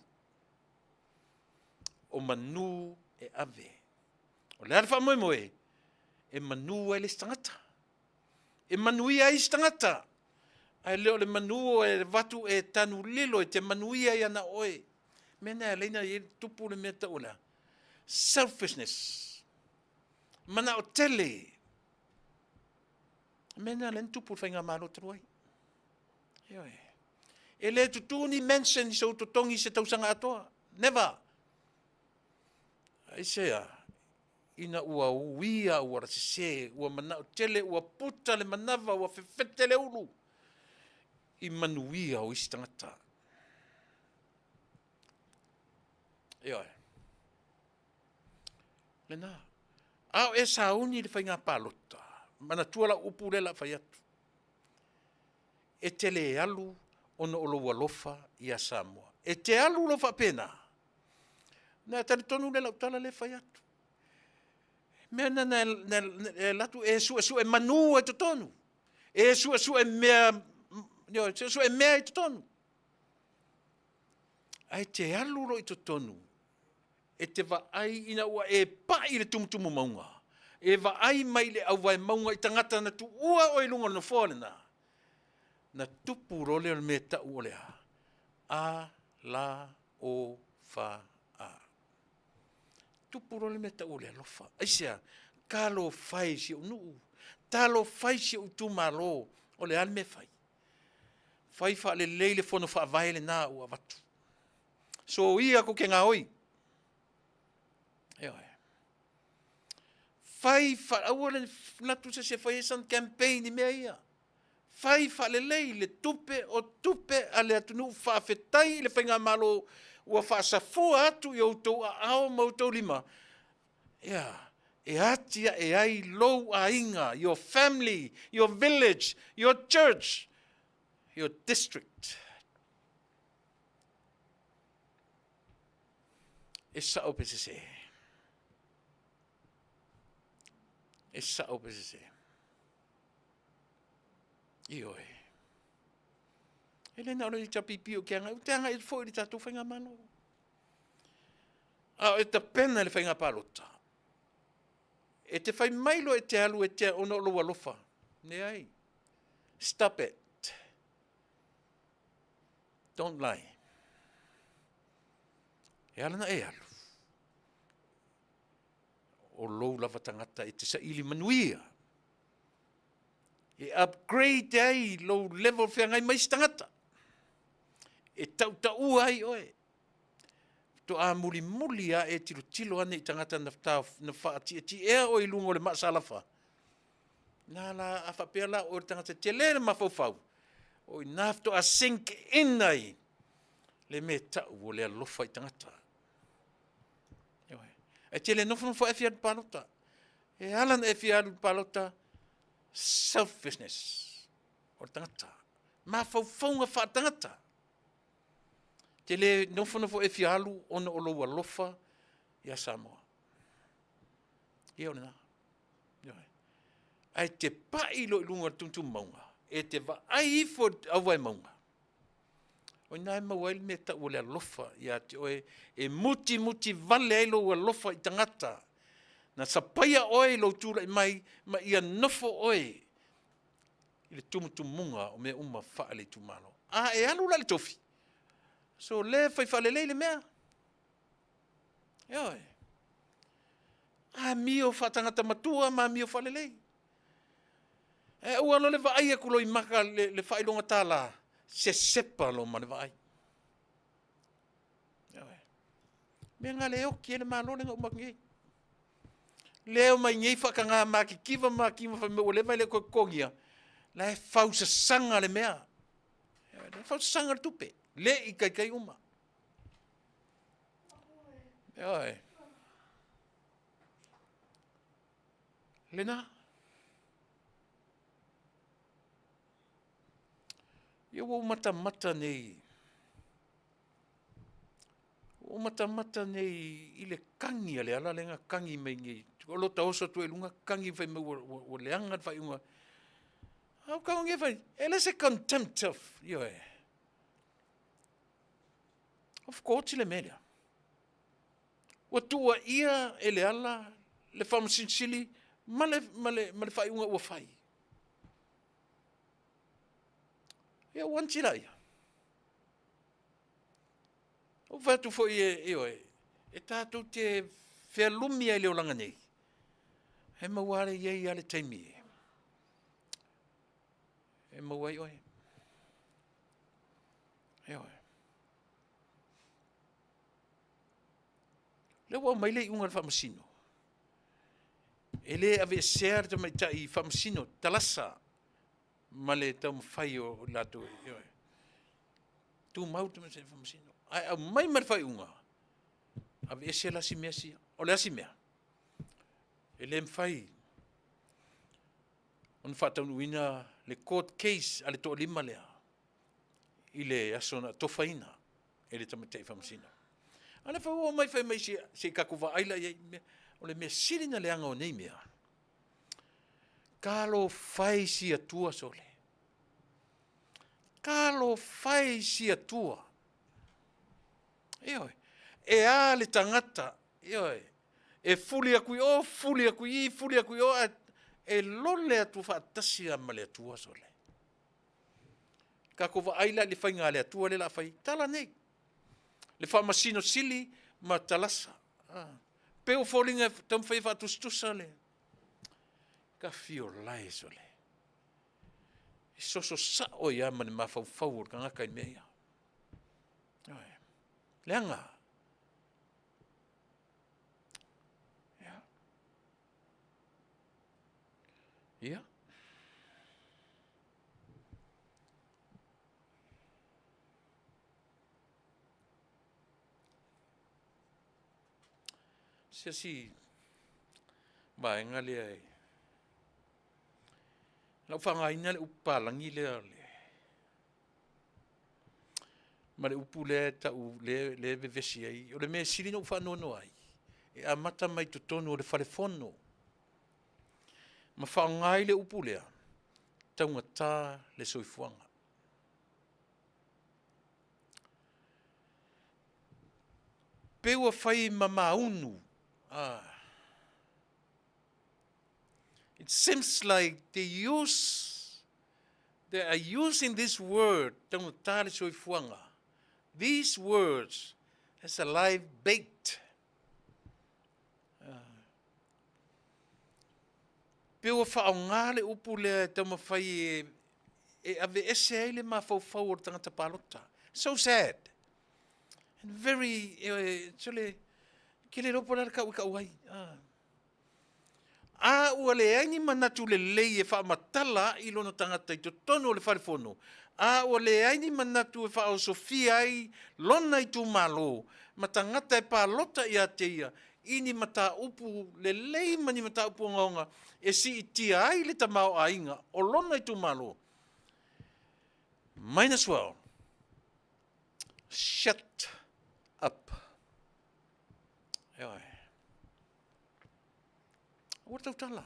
O manu e ave. O le a le faamoemoe? E manu ai le isi tagata. E manuia ai isi tagata. Ae le o le manu e avatu e tanu lilo e te manuia ai ana oe. Mea na e ala ai ona i ai tupu le mea tau o le a? Selfishness. Manao tele. Mea na lea na tupu i le faigamalo talu ai. Ioe. E le tutu ni mention i sou totogi i se tausaga atoa. Never. Aisea, ina ua uia auala sese, ua manao tele, ua puta le manava, ua fefete le ulu i manuia o isi tagata. Ioe. Lena. A o e sauni i le faiga palota, manatua lau upu lea o le a fai atu. E te le alu ona o lou alofa ia Samoa. E te alu loa faapena, ona e talitonu lea i lau tala lea e fai atu. Mea na e alu atu e suesue manu ai i totonu, e suesue mea, suesue mea i totonu. Ae te alu loa i totonu, e te vaai ina ua e pai i le tumutumu mauga, e vaai mai le auvae mauga i tagata na tuua oe i luga o le nofoa lena, na tupu loa lea o le mea e tau o le a? A, la, o, fa, a. Tupu loa le mea e tau o le alofa. Aisea? Talofa e i si ou nuu, talofa e i si ou itumalo, o le a le mea e fai? Fai faalelei le fono faavae lena ua avatu. Soia kou ke gaoi. Ioe. Fai fa, aua le latu se se fai ai sana campaign i mea ia. Fai faalelei le tupe o tupe a le atunuu faafetai i le faigamalo ua faasafua atu i outou aao ma outou lima. Ia, e atiae ai lou aiga, your family, your village, your church, your district. E sao pe sese? E sao pe sese? Ioe. E le na o le HRPP o ke agai, o te agai foi i le tatou faigamalo. A o e tapena i le faiga palota, e te fai mai loa e te alu e te ona o lou alofa. Leai. Stop it. Don't lie. E ala na e alu. O lou lava tagata e te saili manuia. E upgrade ai lou level feagai mai isi tagata. E tautaua ai oe. Faatoa mulimuli lava e tilotilo ane i tagata na, na faatietiea oe i luga o le maasalafa. Na la, a faapea la oe o le tagata tele le mafaufau, o i ina faatoa sink in ai le mea e tau o le alofa i tagata. E te le nofonofo e fia alu palota. E ala ona e fia alu palota, selfishness o le tagata. Mafaufauga faatagata. Te le nofonofo e fia alu ona o lou alofa ia Samoa. Ia o lena. Ae te pai loa i luga o le tumtumauga, e te vaai ifo i le auvae mauga, o i ina e maua ai le mea e tau o le alofa ia te oe, e mutimuti vale ai lou alofa i tagata na sapaia oe i lou tulai mai ma ia nofo oe i le tumutumuga o mea uma faale-itumalo. A e alu la i le tofi, so le fai faalelei le mea. Ioe. Amio faatagata matua ma amio faalelei. Ae aua loa le vaai atu loa i maka le faailoga tala, sesepa loa ma le vaai. Ioe. Mea na le oti ai le Malo lea na uma atu nei. Lea e omai nei faataga matitiva ma mativa fai mai ua leva e le o toe totogia, la e fausasaga le mea. La e fausasaga le tupe, le i taitai uma. Ioe. Lena. Ia ua ou matamata nei, ua ou matamata nei i le kagi a le ala lea na kagi mai nei, o lo o taoso atu ai i luga kagi fai mai ua leaga le faaiuga. A o tago nei fai, e le se contempt of, ioe, of court le mea lea. Ua tuuaia e Leala le Faamasino Sili ma le, ma le, ma le faaiuga ua fai. Ia ua anti laia. Ou fai atu foi e, ioe, e tatou te fealumi ai i le olaga nei, e maua lava i ai lava le taimi e maua ai oe. Ioe. Lea ua aumai le iuga a le Faamasino, e le aveesea le tamaitai Faamasino Talasa ma le taumafai o latou, ioe, tumau le tamaitai Faamasino, ae aumai ma le faaiuga, aveese la si mea sia. O le a si mea? E le mafai ona faataunuuina le court case a le toalima lea i le aso na atofaina e le tamaitai faamasino. A lea foi ua omai fai mai se i tatou vaai la i ai. O le mea sili na leaga o nei mea, talofa e i si Atua sole. Talofa e i si Atua. Ioe. E a le tagata, ioe, e fuli atu i o, fuli atu i i, fuli atu i o, ae e lole atu faatasi lava ma le Atua sole. Tatou vaai la i le faiga a le Atua lea o le a fai, tala nei, le Faamasino Sili ma Talasa. Ah. Pei o foliga e taumafai e faatusatusa le tafiolae sole. E soso sao ai lava ma le mafaufau o le tagata i mea ia. Leaga. Ia. Ia. Se asi vaega lea e lau faaaogaina le upu palagi lea ma le upu lea e tau lea e vevesi ai. O le mea e sili ona ou faanoanoa ai, e amata mai totonu o le fale fono ma faaaoga ai le upu lea, taugata le soifuaga. Pei ua fai ma maunu. Ah. It seems like they use, they are using this word, taugata le soifuaga, these words as a live bait. Pei ua faaaoga le upu lea e taumafai e, e aveese ai le mafaufau o le tagata palota. So sad. And very, e, sole, ke le iloa po o le a le tau e tau ai. Ah. A ua leai ni manatu lelei e faamatala ai lona tagata i totonu o le fale fono, a ua leai ni manatu e faaosofia ai lona itumalo ma tagata e palota ia te ia i ni mataupu lelei ma ni mataupu ogaoga e siitia ai le tamaoaiga o lona itumalo, might as well. Shut up. Ioe. Aua le tautala.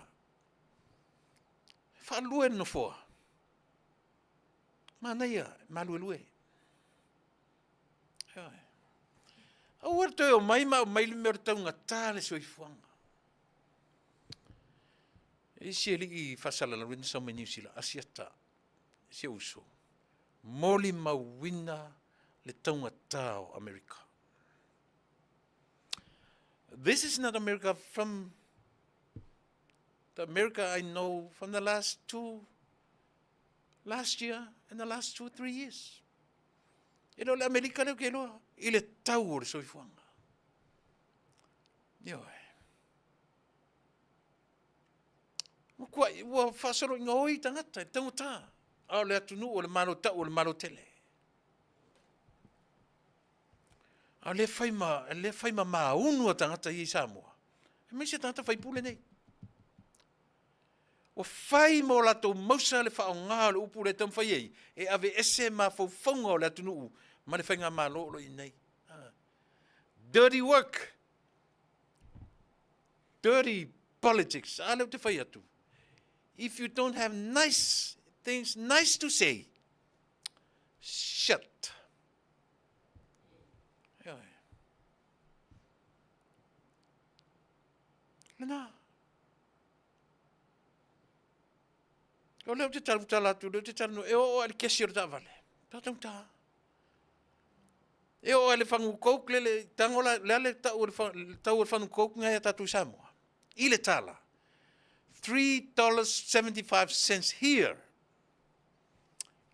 Faalue le nofoa. Manaia, maluelue. Ioe. Aua le toe omai ma aumai le mea o le taugata le soifuaga. E isi alii faasalalauina sau mai Niu Sila, Asiata, si ou uso, molimauina le taugata o Amerika. This is not America from the America I know from the last two, last year and the last 2, 3 years. E le o le Amerika lea ou te iloa i le tau o le soifuaga. Ioe. Ua, ua faasoloiga oi tagata i le taugata. A o le atunuu o le Malo tau o le Malo tele. A o lea fai ma, lea fai ma maunu a tagata ia i Samoa. Aemaise tagata faipule nei. Ua fai ma o latou mausa le faaaoga o le upu lea e taumafai ai e aveese mafaufauga o le atunuu ma le faigamalo o lo o i ai nei. Dirty work. Dirty politics. A lea ou te fai atu. If you don't have nice things nice to say, shut. Ioe. Lena. O lea ou te talutala atu, lea ou te talanoa, e oo lava i le kesi o le taavale. Tautauta. E oo lava i le fagu Coke, le, le, tago la, le a le tau o le, le tau o le fagu Coke na ia tatou i Samoa? I le tala. $3.75 here.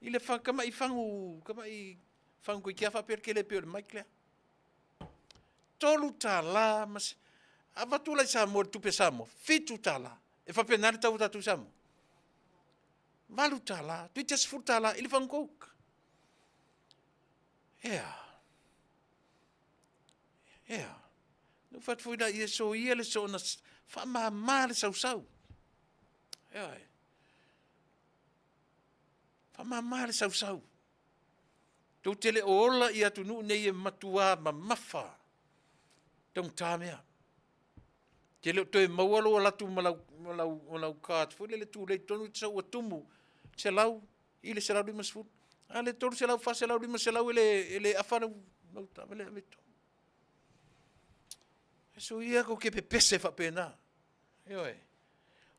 I le fa, kamai fagu, kamai fagu koikia faapea le kele pei o le mic lea. $3 ma se, avatu la i Samoa le tupe Samoa, $7. E faapena le tau o tatou i Samoa. $8, toeitiiti $10 i le fagu Coke. Ea. Ea. Na ou fai atu foi la, ia soia le soona faamama le sausau. Ioe. Faamama le sausau. Tou te le o ola i atunuu nei e matua mamafa taugata mea. Te le o toe maua lou alu atu ma lau, ma lau, ma lau card foi lele tulei totonu te sau ua tumu 100 i le 150. A le 300, 400, 500 e le afa lau, lau taavale ave i totonu. E soia kou te pepese faapena. Ioe.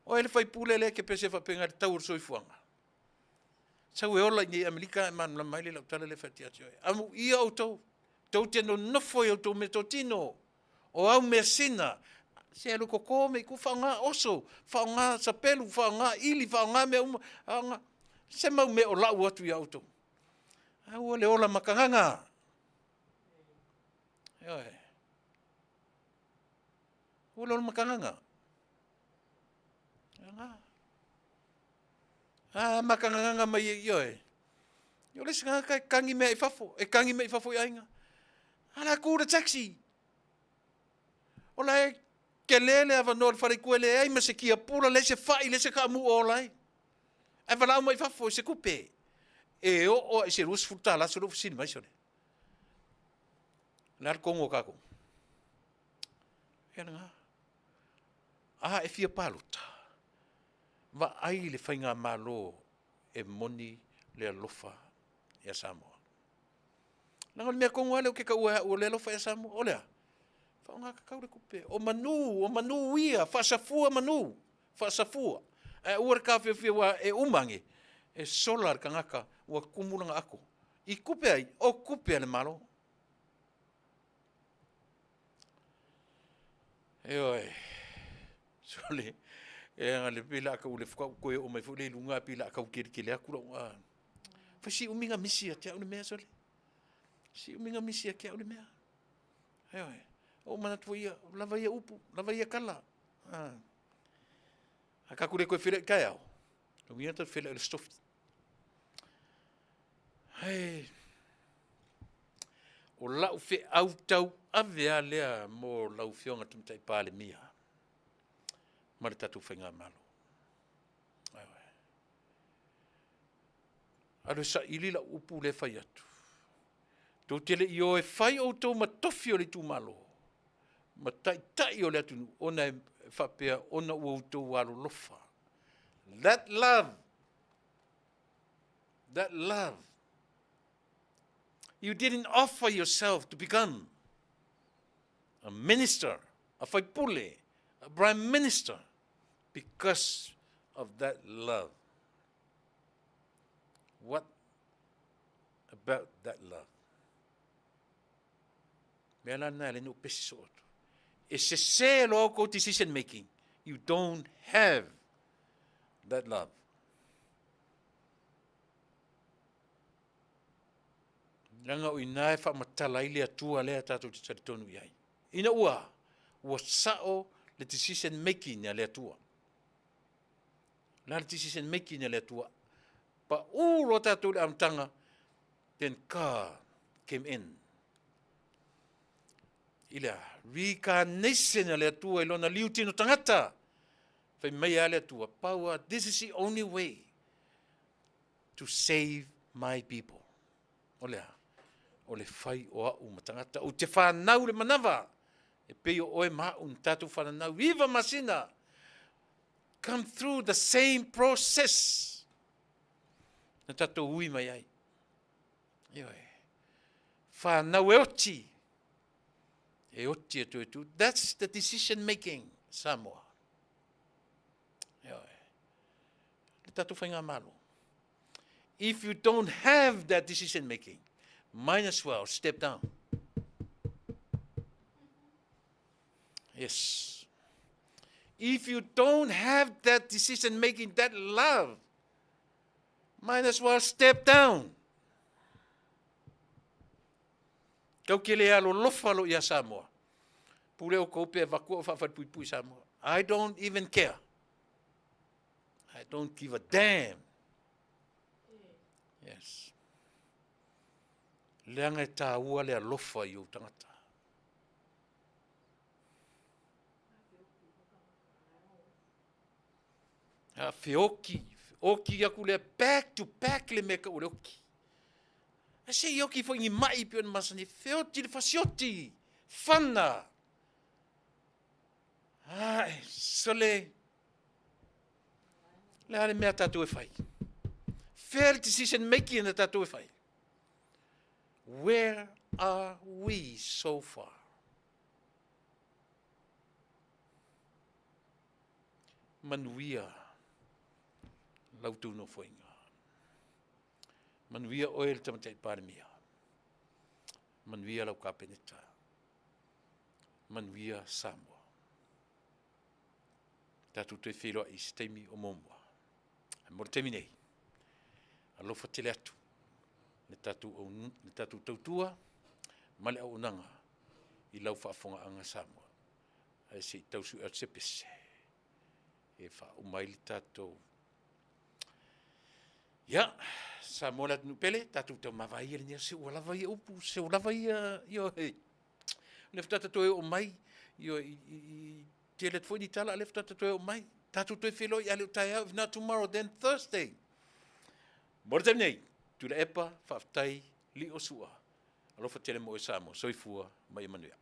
O ai le faipule lea e te pese faapena i le tau o le soifuaga? Sau e ola i nei Amerika e malamalama ai le lau tala lea e fai atu ia te oe. Amuia outou, tou te nonofo i outou meatotino, o au measina, se alu koko me i ku faaaoga oso, faaaoga sapelu, faaaoga ili, faaaoga mea uma, faaaoga se mau mea o lau atu ia outou. Aua le ola makagaga. Ioe. Aua le ola makagaga. Aga. A makagagaga mai e ioe. O le isi tagata e kagi mea i fafo, e kagi mea i fafo i aiga. A la ku le taxi. O la e tele le avanoa o le faletua e leai ma se tiapula, leai se fai, leai se taamu o ola ai. Ae valaau mai i fafo i se tupe. E oo lava i se $20 sole ua fesili mai sole. O le a le tonu o tatou? Ia lena. A e fia palota, vaai le faigamalo e moni le alofa ia Samoa. Leaga o le mea tonu lava lea ou te taua e au o le alofa ia Samoa, o le a? Faaaoga tatau le tupe. O manu, o manu ia, faasafua manu, faasafua. Ae aua le taofeofia aua e uma ane, e sola le tagata ua tumu lana ato. I tupe ai? O tupe a le Malo. Ioe. Sole, e aga le pei la tau le faatoa ou toe oo mai foi lea i luga ae pei o le a tau kelikeli atu lau a. Fai si umi na misi ia te au le mea sole. Si umi na misi ia te au le mea. Ioe. Ua ou manatu foi ia, lava ia upu, lava ia tala. A. A tatou le toe feiloai taeao, lona uiga tatou te feiloai i le Aso Tofi. Ae o lau feau tauave lava lea mo lau Afioga i le Tamaitai Palemia ma le tatou Faigamalo. Alu e saili lau upu lea e fai atu. Tou te le i o e fai outou ma tofi o le itumalo ma taitai o le atunuu ona e faapea ona ua outou alolofa. That love, that love. You didn't offer yourself to become a minister, a faipule, a prime minister, because of that love. What about that love? Mea la na le no pesi so atu. E sese loa ko decision making. You don't have that love. Leaga o i ina e faamatala ai le Atua lea tatou te talitonu i ai. Ina ua, ua sao le decision making a le Atua. La le decision making a le Atua. Pau loa tatou i le amataga, then God came in. I le reincarnation a le Atua i lona liu tino tagata. Fai mai a le Atua, power, this is the only way to save my people. O le a? O le fai o a'u ma tagata. Ou te fanau le manava e pei o oe ma a'u na tatou fananau 9 masina. Come through the same process na tatou ui mai ai. Ioe. Fanau e oti. E oti e toe tu. That's the decision making, Samoa. Ioe. Le tatou faigamalo. If you don't have that decision making, might as well step down. Yes. If you don't have that decision making, that love, might as well step down. Kau ke le alolofa lo ia Samoa. Pule o kou pe avatu au faafalepuipui Samoa. I don't even care. I don't give a damn. Yes. Leaga e tāua le alofa i ou tagata. A feoki, oki aku lea back to back le mea kau o le oki. A se i oki foi ni mai pe ona masani, feoti le fasioti, fana. Ai, sole, le a le mea tatou e fai? Fea le decision making na tatou e fai? Where are we so far? Manuia lau tou nofoaiga. Manuia oe le Tamaitai Palemia. Manuia lau Kapeneta. Manuia Samoa. Tatou toe feiloai i se taimi o muamua. Ae mo le taimi nei, alofa tele atu le tatou, le tatou tautua ma le auaunaga i lau faafofogaaga Samoa. Ae se i tau sue atu se pese e faauma ai le tatou. Ia, Samoa le atunuu pele, tatou taumavae ia lenei aso, se ua lava ia upu, se ua lava ia, ioe. O lea faatoa toe oo mai, ioe, i tele atu foi ni tala, a o lea faatoa toe oo mai. Tatou toe feiloai a le o taeao, if not tomorrow, then Thursday. Mo le taimi nei, Tuilaepa, faafetai, lio sua. Alofa tele mo oe Samoa. Soifua ma ia manuia.